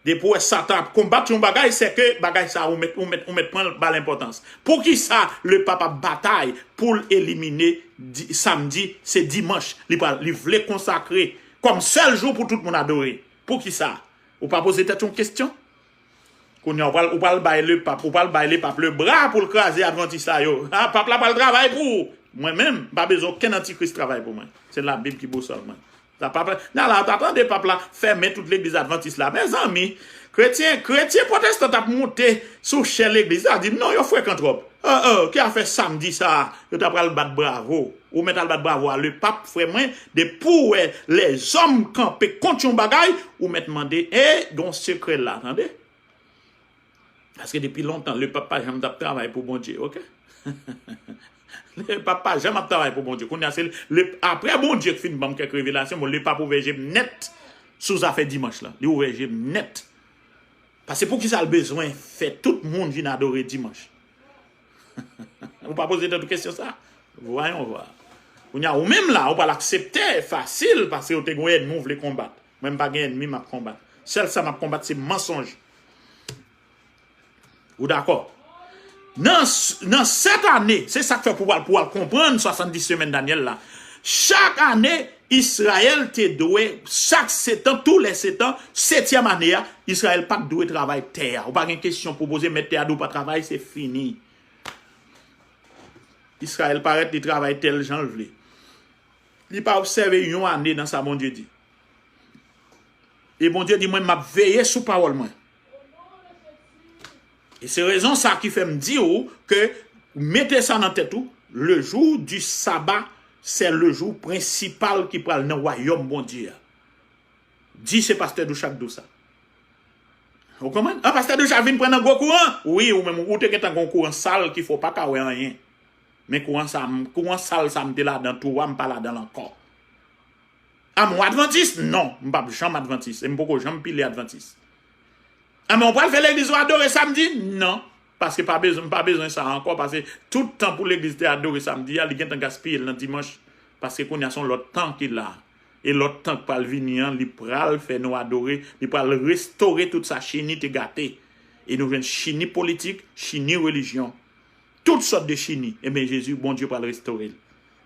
Depi w wè Satan ap konbat yon bagay, se ke bagay sa a ou mèt, ou mèt, ou mèt pran l ba l enpòtans. Poukisa lepap ap batay pou l elimine di, samdi, se dimanch, li pral, li vle konsakre kòm sèl jou pou tout moun adore? Poukisa? Ou pa poze tèt yon kesyon? Kounye a, ou pral, ou pral bay lepap, ou pral bay lepap lebra pou l kraze advantis sa yo. A, pap la pral travay pou ou. Mwen menm, m pa bezwen okenn antikris travay pou mwen. Se Labib ki bousòl mwen. Sa pap la, la, la, ta tande pap la fèmen tout legliz advantis la. Mezanmi, kretyen, kretyen pwotestan t ap moute sou chè legliz la, di, "Non, yo frekan twòp." Oh, oh, ki afè samdi sa a, yo ta pral bat bravo. Ou mèt al bat bravo a lepap, frè mwen, depi w wè lèzòm kanpe kont yon bagay, ou mèt mande, "E, gon sekrè la, tande." Paske depi lontan, lepap pa janm t ap travay pou Bondye, oke? Lepap pa janm ap travay pou Bondye. Kounye a, se le, apre Bondye k fin ban m kèk revelasyon, bon, lepap ouvè je m nèt sou zafè dimanch lan. Li ouvè je m nèt. Paske poukisa l bezwen fè tout moun vin adore dimanch? Ou pa poze tèt ou kesyon sa? Voyons voir. Kounye a, ou menm la, ou pral aksepte fasil, paske ou te gen yon ènmi ou vle konbat. Mwen, m pa gen ènmi m ap konbat. Sèl sa m ap konbat, se mansonj. Ou dakò? Nan, nan sèt ane, se sa k fè pou w al, pou w al konprann swasanndis semèn Danyèl la. Chak ane, Izrayèl te dwe, chak setan, tou lè setan, setyèm ane a, Izrayèl pa t dwe travay tè a. Ou pa gen kesyon pou poze, mèt tè a di w pa travay, se fini. Izrayèl parèt, li travay tè l jan l vle. Li pa obsève yon ane nan sa Bondye di. E Bondye di, "Mwen, m ap veye sou pawòl mwen." E se rezon sa ki fè m di w ke mete sa nan tèt ou, le jour du sabbat, c'est le jour principal ki pral nan wayòm Bondye a. Di se pastè Douchak di w sa. Ou konprann? An, pastè Douchak vin pran nan gwo kouran. Wi, ou menm, ou te gentan gen yon kouran sal ki fè w pa ka wè anyen. Men kouran sa, kouran sal sa m te ladan tou a, m pa ladan l ankò. A, men w advantis? Non, m p ap janm advantis. E m poko janm pile advantis. A, men w pral fè legliz ou adore samdi? Non. Paske pa bezwen, m pa bezwen sa ankò, paske tout tan pou legliz te adore samdi a, li gentan gaspiye l nan dimanch. Paske kounye a se yon lòt tan ki la. E lòt tan k pral vini an, li pral fè nou adore, li pral restore tout sa chini te gate. E nou jwenn chini politik, chini relijyon. Tout sòt de chini, ebyen, Jezi, Bondye pral restore l.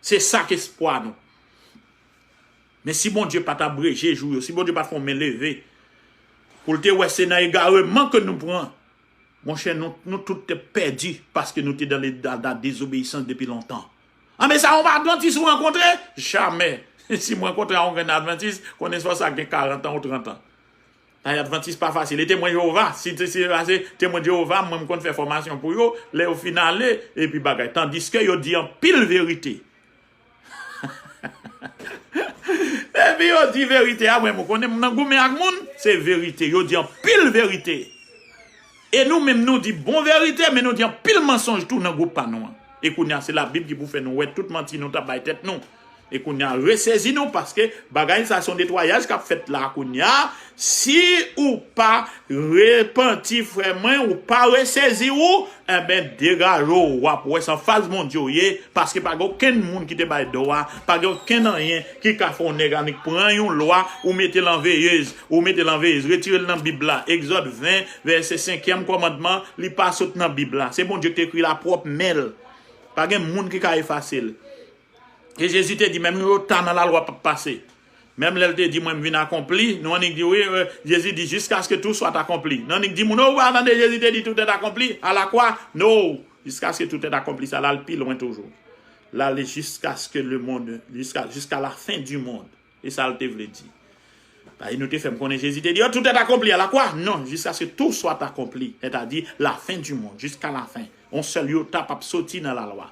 Se sa k espwa nou. Men si Bondye pa t abreje jou yo, si Bondye pa t fè yon men leve, pou l te wè se nan egareman ke nou pran, Monchè, nou, nou tout te pèdi paske nou te dan le, dan, dan dezobeyisans depi lontan. Anben, sa yon advantis ou rankontre? Jamè. Si m rankontre yon grenn advantis, konnen sa gen karant an ou trant an. Ay, advantis pa fasil. E temwen Jewova, si te se pase temwen Jewova, mwen m konn fè fòmasyon pou yo, lè yo fin ale, epi bagay. Tandiske yo di anpil verite. Epi yo di verite a, mwen, mwen konnen m nan goumen ak moun, se verite. Yo di anpil verite. E nou menm, nou di bon verite, men nou di anpil mansonj tou nan gwoup pa nou an. E kounye a, se Labib ki pou fè nou wè tout manti nou t ap bay tèt nou. E kounye a, resezi nou, paske bagay sa se yon netwayaj k ap fèt la kounye a. Si ou pa repanti, frè mwen, ou pa resezi ou, enben, degaje w, w ap wè se anfas Bondye w ye, paske pa gen okenn moun ki te bay dwa, pa gen okenn anyen ki ka fè yon nèg annik pran yon lwa, ou mete l an veyez, ou mete l an veyez, retire l nan Bib la. Egzòd ven, vèsè senkyèm kòmandman, li pa sot nan Bib la. Se Bondye ki te ekri l a pwòp men l. Pa gen moun ki ka efase l. E Jezi te di, menm yon yota nan lalwa p ap pase. Menm lè l te di, mwen, m vin akonpli, nou annik di, wi, euh, Jezi di, jiskaske tout soit accompli. Nou annik di, moun, oh, ou pa tande Jezi te di, tout est accompli, à la croix? No, jiskaske tout est accompli, sa l al pi lwen toujou. L ale jiskaske le monde, jiska, jiska la fin du monde. E sa l te vle di. Paske nou te fè m konnen Jezi te di, oh, tout est accompli, à la croix? Non, jiskaske tout soit accompli, sètadi la fin du monde, jiska la fin. Yon sèl yota p ap soti nan lalwa.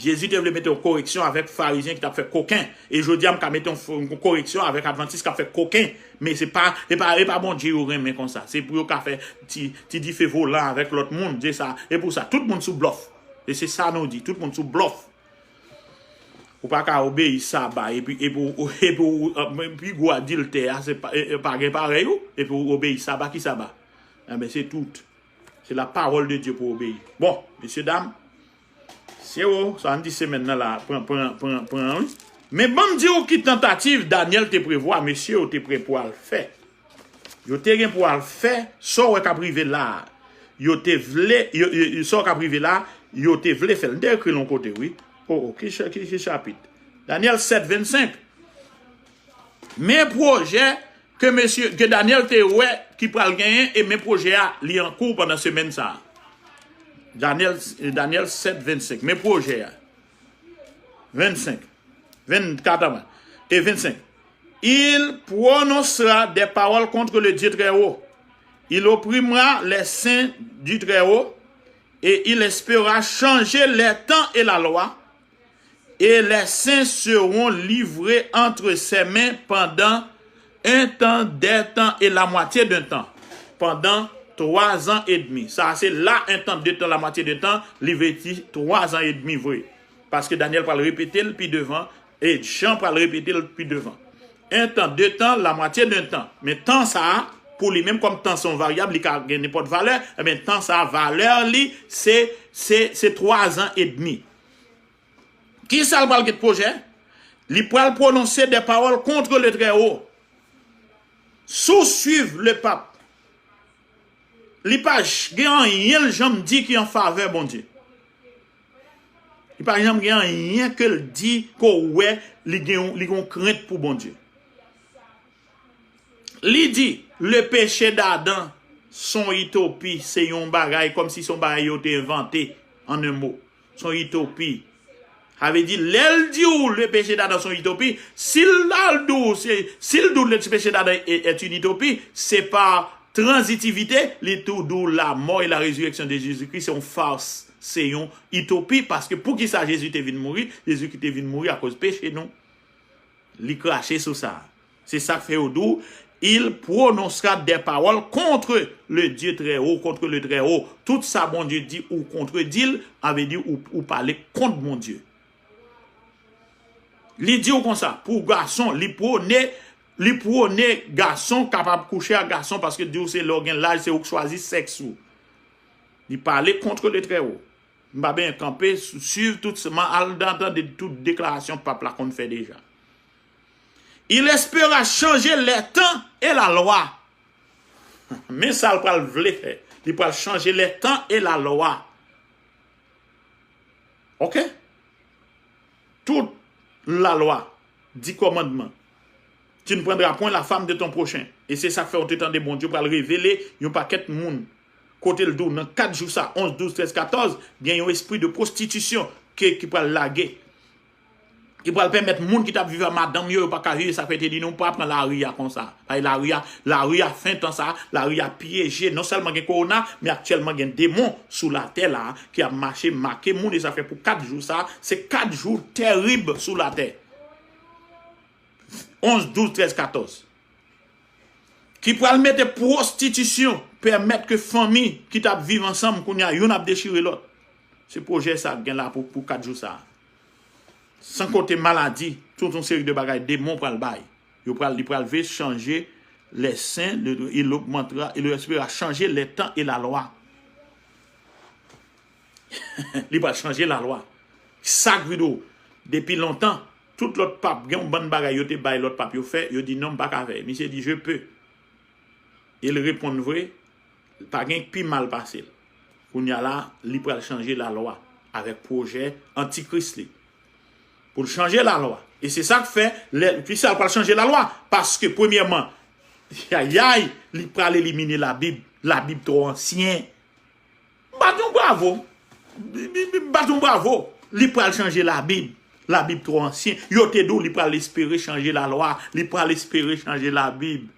Jezi te vle mete yon koreksyon avèk Farizyen ki t ap fè koken. E jodi a, m ka mete yon, yon koreksyon avèk Advantis k ap fè koken. Men se pa, e pa, e pa Bondye yo renmen konsa. Se pou yo ka fè ti, ti dife volan avèk lòt moun. Se sa. E pou sa, tout moun sou blòf. E se sa nou di, tout moun sou blòf. Ou pa ka obeyi Saba, epi, epi, epi, epi pi gwo adiltè a, se pa, e, e, pa gen parèy ou, epi ou obeyi Saba, ki Saba? Enben, se tout. Se la parole de Dieu pou obeyi. Bon, mesye dam, se ou, sa n di semèn nan la, pran, pran, pran, pran, wi. Men ban m di w ki tantativ Daniel te prevwa, mesye yo te pre pou al fè. Yo te gen pou al fè, sa w wè k ap rive la a. Yo te vle, yo, yo, yo, sa w k ap rive la a, yo te vle fè l. M te ekri l yon kote, wi. O, o, ki cha-, ki, ki chapit? Daniel sèt vennsenk. Men pwojè ke mesye, ke Daniel te wè ki pral genyen, e men pwojè a, li an kou pandan semèn sa a. Daniel, Daniel sèt vennsenk. Men pwojè a. Vennsenk. Vennkat, anvan. E vennsenk. Il prononcera des paroles contre le Dieu très haut. Il opprimera les saints du Très-Haut et il espérera changer les temps et la loi. Et les saints seront livrés entre ses mains pendant un temps, des temps et la moitié d'un temps, pendant trois ans et demi. Sa se la, un temps, deux temps, la moitié d'un temps, li vle di twa zan edmi vre. Paske Daniel pral repete l pi devan, e Jan pral repete l pi devan. Un temps, deux temps, la moitié d'un temps. Men tan sa a, pou li menm, kòm tan se yon varyab, li ka gen nenpòt valè, ebyen, tan sa a, valè li, se, se, se twa zan edmi. Kisa l pral gen pwojè? Li pral pwononse des paroles contre le Très-Haut. Si w swiv lepap, li pa j-, gen anyen l janm di ki an favè Bondye. Li pa janm gen anyen ke l di ke w wè li gen, li gen yon krent pou Bondye. Li di, le péché d'Adam, se yon itopi, se yon bagay, kòmsi se yon bagay yo te envante, en un mot. Se yon itopi. Sa vle di, lè l di w le péché d'Adam se yon itopi, si l al di w, se, si l di w le péché d'Adam est, est une utopie, se pa transitivite, li tou di w la mort et la résurrection de Jésus-Christ, se yon fas, se yon itopi, paske poukisa Jezi te vin mouri? Jezi ki te vin mouri akoz peche nou. Li krache sou sa. Se sa k fè yo di w, il prononcera des paroles contre le Dieu très haut, contre le Très-Haut. Tout sa Bondye di, ou kontredi l, sa vle di ou, ou pale kont Bondye. Li di w konsa, pou gason, li pwone, li pwone gason kapab kouche ak gason, paske di w se lè w gen laj, se ou k chwazi sèks ou. Li pale contre le Très-Haut. M pa benyen kanpe, su-, suiv tout, m al dan, tande tout deklarasyon pap la konn fè deja. Il espéra changer les temps et la loi. Men sa l pral vle fè. Li pral chanje les temps et la loi. Oke? Tout lalwa, dis kòmandman, Tu ne prendras point la femme de ton prochain. E se sa k fè w te tande Bondye pral revele yon pakèt moun. Kote l di w nan kat jou sa, onz, douz, trèz, katòz, gen yon espri de pwostitisyon ke, ki pral lage. Ki pral pèmèt moun ki t ap viv ak madanm yo, yo pa ka viv, sa fè te di nou pa pran lari a konsa. Paske lari a, lari a fen tan sa, lari a pyeje. Non sèlman gen kowona, men aktyèlman gen demon sou latè la ki ap mache make moun, e sa fè pou kat jou sa, se kat jou terib sou latè. Onz, douz, trèz, katòz. Ki pral mete pwostitisyon, pèmèt ke fanmi ki t ap viv ansanm kounye a, youn ap dechire lòt. Se pwojè sa k gen la pou, pou kat jou sa. San konte maladi, tout yon seri de bagay demon pral bay. Yo pral, li pral ve chanje les saints, le, il augmentera, il espera changer les temps et la loi. Li pral chanje lalwa. Sa k vide w, depi lontan, tout lòt pap, gen yon bann bagay yo te bay lòt pap yo fè, yo di non, m pa ka fè. Misye di, je peux. E l reponn vre, pa gen pi mal pase l. Kounye a la, li pral chanje lalwa avèk pwojè antikris li. Pou l chanje lalwa. E se sa k fè, lè, kisa l pral chanje lalwa? Paske, premyèman, yayay, li pral elimine Labib. Labib twò ansyen. Bat yon bravo. Bi- bi- bi- Bat yon bravo. Li pral chanje Labib. Labib twò ansyen. Yo te di w li pral espere chanje lalwa. Li pral espere chanje Labib.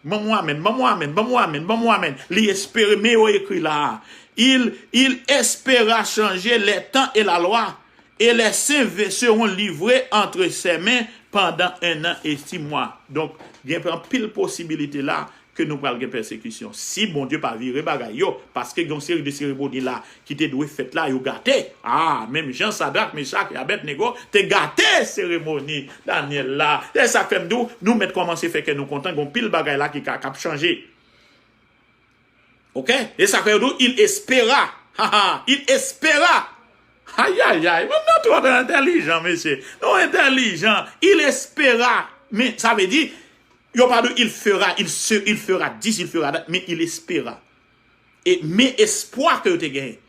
Ban m yon amèn, ban m yon amèn, ban m yon amèn, ban m yon amèn. Li espere, men yo ekri la a. Il, il espera changer les temps et la loi, et les saints ve- seront livrés entre ses mains pendant un an et six mois. Donk, gen anpil posibilite la ke nou pral gen pèsekisyon. Si Bondye pa vire bagay yo, paske gen yon seri de seremoni la ki te dwe fèt la, yo gate. A, menm jan Sadrak, Mechak e Abèdnego te gate seremoni Danyèl la. E sa k fè m di w, nou mèt kòmanse fè kè nou kontan, gen yon pil bagay la ki ka, k ap chanje. Oke? E sa k fè yo di w, il espera. Ha, ha, il espera. Ayayay, moun nan twò entèlijan, mesye. Nou entèlijan. Il espera. Men, sa vle di, yo pa di il fera, il se, il fera dis, il fera dat, men il espera. E, men espwa ke yo te genyen.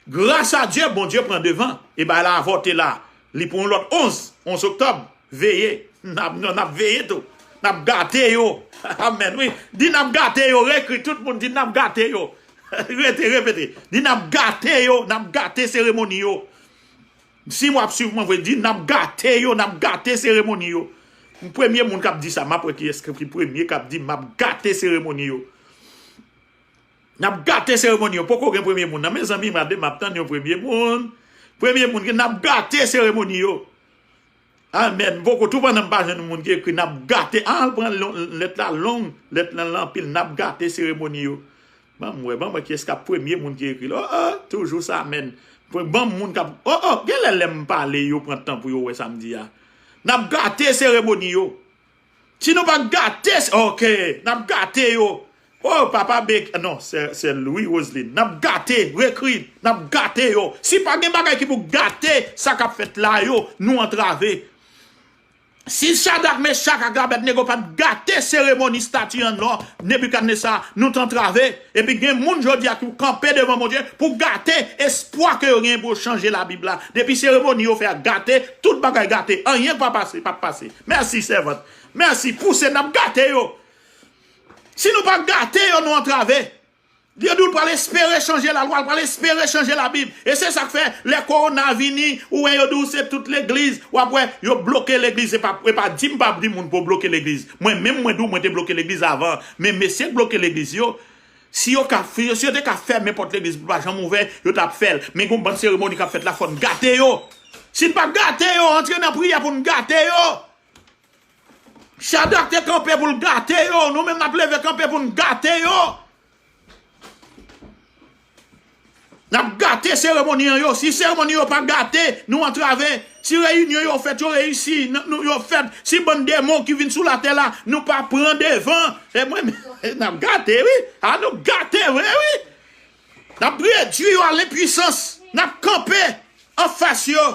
Gras a Dye, Bondye pran devan. E bay la avòte la. Li pran yon lòt onz, onz oktòb. Veye. N ap, non, n ap veye tou. N ap gate yo. Amèn, wi. Di n ap gate yo. Reekri tout moun. Di n ap gate yo. Rete, repete. Di n ap gate yo. N ap gate seremoni yo. Si w ap swiv mwen vre, di n ap gate yo. N ap gate seremoni yo. Premye moun k ap di sa, m ap wè kiyès ki premye k ap di m ap gate seremoni yo. N ap gate seremoni yo. Poko gen premye moun nan. Mezanmi, mande m ap tann yon premye moun. Premye moun ki n ap gate seremoni yo. Amèn. Poko tou pandan m pa jwenn moun ki ekri n ap gate. A, al pran lèt la long. Lèt la anpil. N ap gate seremoni yo. Ban m wè, ban m wè kiyès k ap premye moun ki ekri l. O, o, toujou sa, amèn. Ban m moun k ap, o, o, genlè lè m pale, yo pran tan pou yo wè sa m di a. N ap gate seremoni yo. Si nou pa gate, oke, n ap gate yo. O, papa Bek, non, sè, sè Louis Roseline, n ap gate, rekri, n ap gate yo. Si pa gen bagay ki pou gate, sa k ap fèt la yo, nou antrave. Si Chadrak, Mechak ak Abèdnego pa t gate seremoni stati an lò Nebikadnesa, nou t antrave. Epi gen moun jodi a ki kanpe devan Bondye pou gate espwa ke yo genyen pou yo chanje Labib la. Depi seremoni yo fè a gate, tout bagay gate. Anyen pa pase, p ap pase. Mèsi, sèvant. Mèsi. Pouse, n ap gate yo. Si nou pa gate yo, nou antrave. Yo di w l pral espere chanje lalwa, l pral espere chanje Labib. E se sa k fè, lè kowona vini, ou wè yo di w se tout legliz, w ap wè, yo bloke legliz. E pa, e pa di m pa di moun pou yo bloke legliz. Mwen menm, mwen di w, mwen te bloke legliz avan. Men mesye k bloke legliz yo, si yo ka, si yo te ka fèmen pòt legliz pou l pa janm ouvè, yo t ap fè l. Men gen yon bann seremoni k ap fèt la, fò n gate yo. Si n pa gate yo, antre nan priyè pou n gate yo. Chadrak te kanpe pou l gate yo. Nou menm n ap leve kanpe pou n gate yo. N ap gate seremoni an yo. Si seremoni yo pa gate, nou antrave. Si reyinyon yo fèt, yo reyisi. N-, nou, yo fèt. Si bann demon ki vin sou latè la, nou pa pran devan. E mwen, n ap gate, wi. A, nou gate vre, wi. N ap redui yo a lenpwisans. N ap kanpe anfas yo.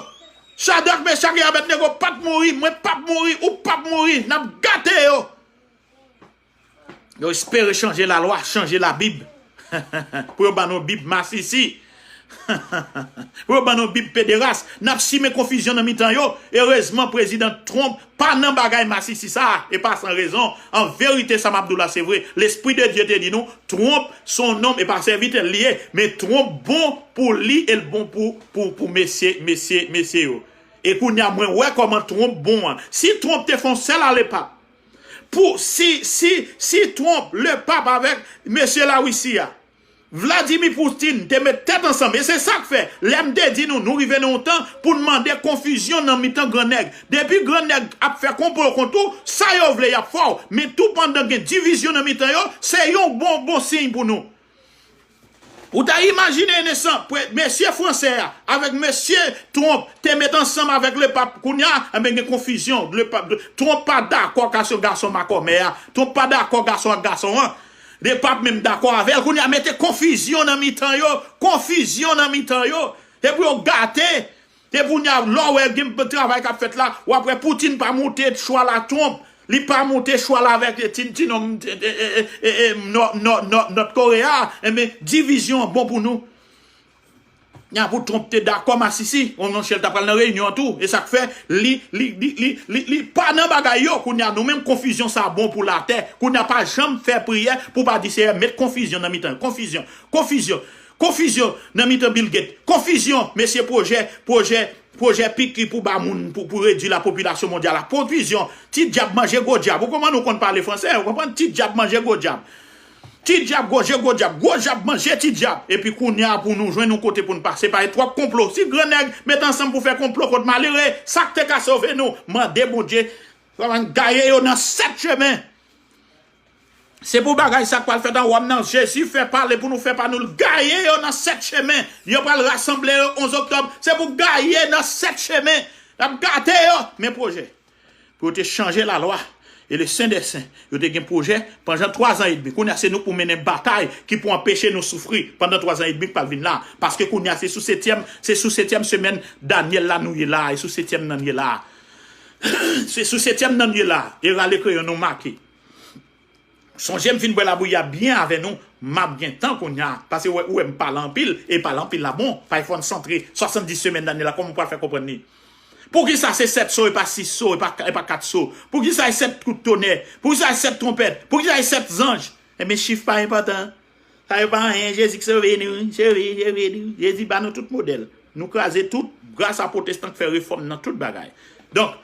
Chadrak, Mechak e Abèdnego p ap mouri. Mwen p ap mouri. Ou p ap mouri. N ap gate yo. Yo espere chanje lalwa, chanje Labib. Pou yo ban nou Bib masisi. Pou yo ban nou Bib pederas, n ap simen konfizyon nan mitan yo. Erezman, Prezidan Trump pa nan bagay masisi sa a, e pa san rezon. An verite, sa m ap di w la, se vre. Lespri de Dye te di nou, Trump se yon nonm, e pa sèvitè l li ye, men Trump bon pou li, e l bon pou, pou, pou mesye, mesye, mesye yo. E kounye a, mwen wè kòman Trump bon an. Si Trump te fè yon sèl alepap, pou, si, si, si Trump, lepap avèk mesye Larisi a, Vladimir Putin te met tèt ansanm, e se sa k fè, lè m te di nou, nou rive nan yon tan pou n mande konfizyon nan mitan gran nèg. Depi gran nèg ap fè konplo kont ou, sa yo vle y ap fè w, men tou pandan gen divizyon nan mitan yo, se yon bon, bon siy pou nou. Ou ta imajine, Enesan, mesye fransè a avèk mesye Trump te met ansanm avèk lepap, kounye a, enben gen konfizyon. Lepap, Trump pa dakò ak gason makòmè a. Trump pa dakò gason ak gason an. Lepap menm dakò avè l. Kounye a, mete konfizyon nan mitan yo. Konfizyon nan mitan yo. Se pou yo gate. Se pou kounye a, lè w wè gen travay k ap fèt la, w ap wè Putin pa moute chwal a Trump. Li pa moute chwal avèk ti, ti nonm, e, e, e, e, e, Nò, Nò, Nò, Nòt Koreya. Enben, divizyon an bon pou nou. Nya pou Trump te dakò masisi, on monchè, l ta pral nan reyinyon an tou. E sa k fè, li, li, li, li, li, li pa nan bagay yo. Kounye a, nou menm, konfizyon sa bon pou latè. Kounye a, pa janm fè priyè pou pa di, Seyè, met konfizyon nan mitan yo. Konfizyon, konfizyon, konfizyon nan mitan Bill Gates. Konfizyon, mesye pwojè, pwojè, pwojè piki pou ba moun, pou, pou redui lapopilasyon mondyal la. Konfizyon, ti dyab manje gwo dyab. Ou konprann, ou konn pale fransè, ou konprann? Ti dyab manje gwo dyab. Ti dyab, gwo je, gwo dyab. Gwo dyab manje ti dyab. Epi kounye a pou nou jwenn yon kote pou n pase, pa twòp konplo. Si gran nèg met ansanm pou fè konplo kont malere, sa k te ka sove nou? Mande Bondye, gaye yo nan sèt chemen. Se pou bagay sa k pral fèt an Wòm nan, Jezi fè pale pou nou fè pa nou l. Gaye yo nan sèt chemen. Yo pral rasanble yo onz oktòb. Se pou gaye nan sèt chemen. Y ap gate yo. Men pwojè. Pou yo te chanje lalwa. E le Sen dè Sen, yo te gen pwojè pandan twazan edmi. Kounye a, se nou k pou mennen batay ki pou anpeche nou soufri pandan twazan edmi k pral vin la. Paske kounye a, se sou setyèm, se sou setyèm semèn Danyèl la nou ye la. E sou setyèm nan ye la. Se sou setyèm nan ye la. E rale kreyon nou make. Sonje m fin bwè labouyi a byen avè nou, m ap gen tan kounye a, paske ou wè, ou wè m pale anpil, e pale anpil la bon, pa fò n santre swasanndis semèn Danyèl la, kòman ou pral fè konprann li? Poukisa se sèt so e pa sis so, e pa, e pa kat so? Poukisa se sèt kout tonè? Poukisa se sèt twonpèt? Poukisa se sèt zanj? Enben, chif pa enpòtan. Sa yo pa anyen, Jezi k sove nou, sove, sove nou. Jezi ba nou tout modèl. Nou kraze tout, gras a pwotestan k fè refòm nan tout bagay. Donk,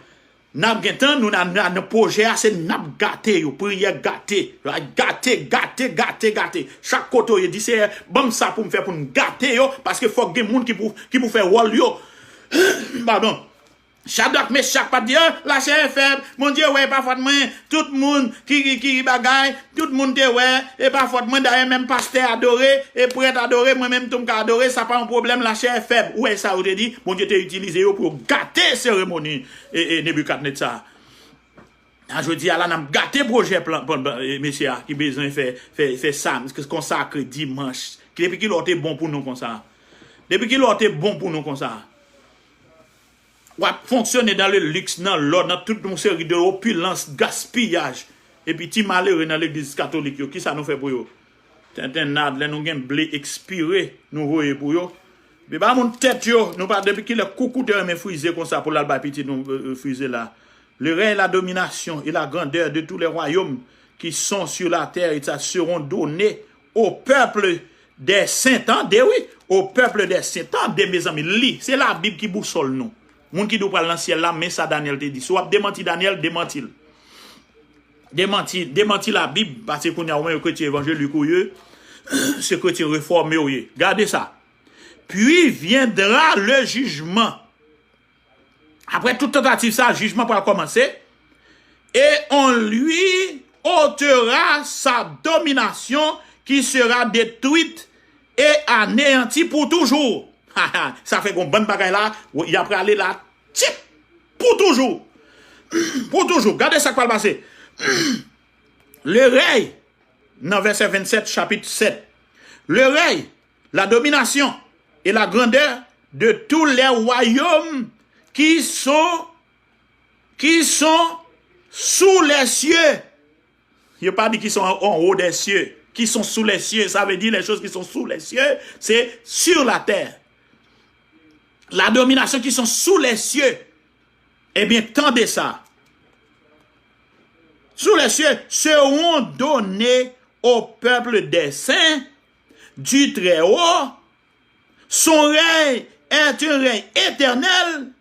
N ap gen tan, nou nan, nan, nan pwojè a, se n ap gate yo, priyè gate, gate, gate, gate, gate. Chak kote w ye, di, Seyè, ban m sa pou m fè pou n gate yo, paske fòk gen moun ki pou, ki pou fè wòl yo. Padon. Chadrak, Mechak pa t di, "Ah, lachè e fèb, Bondye wè, e pa fòt mwen, tout moun ki, ki, ki bagay, tout moun te wè, e pa fòt mwen, dayè menm pastè adore, e prèt adore, mwen menm tou m ka adore, sa pa yon pwoblèm, lachè e fèb." Ou wè sa yo te di, Bondye te itilize yo pou yo gate seremoni e, e Nebikadnetza. A jodi a la, n ap gate pwojè plan, plan, plan, e, mesye a ki bezwen fè, fè, fè sa, konsakre dimanch. Depi kilè w te bon pou nou konsa? Depi kilè w te bon pou nou konsa? W ap fonksyone dans le luxe, nan lò, nan tout yon seri de opulence, gaspiyaj. Epi ti malere nan legliz katolik yo, kisa nou fè pou yo? Tenten nad, lè nou gen ble ekspire, nou voye pou yo. Epi ba moun tèt yo, nou pa depi kilè koukou te renmen frize konsa pou l al bay pitit nou, euh, euh, frize la. Le règne, la domination et la grandeur de tous les royaumes qui sont sur la terre, et ça seront donnés au peuple des saints. Tande, wi, au peuple des saints. Tande, mezanmi, li. Se Labib ki bousòl nou. Moun ki di w pral nan syèl la, men sa Danyèl te di. Si w ap demanti Danyèl, demanti l. Demanti, demanti Labib, paske kounye a, ou menm kretyen evanjelik ou ye, se kretyen refòme ou ye. Gade sa. Puis viendra le jugement. Apre tout tantativ sa, jijman pral kòmanse. Et on lui ôtera sa domination qui sera détruite et anéantie pour toujours. Sa fè gon bann bagay la, y ap rale la, tip, pou toujou. Pou toujou. Gade sa k pral pase. Le règne, nan vèsè vennsèt, chapit sèt. Le règne, la domination et la grandeur de tous les royaumes qui sont, qui sont sous les cieux. Yo pa di qui sont en, en haut des cieux, qui sont sous les cieux. Sa vle di les choses qui sont sous les cieux, se sur la terre. la domination qui sont sous les cieux. Ebyen, tande sa. Sous les cieux seront donnés au peuple des saints du Très-Haut. Son règne est un règne éternel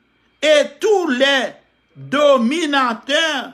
et tous les dominateurs